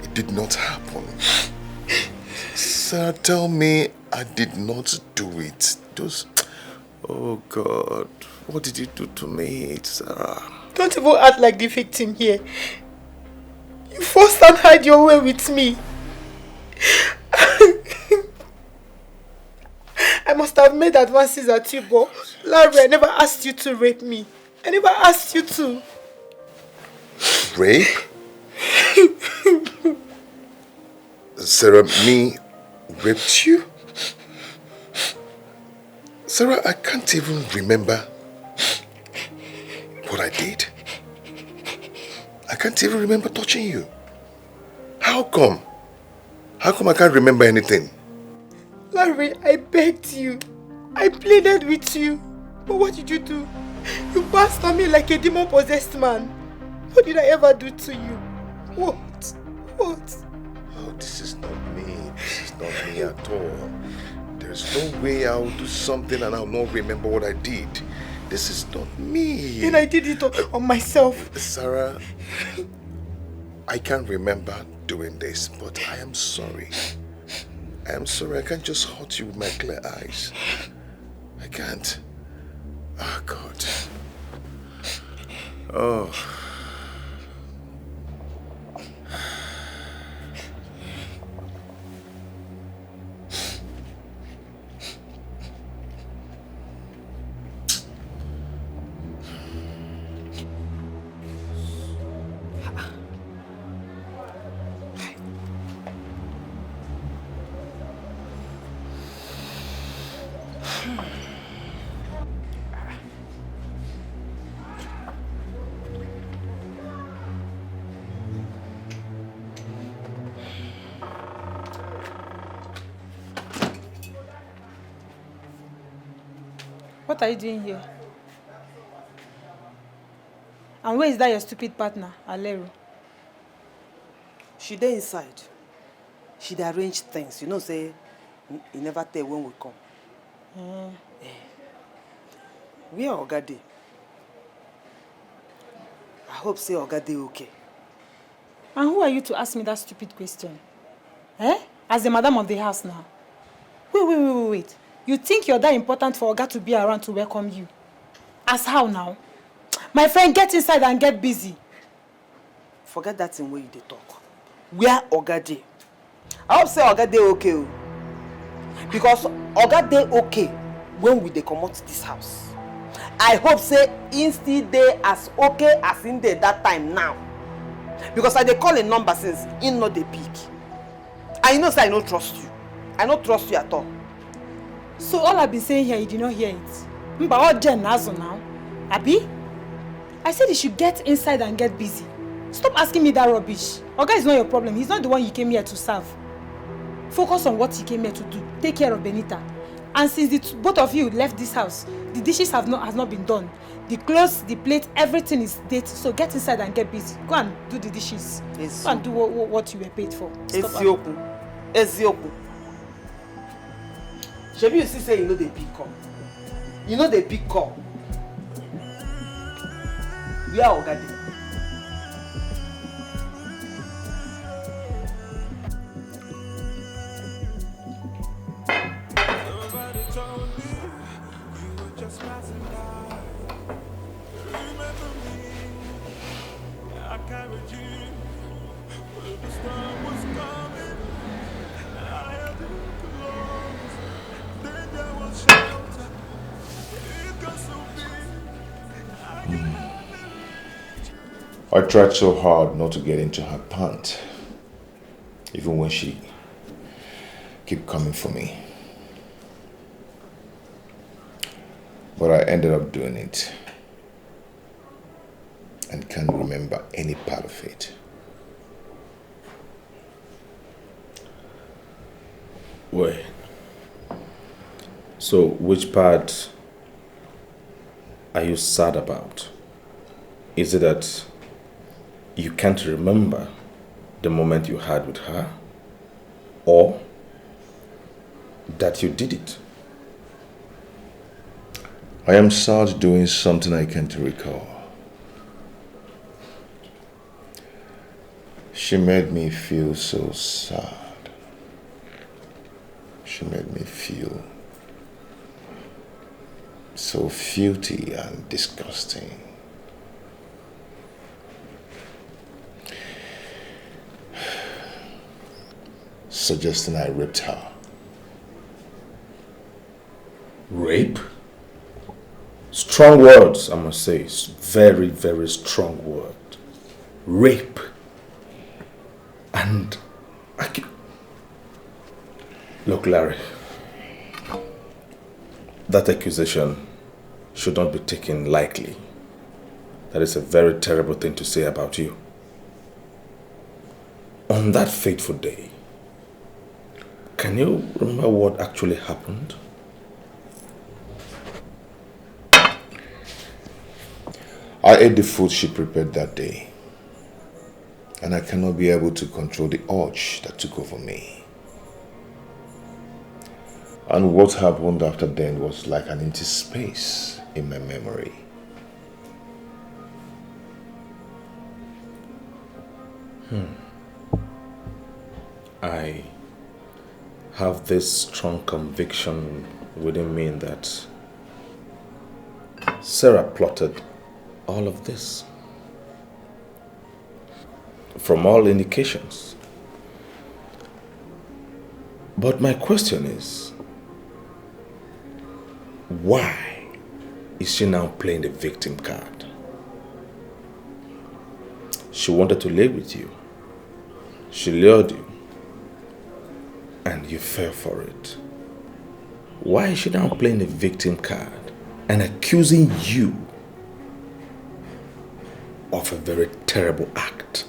it did not happen. Sarah, tell me I did not do it. Those, oh God, what did you do to me, Sarah? Don't even act like the victim here. You forced and had your way with me. I must have made advances at you, but Larry, I never asked you to rape me. I never asked you to. Rape? Sarah, me raped you? Sarah, I can't even remember what I did. I can't even remember touching you. How come? How come I can't remember anything? Larry, I begged you. I pleaded with you. But what did you do? You passed on me like a demon-possessed man. What did I ever do to you? What? What? Oh, this is not me. This is not me at all. There's no way I'll do something and I'll not remember what I did. This is not me. Then I did it on, on myself. Sarah, I can't remember doing this, but I am sorry. I am sorry. I can't just hurt you with my clear eyes. I can't. Oh, God. Oh. What are you doing here? And where is that your stupid partner, Alero? She dey inside. She dey arrange things. You know say he never tell when we come. Eh. Eh. Where Oga dey? I hope say Oga dey okay. And who are you to ask me that stupid question? Eh? As the madam of the house now. Wait, wait, wait, wait, wait. You think you're that important for Oga to be around to welcome you? As how now? My friend, get inside and get busy. Forget that thing wey you dey talk. Where Oga dey? I hope say Oga dey okay o. Because Oga dey okay when we dey comot this house. I hope say he still dey as okay as he dey that time now. Because I dey call him number since, he no dey pick. And you know say I no trust you. I no trust you at all. So all I've been saying here, you did not hear it. Mba, all Jen Nazo now. Abi? I said you should get inside and get busy. Stop asking me that rubbish. Oga is not your problem. He's not the one you came here to serve. Focus on what you came here to do. Take care of Benita. And since the t- both of you left this house, the dishes have not has not been done. The clothes, the plate, everything is dirty. So get inside and get busy. Go and do the dishes. Go and do what, what, what you were paid for. Stop. Ezioku. Ezioku. Shebi you see say you no dey pick call. You no dey pick call. Where Oga dey? I tried so hard not to get into her pant, even when she keep coming for me. But I ended up doing it and can't remember any part of it. Wait. So, which part are you sad about? Is it that you can't remember the moment you had with her? Or that you did it? I am sad doing something I can't recall. She made me feel so sad. She made me feel so filthy and disgusting, suggesting I raped her. Rape? Strong words, I must say. It's very, very strong word. Rape. And I can... Look, Larry, that accusation should not be taken lightly. That is a very terrible thing to say about you. On that fateful day, can you remember what actually happened? I ate the food she prepared that day, and I cannot be able to control the urge that took over me. And what happened after then was like an empty space in my memory. Hmm. I have this strong conviction within me that Sarah plotted all of this. From all indications. But my question is, why is she now playing the victim card? She wanted to live with you. She lured you. And you fell for it. Why is she now playing the victim card and accusing you of a very terrible act?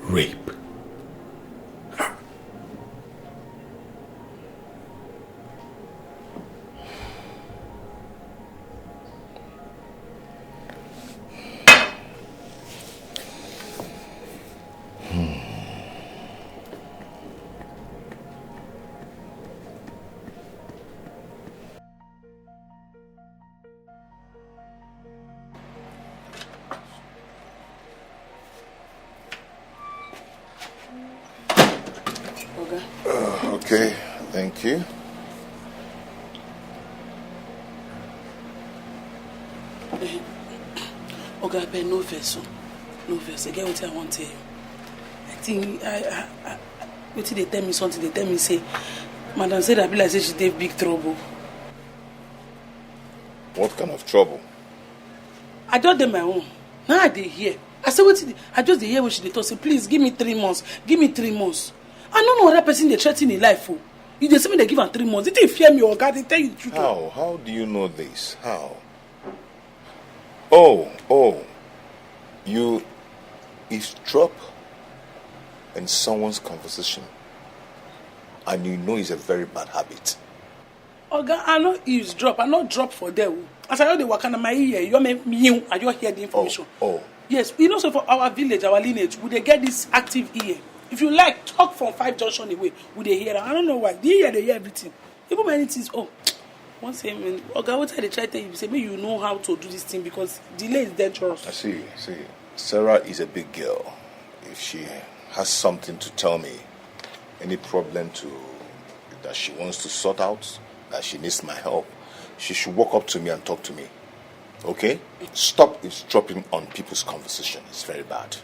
Rape. Okay, thank you. Oga, abeg, no vex o. No vex. E get wetin I wan tell you. I think I, I, I wetin dey tell me something dey tell me say Madam Sarah be like say she dey big trouble. What kind of trouble? I just dey my own. Now I dey hear. I say wetin I just dey hear when she dey talk say, please give me three months, give me three months. I no know other person dey threaten im life o. You dey see me dey give am three months. You think fear me, oga, dey tell you the truth. How? How do you know this? How? Oh, oh. You eavesdrop in someone's conversation, and you know it's a very bad habit. Oga, I no eavesdrop, I no drop for there o. As I no dey waka na my ear, you make me, I just hear the information. Oh, oh. Yes, you know, so for our village, our lineage, we dey get this active ear. If you like, talk from five junction away, we dey hear am. I don't know why. The ear dey hear everything. Even many things. Oh, one thing, man. Oga, what I dey try tell you, say make you know how to do this thing because delay is dangerous. I see, I see. Sarah is a big girl. If she has something to tell me, any problem to that she wants to sort out, that she needs my help, she should walk up to me and talk to me. Okay? Stop eavesdropping on people's conversation. It's very bad.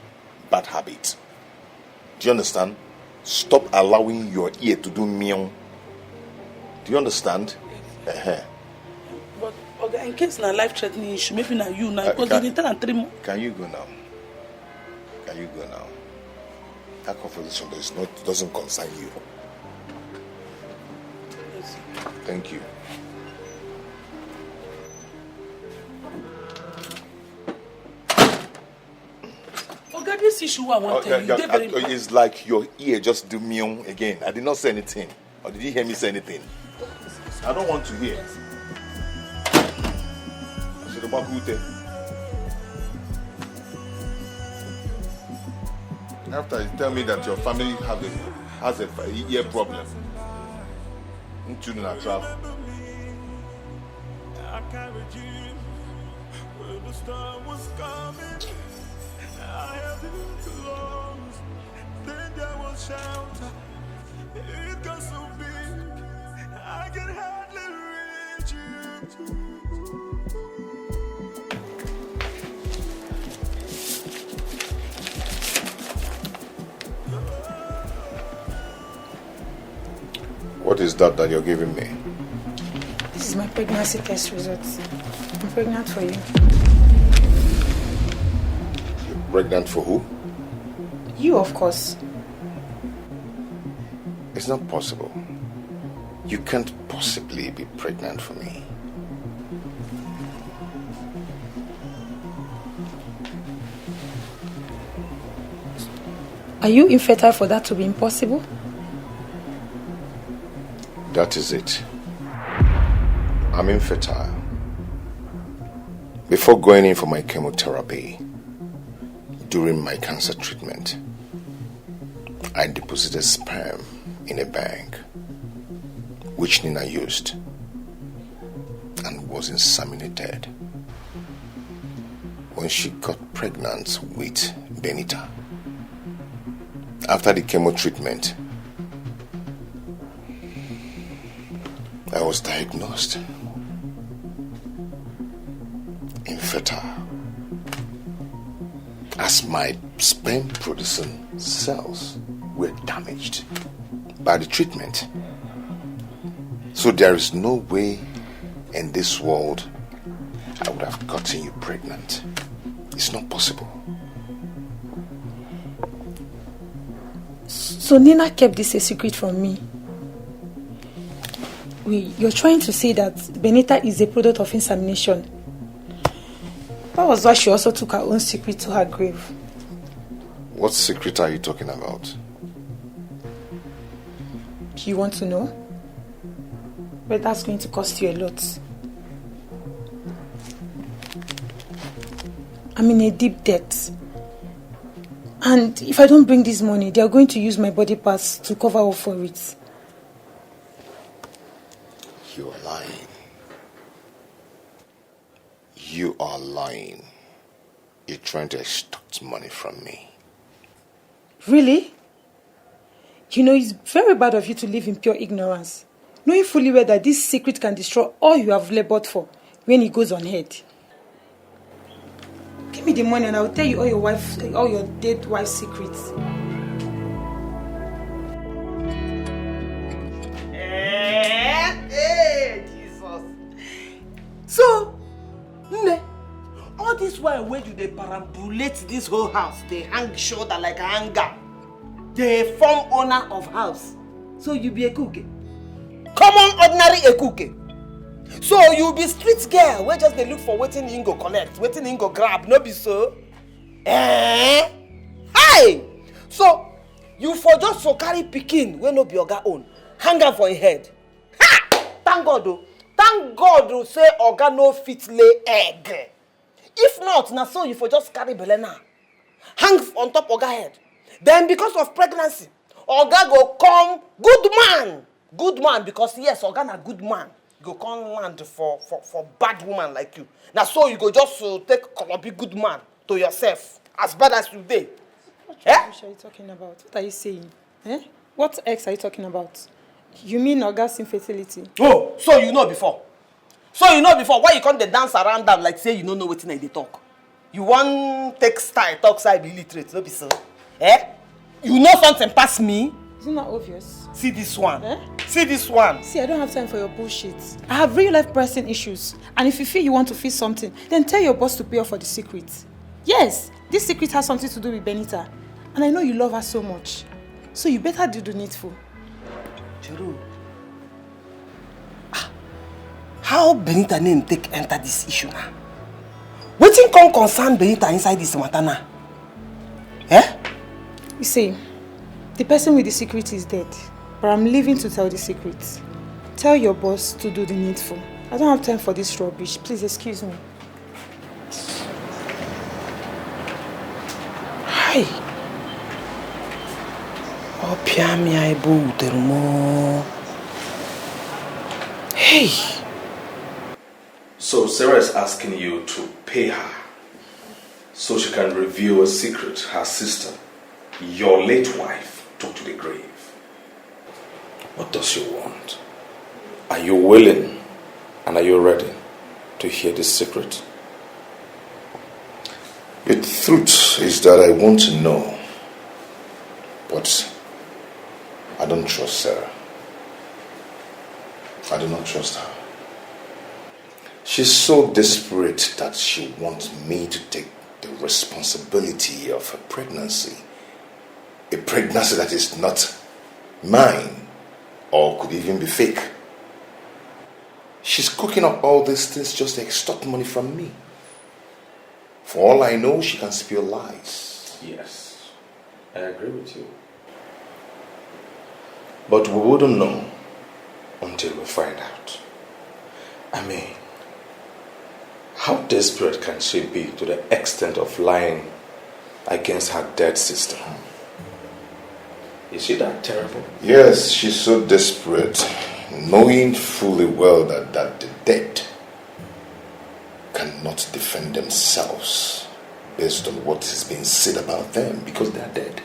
Bad habit. Do you understand? Stop allowing your ear to do meow. Do you understand? Uh-huh. But oga, in case na life threatening issue, maybe na you na, uh, because you dey tell am three months. Can you go now? Can you go now? That conversation does not doesn't concern you. Thank you. Oga, this issue I want to tell you, yeah, very, it's like your ear just do meow again. I did not say anything. Or did you hear me say anything? I don't want to hear. I said, after you tell me that your family have a, has a ear problem, you know, travel. Carried you when the storm was coming. I held you close. Then there was shelter. It got so big, I can hardly reach you. What is that that you're giving me? This is my pregnancy test results. I'm pregnant for you. You're pregnant for who? You, of course. It's not possible. You can't possibly be pregnant for me. Are you infertile for that to be impossible? That is it. I'm infertile. Before going in for my chemotherapy, during my cancer treatment, I deposited sperm in a bank, which Nina used and was inseminated when she got pregnant with Benita. After the chemo treatment, I was diagnosed infertile as my sperm producing cells were damaged by the treatment. So there is no way in this world I would have gotten you pregnant. It's not possible. So Nina kept this a secret from me. Wait, you're trying to say that Benita is a product of insemination? That was why she also took her own secret to her grave. What secret are you talking about? Do you want to know? But that's going to cost you a lot. I'm in a deep debt. And if I don't bring this money, they are going to use my body parts to cover up for it. You are lying. You are lying. You're trying to extort money from me. Really? You know, it's very bad of you to live in pure ignorance, knowing fully well that this secret can destroy all you have labored for when it goes on head. Give me the money and I'll tell you all your wife, all your dead wife's secrets. Eh, hey, Jesus. So, Nne, all this while wey you dey perambulate this whole house, dey hang shoulder like a hanger, dey form owner of house, so you be ekuke? Common ordinary ekuke. So you be street girl wey just dey look for wetin im go collect, wetin im go grab, no be so? Eh? Hi! So you for just so carry pikin wey no be oga own, hang am for im head. Ha! Thank God o. Thank God o say oga no fit lay egg. If not, na so you for just carry belle now, hang on top oga head. Then because of pregnancy, oga go come good man. Good man, because yes, oga na good man. Go come land for for for bad woman like you. Na so you go just uh, take kolobi good man to yourself, as bad as you dey. What rubbish are you talking about? What are you saying? Eh? What else are you talking about? You mean Oga's infertility? Oh, so you know before? So you know before? Why you come dey dance around am like say you no know wetin I dey talk? You wan take style talk say I be illiterate, no be so? Eh? You know something pass me? Isn't that obvious? See this one. Eh? See this one. See, I don't have time for your bullshit. I have real life pressing issues. And if you feel you want to feel something, then tell your boss to pay off for the secret. Yes, this secret has something to do with Benita. And I know you love her so much. So you better do the needful. Jero, ah, how Benita name take enter this issue now? Wetin come concern Benita inside this matter now? Eh? You see, the person with the secret is dead. But I'm leaving to tell the secret. Tell your boss to do the needful. I don't have time for this rubbish. Please excuse me. Hi. Ọ pịa m ya ebe o wutere m. Hey. So Sarah is asking you to pay her so she can reveal a secret her sister, your late wife, took to the grave. What does she want? Are you willing and are you ready to hear this secret? The truth is that I want to know, but I don't trust Sarah. I do not trust her. She's so desperate that she wants me to take the responsibility of her pregnancy. A pregnancy that is not mine or could even be fake. She's cooking up all these things just to extort money from me. For all I know, she can spill lies. Yes, I agree with you. But we wouldn't know until we find out. I mean, how desperate can she be to the extent of lying against her dead sister? Is she that terrible? Yes, she's so desperate, knowing fully well that, that the dead cannot defend themselves based on what is being said about them because they are dead.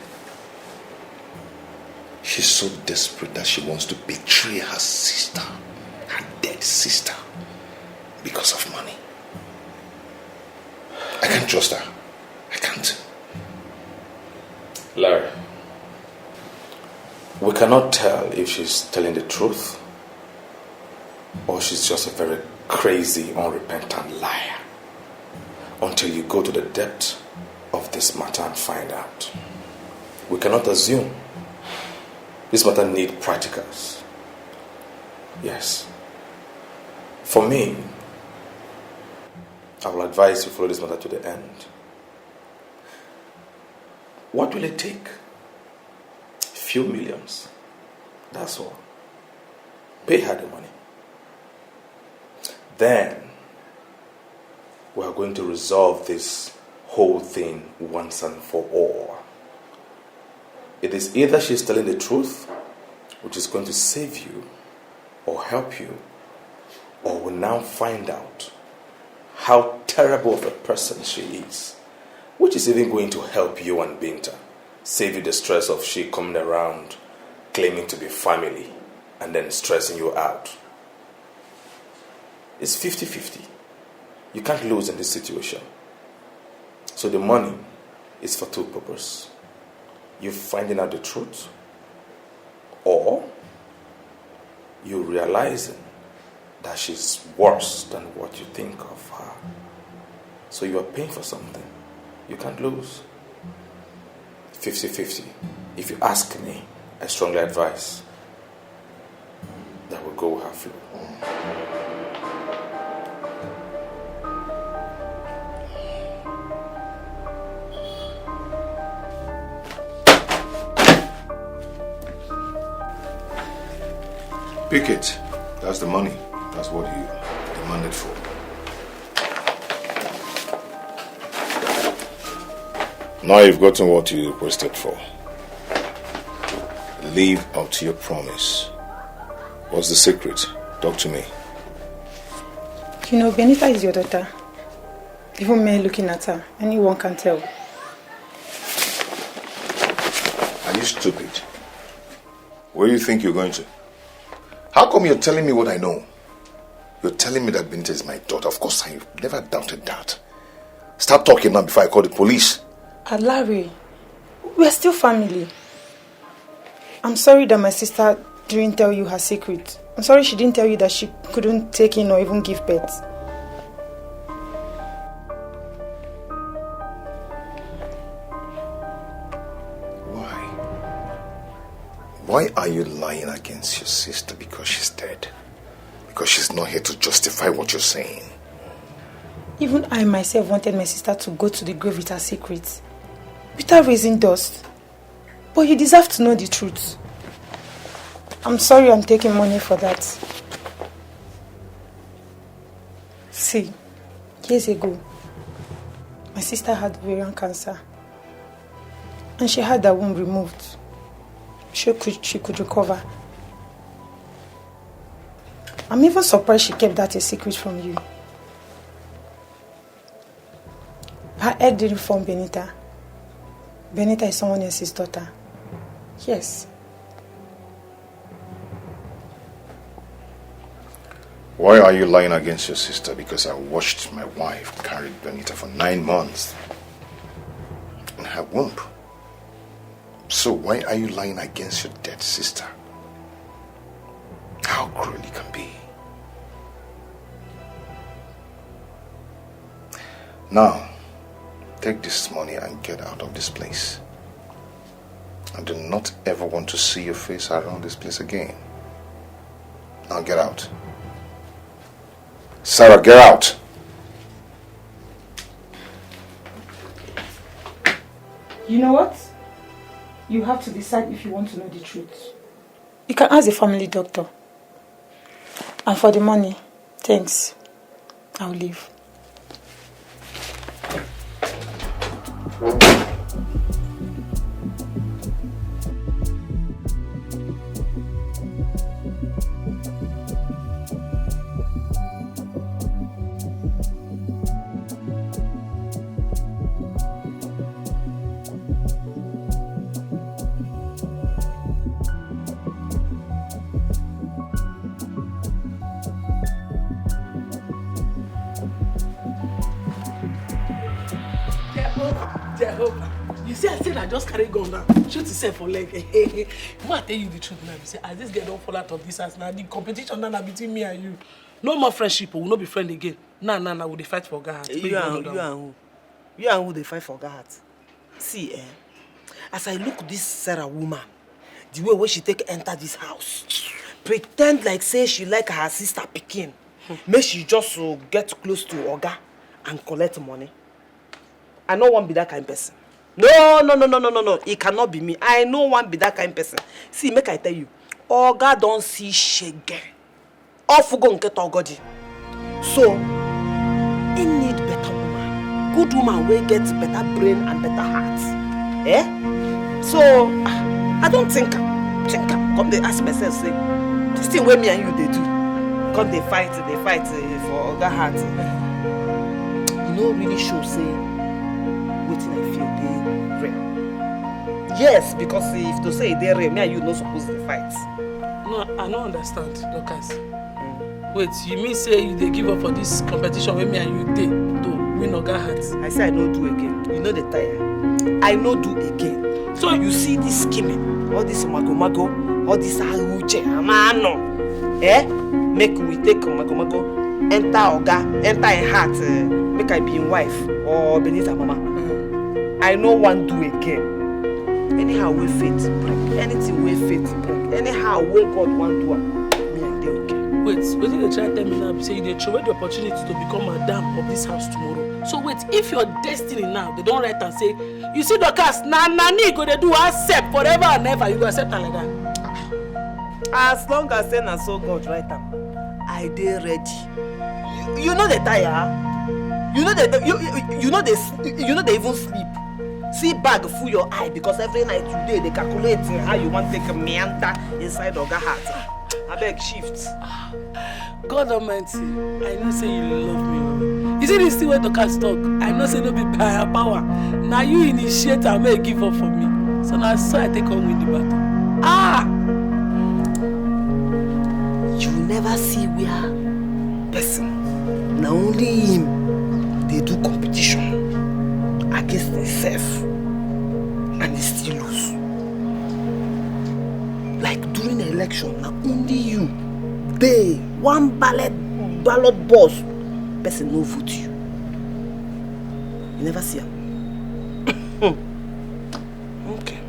She's so desperate that she wants to betray her sister, her dead sister, because of money. I can't trust her. I can't. Larry, we cannot tell if she's telling the truth or she's just a very crazy, unrepentant liar until you go to the depth of this matter and find out. We cannot assume. This matter need practicals. Yes. For me, I will advise you follow this matter to the end. What will it take? Few millions. That's all. Pay her the money. Then we are going to resolve this whole thing once and for all. It is either she's telling the truth, which is going to save you or help you, or we'll now find out how terrible of a person she is, which is even going to help you and Binta, save you the stress of she coming around claiming to be family and then stressing you out. It's fifty fifty. You can't lose in this situation. So the money is for two purposes. You finding out the truth, or you realizing that she's worse than what you think of her. So you are paying for something. You can't lose. Fifty fifty. If you ask me, I strongly advise that we go with her flow. Pick it. That's the money. That's what you demanded for. Now you've gotten what you requested for. Live up to your promise. What's the secret? Talk to me. You know, Benita is your daughter. Even me looking at her, anyone can tell. Are you stupid? Where do you think you're going to? How come you're telling me what I know? You're telling me that Benita is my daughter. Of course, I never doubted that. Start talking now before I call the police. Alari, we're still family. I'm sorry that my sister didn't tell you her secret. I'm sorry she didn't tell you that she couldn't take in or even give birth. Why? Why are you lying against your sister because she's dead? Because she's not here to justify what you're saying. Even I myself wanted my sister to go to the grave with her secret, without raising dust. But you deserve to know the truth. I'm sorry I'm taking money for that. See, years ago, my sister had ovarian cancer. And she had that womb removed. She could, she could recover. I'm even surprised she kept that a secret from you. Her head didn't form Benita. Benita is someone else's daughter. Yes. Why are you lying against your sister? Because I watched my wife carry Benita for nine months in her womb. So why are you lying against your dead sister? How cruel you can be. Now, take this money and get out of this place. I do not ever want to see your face around this place again. Now get out. Sarah, get out! You know what? You have to decide if you want to know the truth. You can ask the family doctor. And for the money, thanks. I'll leave. Jehovah, Jehovah. You see, I say I just carry gun now. Shoot yourself for leg. Ma tell you the truth now. You say, as this girl don't fall out of this house now, the competition now na between me and you. No more friendship, we will not be friend again. Now, now, now, we dey fight for God. You and, you and who? You and who dey fight for God? See, eh? As I look this Sarah woman, the way wey she take enter this house, pretend like say she like her sister pikin, make she just uh, get close to Oga and collect money. I no wan be that kind person. No, no, no, no, no, no, no. It cannot be me. I no wan be that kind person. See, make I tell you, Oga don see shege. Ofugo nke Togodi. So, he need better woman. Good woman wey get better brain and better heart. Eh? So, ah, I don't think am. Think am. Come dey ask myself say, this thing wey me and you dey do, come dey fight, dey fight eh, for Oga heart. E no really show say wetin I feel dey real. Yes, because if to say e dey real, me and you no suppose dey fight. No, I no understand, Dorcas. Wait, you mean say you dey give up for this competition wey me and you dey to win Oga heart? I say I no do again. You no dey tire. I no do again. So you see this scheming, all this mago mago, all this aruche, amano. Eh? Make we take mago mago, enter Oga, enter him heart. Eh? Make I be him wife or Benita mama. I no wan do again. Anyhow wey faith bring, anything wey faith bring, anyhow wey God wan do am, me I dey okay. Wait, wetin you dey try tell me now be say you dey throw away the opportunity to become madam of this house tomorrow. So wait, if your destiny now, they don write am say, you see Dorcas, na na me go dey do accept forever and ever, you go accept am like that? As long as say na so God write am, I dey ready. You, you no dey tire? You no dey you, you, you no dey you no dey even sleep. See bag full your eye because every night you dey dey calculate how you wan take meander inside Oga heart. Abeg shift. God Almighty, I know say you love me. Oh. You see this thing wey Dorcas talk? I know say no be by her power. Na you initiate am make e give up for me. So na so I take come win the battle. Ah! You never see where person na only him dey do competition against himself and he still lose. Like during election, na only you dey one ballot ballot box, person no vote you. You never see am. Okay.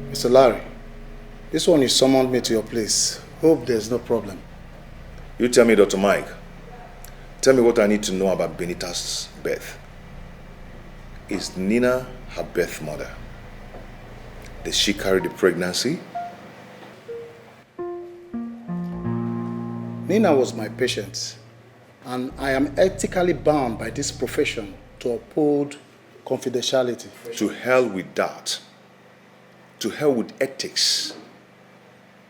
Mister Larry, this one you summoned me to your place. Hope there's no problem. You tell me, Doctor Mike. Tell me what I need to know about Benita's birth. Is Nina her birth mother? Did she carry the pregnancy? Nina was my patient, and I am ethically bound by this profession to uphold confidentiality. To hell with that. To hell with ethics.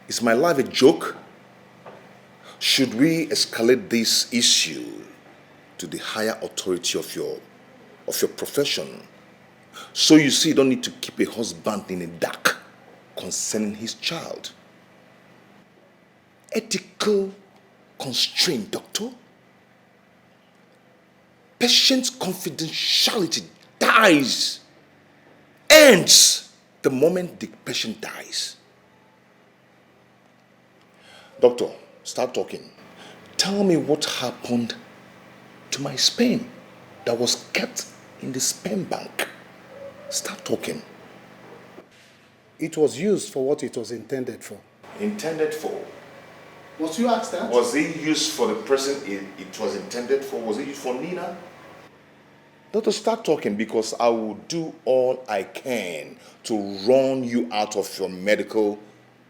Is my life a joke? Should we escalate this issue to the higher authority of your of your profession? So you see, you don't need to keep a husband in the dark concerning his child. Ethical constraint, doctor. Patient confidentiality dies, ends the moment the patient dies. Doctor, start talking. Tell me what happened to my sperm that was kept in the sperm bank. Start talking. It was used for what it was intended for. Intended for? Was you asked that? Was it used for the person it, it was intended for? Was it used for Nina? Doctor, start talking, because I will do all I can to run you out of your medical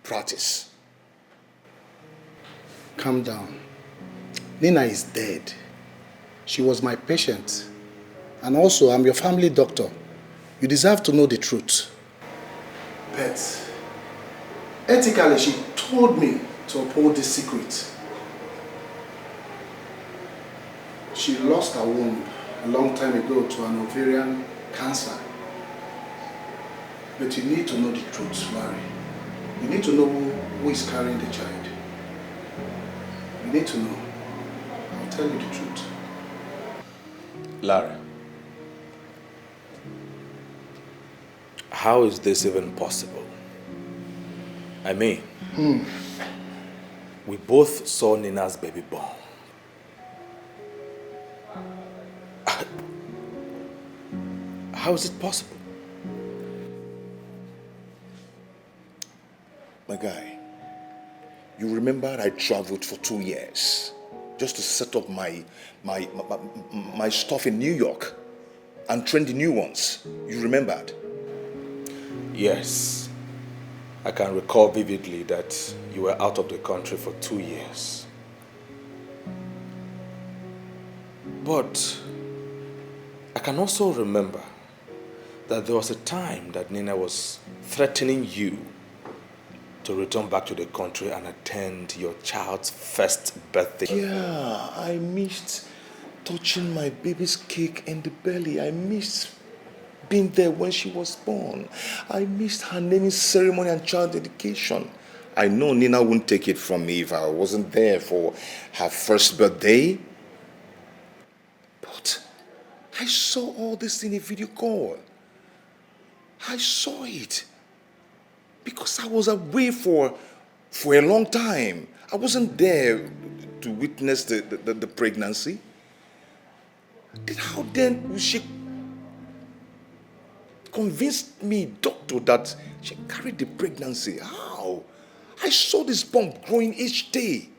practice. Calm down. Nina is dead. She was my patient. And also, I'm your family doctor. You deserve to know the truth. But ethically, she told me to uphold this secret. She lost her womb a long time ago to an ovarian cancer. But you need to know the truth, Larry. You need to know who, who is carrying the child. You need to know. I'll tell you the truth. Larry, how is this even possible? I mean, we both saw Nina's baby born. How is it possible? My guy, you remember I traveled for two years just to set up my my my, my, my stuff in New York and train the new ones. You remembered? Yes. I can recall vividly that you were out of the country for two years. But I can also remember that there was a time that Nina was threatening you to return back to the country and attend your child's first birthday. Yeah, I missed touching my baby's cake in the belly. I missed being there when she was born. I missed her naming ceremony and child dedication. I know Nina won't take it from me if I wasn't there for her first birthday. But I saw all this in a video call. I saw it because I was away for for a long time. I wasn't there to witness the, the, the, the pregnancy. Then how then will she convince me, doctor, that she carried the pregnancy? How? I saw this bump growing each day.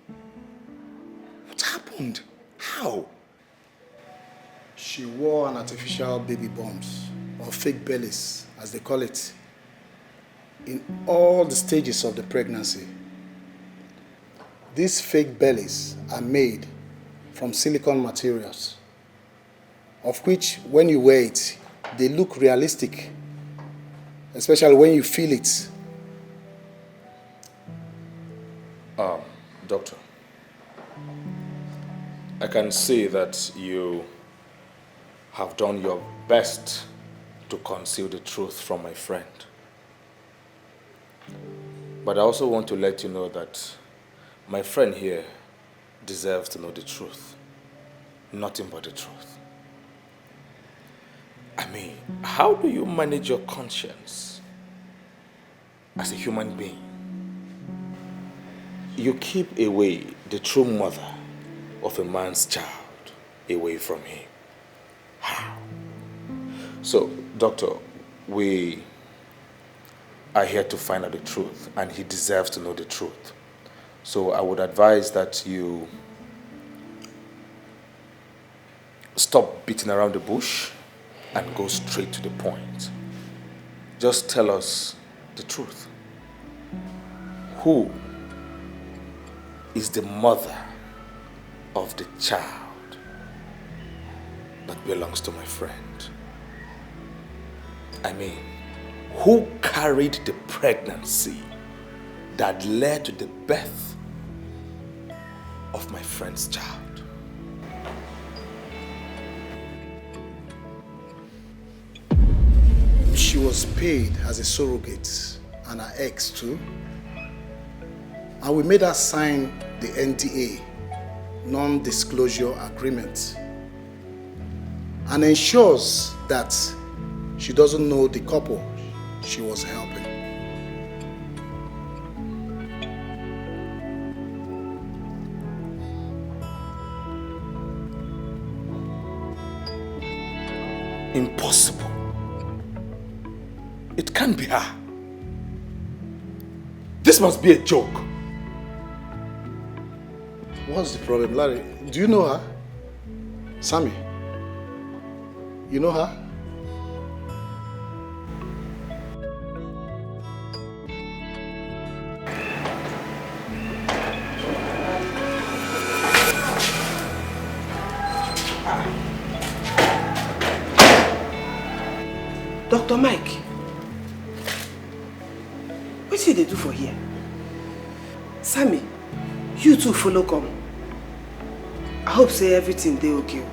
What happened? How? She wore an artificial baby bumps, or fake bellies, as they call it, in all the stages of the pregnancy. These fake bellies are made from silicone materials, of which, when you wear it, they look realistic, especially when you feel it. Um, doctor, I can see that you have done your best to conceal the truth from my friend. But I also want to let you know that my friend here deserves to know the truth. Nothing but the truth. I mean, how do you manage your conscience as a human being? You keep away the true mother of a man's child away from him. How? So, doctor, we are here to find out the truth, and he deserves to know the truth. So I would advise that you stop beating around the bush and go straight to the point. Just tell us the truth. Who is the mother of the child that belongs to my friend? I mean, who carried the pregnancy that led to the birth of my friend's child. She was paid as a surrogate and her ex too. And we made her sign the N D A, non-disclosure agreement, and ensures that she doesn't know the couple she was helping. Impossible. It can't be her. This must be a joke. What's the problem, Larry? Do you know her? Sammy, you know her? Doctor Mike, wetin you dey do for here? Sammy, you too follow come. I hope say everything dey okay.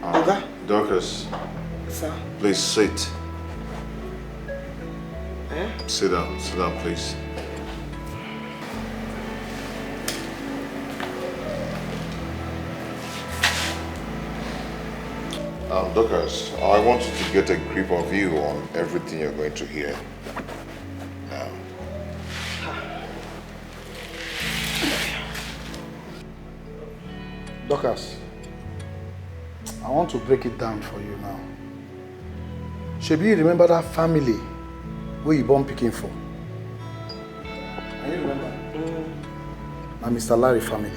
Um, Oga? Dorcas. Sir? Please sit. Eh? Sit down, sit down, please. Um, Dorcas, I want you to get a grip of you on everything you're going to hear now. Dorcas, I want to break it down for you now. Shebi you remember that family wey you born pikin for? Can you remember? Na Mister Larry family.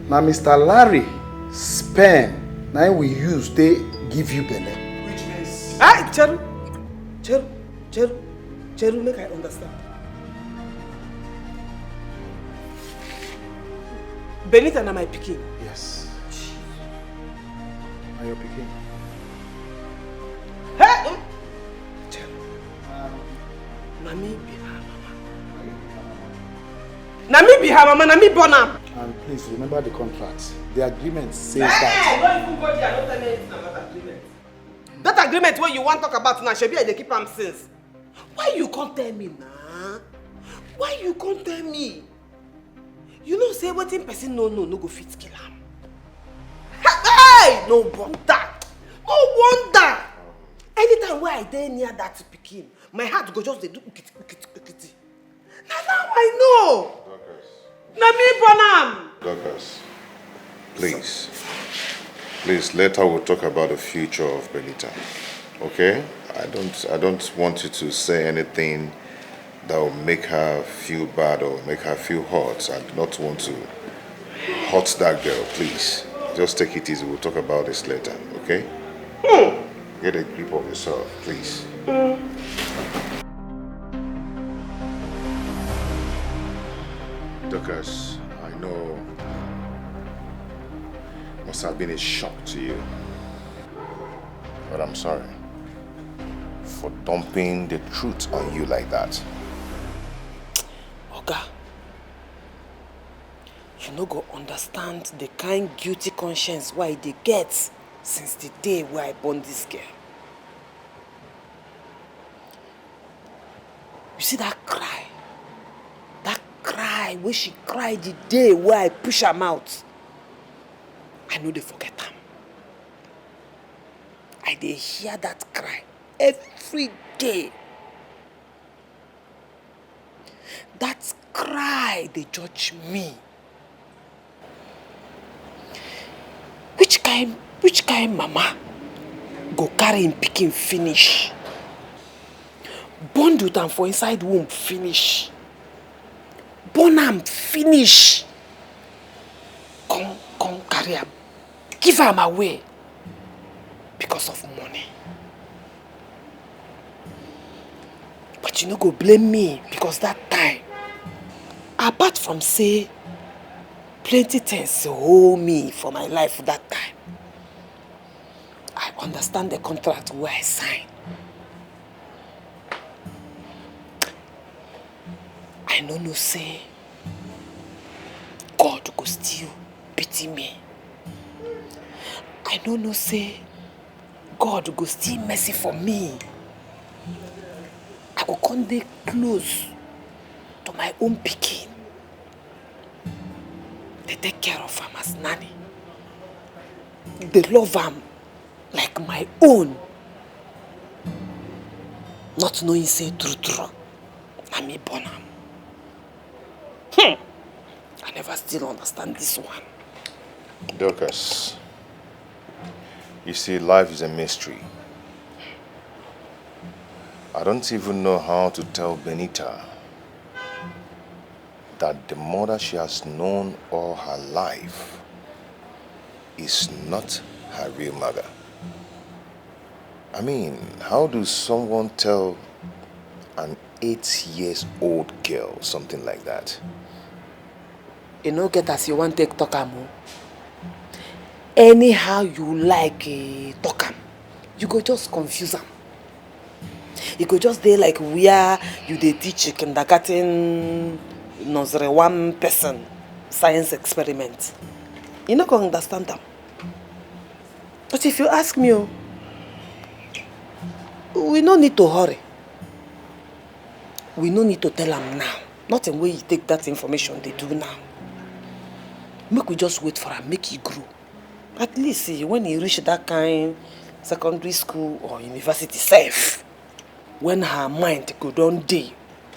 Na Mister Larry sperm na im we use take give you belle. Which means? Hey, Cheru! Cheru! Cheru! Cheru, make I understand. Benita na my pikin. Yes. Na your pikin. Hey! Cheru. Na me be her mama. Na me be her mama, na me born am. And please remember the contract. The agreement says that. Hey, no even go there, no tell me anything about agreement. That agreement wey you wan talk about now, shebi I dey keep am since. Why you come tell me na? Why you come tell me? You know say wetin person no know no go fit kill am. Hey! No wonder. No wonder. Anytime wey I dey near that pikin, my heart go just dey do ukiti, ukiti, ukiti. Na now I know. Dorcas. Na me born am. Dorcas, please. Please, later we'll talk about the future of Benita. Okay? I don't, I don't want you to say anything that will make her feel bad or make her feel hurt. I do not want to hurt that girl, please. Just take it easy. We'll talk about this later, okay? Hmm. Get a grip of yourself, please. Dorcas, I know must have been a shock to you, but I'm sorry for dumping the truth on you like that. Oga, you no go understand the kind guilty conscience wey I dey get since the day wey I born this girl. You see that cry? That cry wey she cry the day wey I push am out. I no dey forget am. I dey hear that cry every day. That cry dey judge me. Which kind, which kind mama go carry im pikin finish, bond with am for inside womb finish, born am finish, come, come carry am, give am away because of money? But you no go blame me because that time, apart from say plenty things hold me for my life that time, I understand the contract wey I sign. I I no know say God go still pity me. I no know say God go still mercy for me. I go come dey close to my own pikin. Dey take care of am as nanny. Dey love am like my own. Not knowing say true true, na me born am. Hmm. I never still understand this one. Dorcas, you see, life is a mystery. I don't even know how to tell Benita that the mother she has known all her life is not her real mother. I mean, how does someone tell an eight years old girl something like that? E no get as you wan take talk am o. Anyhow you like eh, talk am, you go just confuse am. E go just dey like where you dey teach kindergarten nursery one person science experiment. You no go understand am. But if you ask me o, we no need to hurry. We no need to tell am now. Nothing wey you take that information dey do now. Make we just wait for am, make e grow. At least eh, when e reach that kind secondary school or university sef, when her mind go don dey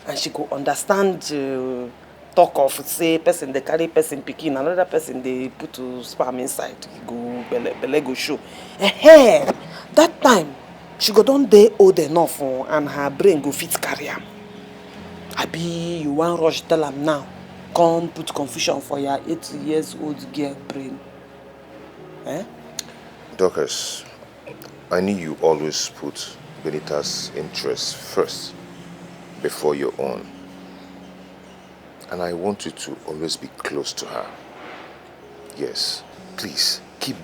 and she go understand uh, talk of say person dey carry person pikin, another person dey put uh, sperm inside, e go belle, belle go show. Ehe, that time she go don dey old enough uh, and her brain go fit carry am. Abi you wan rush tell am now, come put confusion for your eight years old girl brain? Eh? Dorcas, I knew you always put Benita's interests first before your own. And I want you to always be close to her. Yes, please, keep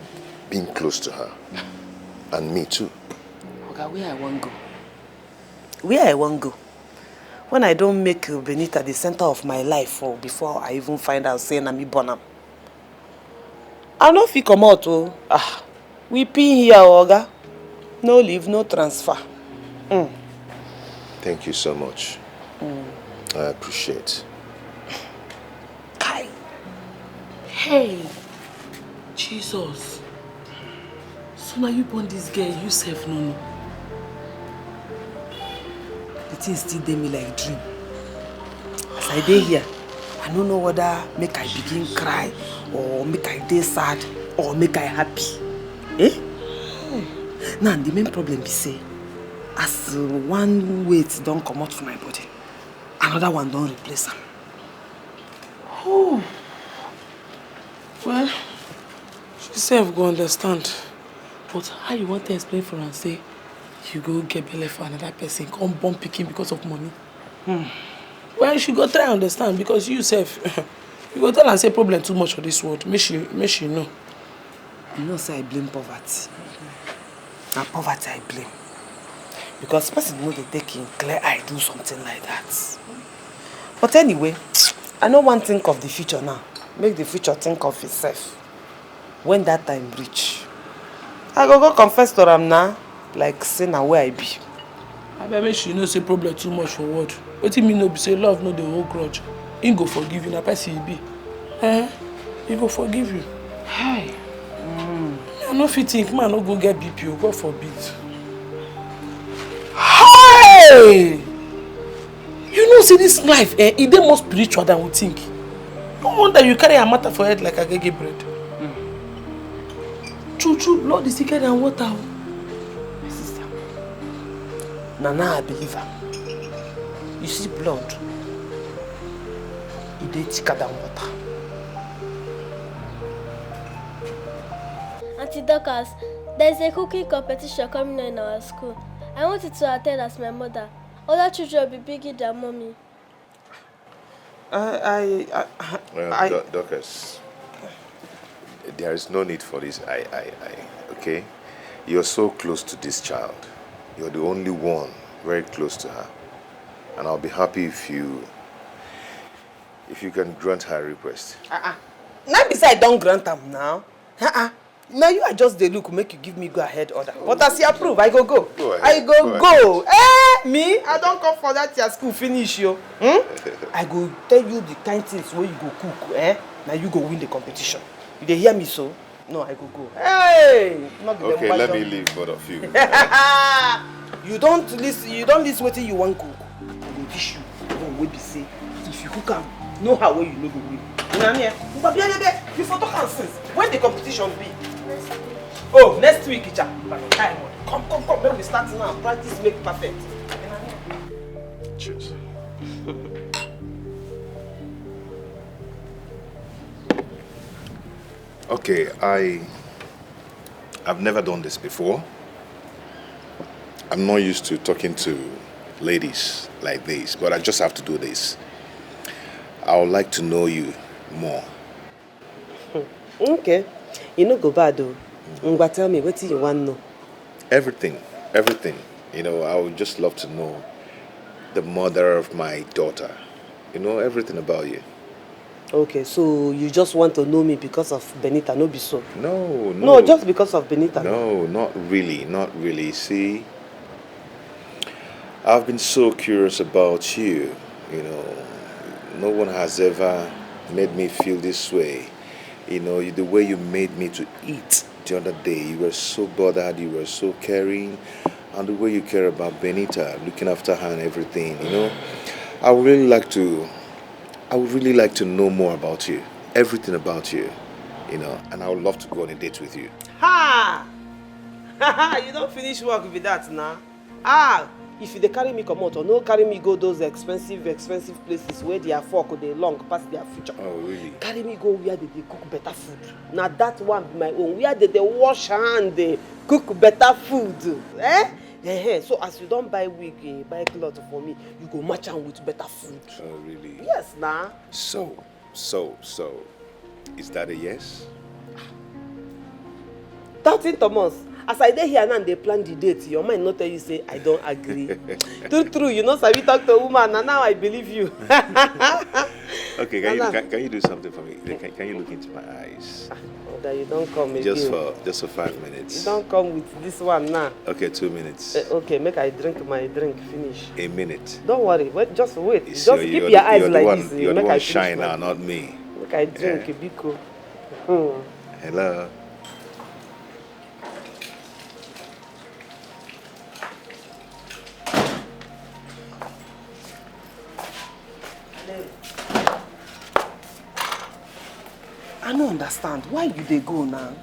being close to her. And me too. Oga, where I wan go? Where I wan go? When I don make Benita the center of my life for before I even find out say na me born am. I no fit comot o. Ah, we pin here, oga. No leave, no transfer. Mm. Thank you so much. I appreciate. Kai. Hey. Jesus. So now you born this girl, you sef no know. The thing still dey me like dream. As I dey here, I no know whether make I begin cry or make I dey sad or make I happy. Eh? Now the main problem be say, as uh, one weight don comot for my body, another one don replace am. Oh. Well, she sef go understand. But how you want to explain for am say you go get belle for another person, come born pikin because of money? Hmm. Well, she go try understand because you sef, you go tell am say problem too much for this world. Make she, make she know. You know say I blame poverty. Na poverty I blame. Because person no dey take im clear eye do something like that. But anyway, I no wan think of the future now. Make the future think of itself. When that time reach, I go go confess to am na, like say na where I be. Abeg, make she know say problem too much for world. Wetin me know be say love no dey hold grudge. He go forgive you, na person he be. Eh? He go forgive you. Hi. Mm. I no fit think, man no go get B P o, God forbid. Hey! You know say this life, eh, e dey more spiritual than we think. No wonder you carry her matter for head like agege bread. True true, blood is thicker than water o. My sister, na now I believe am. You see blood, e dey thicker than water. Auntie Dorcas, there is a cooking competition coming on in our school. I want you to attend as my mother. Other children will be bigger than mommy. I, I, I, Uh, I Do- Dorcas, there is no need for this I, I, I, okay? You're so close to this child. You're the only one very close to her. And I'll be happy if you if you can grant her request. Ah ah. Na be say I don grant am now. Ah ah. Na you I just dey look make you give me go ahead order. But as you approve, I go go. Go ahead, I go go go. Eh, me, I don come for that your school finish yo. Hmm? I go tell you the kind things wey you go cook, eh? Na you go win the competition. You dey hear me so? No, I go go. Hey, not be Okay, dem let don me leave both of you. You don't list you don't list wetin you wan cook. I dey wish you one wey be say if you cook am, no how wey you no go win. Una hear? Ngwa bia bia bia, you for talk am since. When the competition be? Oh, next week, Icha. By the time, come come come, make we start now. Practice make perfect. Una hear? Cheers. Okay, I I've never done this before. I'm not used to talking to ladies like this, but I just have to do this. I would like to know you more. Okay, you no go bad o. Ngwa tell me wetin you wan know. Everything, everything. You know, I would just love to know the mother of my daughter. You know, everything about you. Okay, so you just want to know me because of Benita, no be so? No, no. No, just because of Benita. No, not really, not really. See, I've been so curious about you. You know, no one has ever made me feel this way. You know, you, the way you made me to eat the other day, you were so bothered, you were so caring, and the way you care about Benita, looking after her and everything. You know, I would really like to, I would really like to know more about you, everything about you. You know, and I would love to go on a date with you. Ha! You don finish work be that na. Ah, if you dey carry me comot or no carry me go those expensive expensive places where their fork go dey long pass their future. Oh, really? Carry me go where they dey cook better food. Na that one be my own, where they dey wash hand, dey cook better food. Eh? Eh, eh. So as you don buy wig, eh, buy cloth for me, you go match am with better food. Oh, really? Yes na. So, so, so, is that a yes? Doubting Thomas, as I dey here now dey plan the date, your mind no tell you say I don agree. True true, you no sabi talk to woman, na now I believe you. Okay, can you, Nana. can, can you do something for me? Can, can you look into my eyes? Oga, you don come again. Just for just for five minutes. You don come with this one now. Okay, two minutes. Eh, okay, make I drink my drink finish. A minute. Don't worry, wait, just wait. You Just see, keep you're your the- eyes you're the like one- this. Eh, You're the make one I shine finish now, my not me. Make I drink, Eh. biko. Hmm. Hello. I no understand why you dey go now.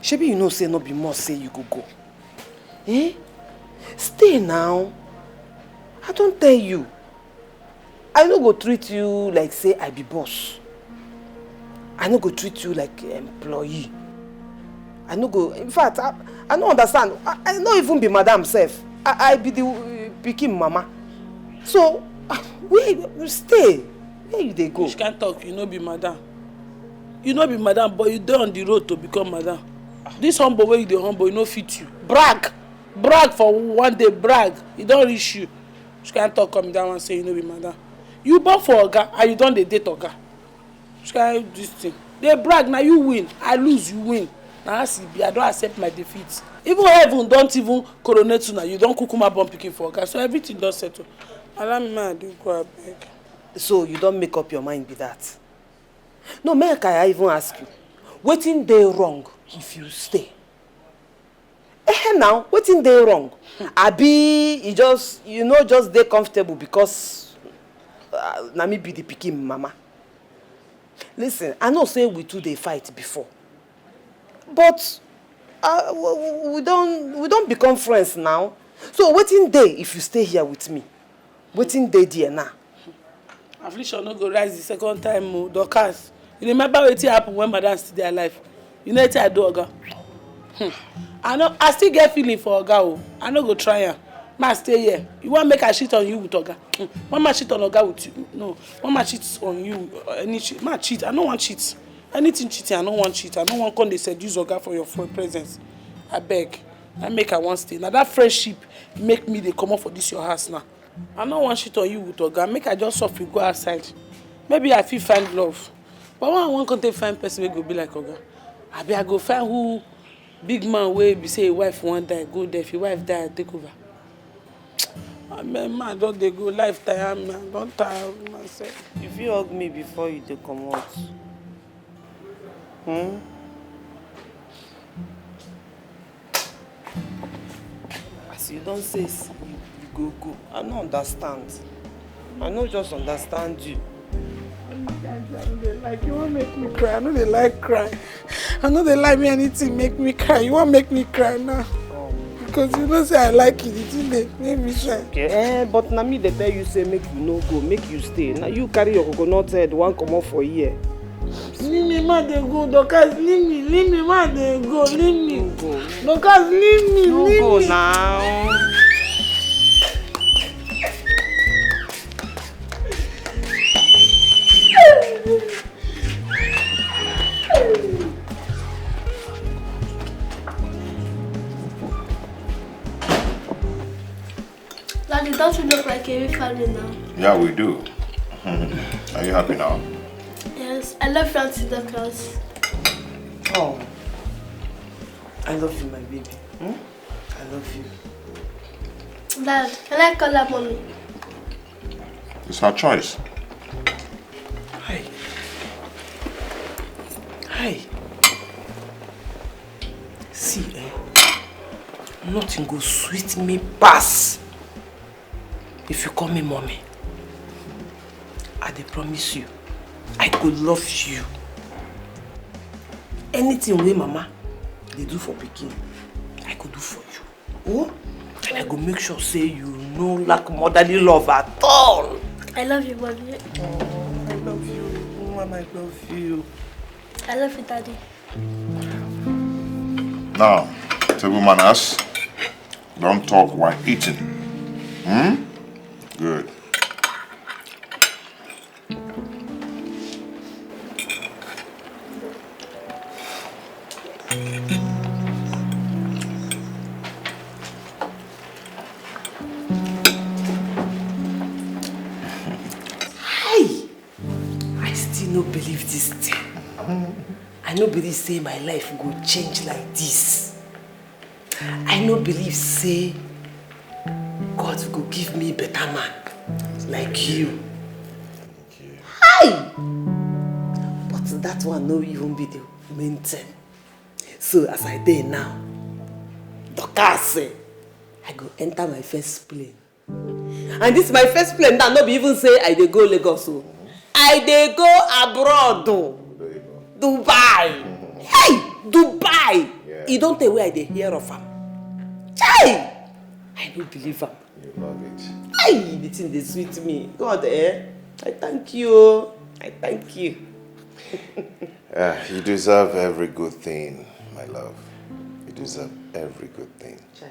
Shebi you know say no be must say you go go. Eh? Stay now. I don tell you. I no go treat you like say I be boss. I no go treat you like employee. I no go, in fact, I, I no understand. I, I no even be madam sef. I, I be the uh, pikin mama. So, ah, where you stay? Where you dey go? Which kind talk? You no be madam. You no be madam, but you dey on the road to become madam. This humble wey you dey humble, e no fit you. Brag, brag for one day, brag. E don reach you. Which kind talk come that one say you no be madam? You born for oga and you don dey date oga. Which kind this thing? Dey brag, na you win, I lose, you win. Na as e be, I don accept my defeat. Even heaven don even coronate una, you don kukuma born pikin for oga, so everything don settle. Allow me make I dey go, abeg. So you don make up your mind be that? No, make I even ask you, wetin dey wrong if you stay? Eh now, wetin dey wrong? Abi you just, you no just dey comfortable because uh, na me be the pikin mama? Listen, I know say we too dey fight before, but uh, we, we don, we don become friends now. So wetin dey if you stay here with me? Wetin dey there now? Affliction no go rise the second time o, Dorcas. You remember wetin happen when madam still dey alive? You know wetin I do oga? Hmm. I no, I still get feeling for oga o. I no go try am. Ma stay here. You wan make I shit on you with oga? Hmm. Wan ma shit on oga with you? No. Wan ma shit on you? Uh, any shit? Ma cheat. I no wan cheat. Anything cheating, I no wan cheat. I no wan come dey seduce oga for your friend presence. Abeg, na make I wan stay. Na that friendship make me dey comot for this your house now. I no wan shit on you with oga, make I just suffer go outside. Maybe I fit find love. But when I wan come take find person wey go be like oga, abi I go find who big man wey be say him wife wan die, go there, if him wife die, I take over. Amen, man, I don dey go, life tire me, I don tire myself. You fit hug me before you dey comot. Hmm? As you don say s-, you, you go go, I no understand. I no just understand you. I no dey like, you wan make me cry. I no dey like cry. I no dey like me anything make me cry. You wan make me cry now. Because you know say I like you, the thing dey make me cry. Okay, eh, but na me dey tell you say make you no go, make you stay. Na you carry your coconut head wan comot for here. Leave me, ma dey go, Dorcas, leave me, leave me, ma dey go, leave me. No go. Dorcas, leave me, no leave go me. Now. Daddy, don't you look like a real family now? Yeah, we do. Are you happy now? Yes, I love you, Auntie Dorcas. Oh, I love you, my baby. Hmm? I love you. Dad, can I call her mommy? It's her choice. Hi. Hi. See, eh? Nothing go sweet me pass if you call me mommy. I dey promise you, I go love you. Anything wey mama dey do for pikin, I go do for you. Oh, and I go make sure say you no lack motherly love at all. I love you, mommy. Oh, I love you, woman. I love you. I love you, daddy. Now, table manners. Don't talk while eating. Hmm? Good. Hi! I still no believe this thing. I no believe say my life go change like this. I no believe say God go give me better man like you. Hi! But that one no even be the main thing. So as I dey now, Dorcas, eh, I go enter my first plane. And this my first plane now, no be even say I dey go Lagos o. I dey go abroad o. Dubai. Hey, Dubai. Yeah. E don tey wey I dey hear of am. Chai! I no believe am. You love it. Hey, the thing dey sweet me. God, eh? I thank you. I thank you. Ah, you deserve every good thing, my love. You deserve every good thing. Chai.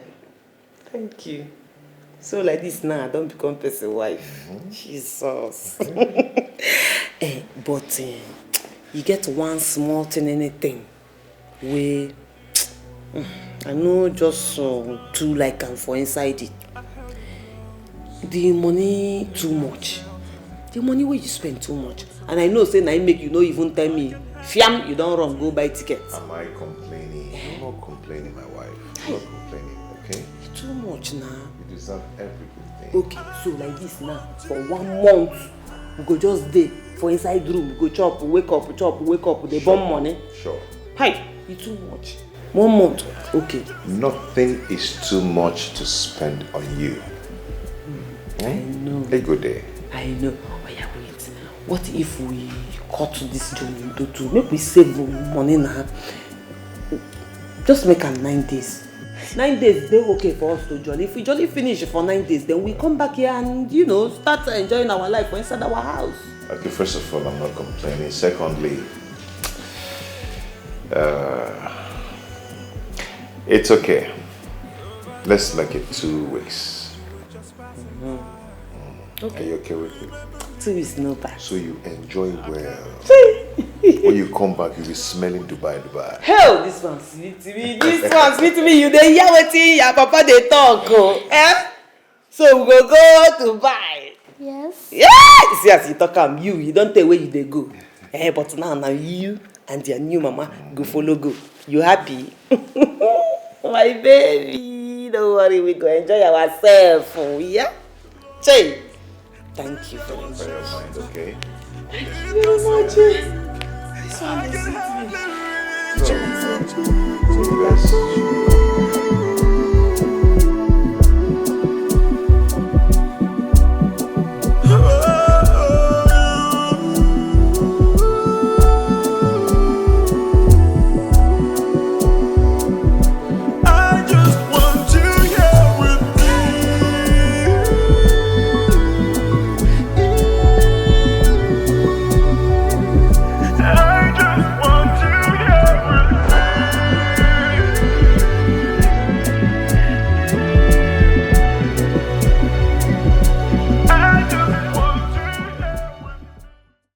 Thank you. So like this now, I don become person wife. Jesus. Eh, but, eh, you get one small thing, anything wey, mm, I no just, uh, too like am for inside it. The money too much. The money wey you spend too much. And I know say na im make you no even tell me. Fiam, you don run go buy ticket. Am I complaining? Eh? I'm not complaining, my wife. I'm not complaining, okay? E too much na. You deserve every good thing. Okay, so like this now, for one month, we go just dey for inside room, we go chop, wake up, chop, wake up, dey burn money. Sure. Hi, e too much. One month, okay. Nothing is too much to spend on you. Hmm? I know. A good day. I know. Oya, wait. What if we cut this journey into two? Make we save money now. Just make am nine days. Nine days dey okay for us to jolly. If we jolly finish for nine days, then we come back here and, you know, start enjoying our life for inside our house. Okay, first of all, I'm not complaining. Secondly, uh, it's okay. Let's make it two weeks. Mm-hmm. Okay. Are you okay with it? Two is no bad. So you enjoy well. When you come back, you'll be smelling Dubai, Dubai. Hell, this one sweet me. This one sweet me. You dey hear wetin your papa dey talk o? Eh? So we go go Dubai. Yes. Yeah, see as you talk am, you, you don tell where you dey go. Eh, but now, now you and your new mama go follow go. You happy? My baby, don't worry, we go enjoy ourselves. Oh, yeah? Che, thank you very much. Mind, okay? Very much. This one dey sweet me.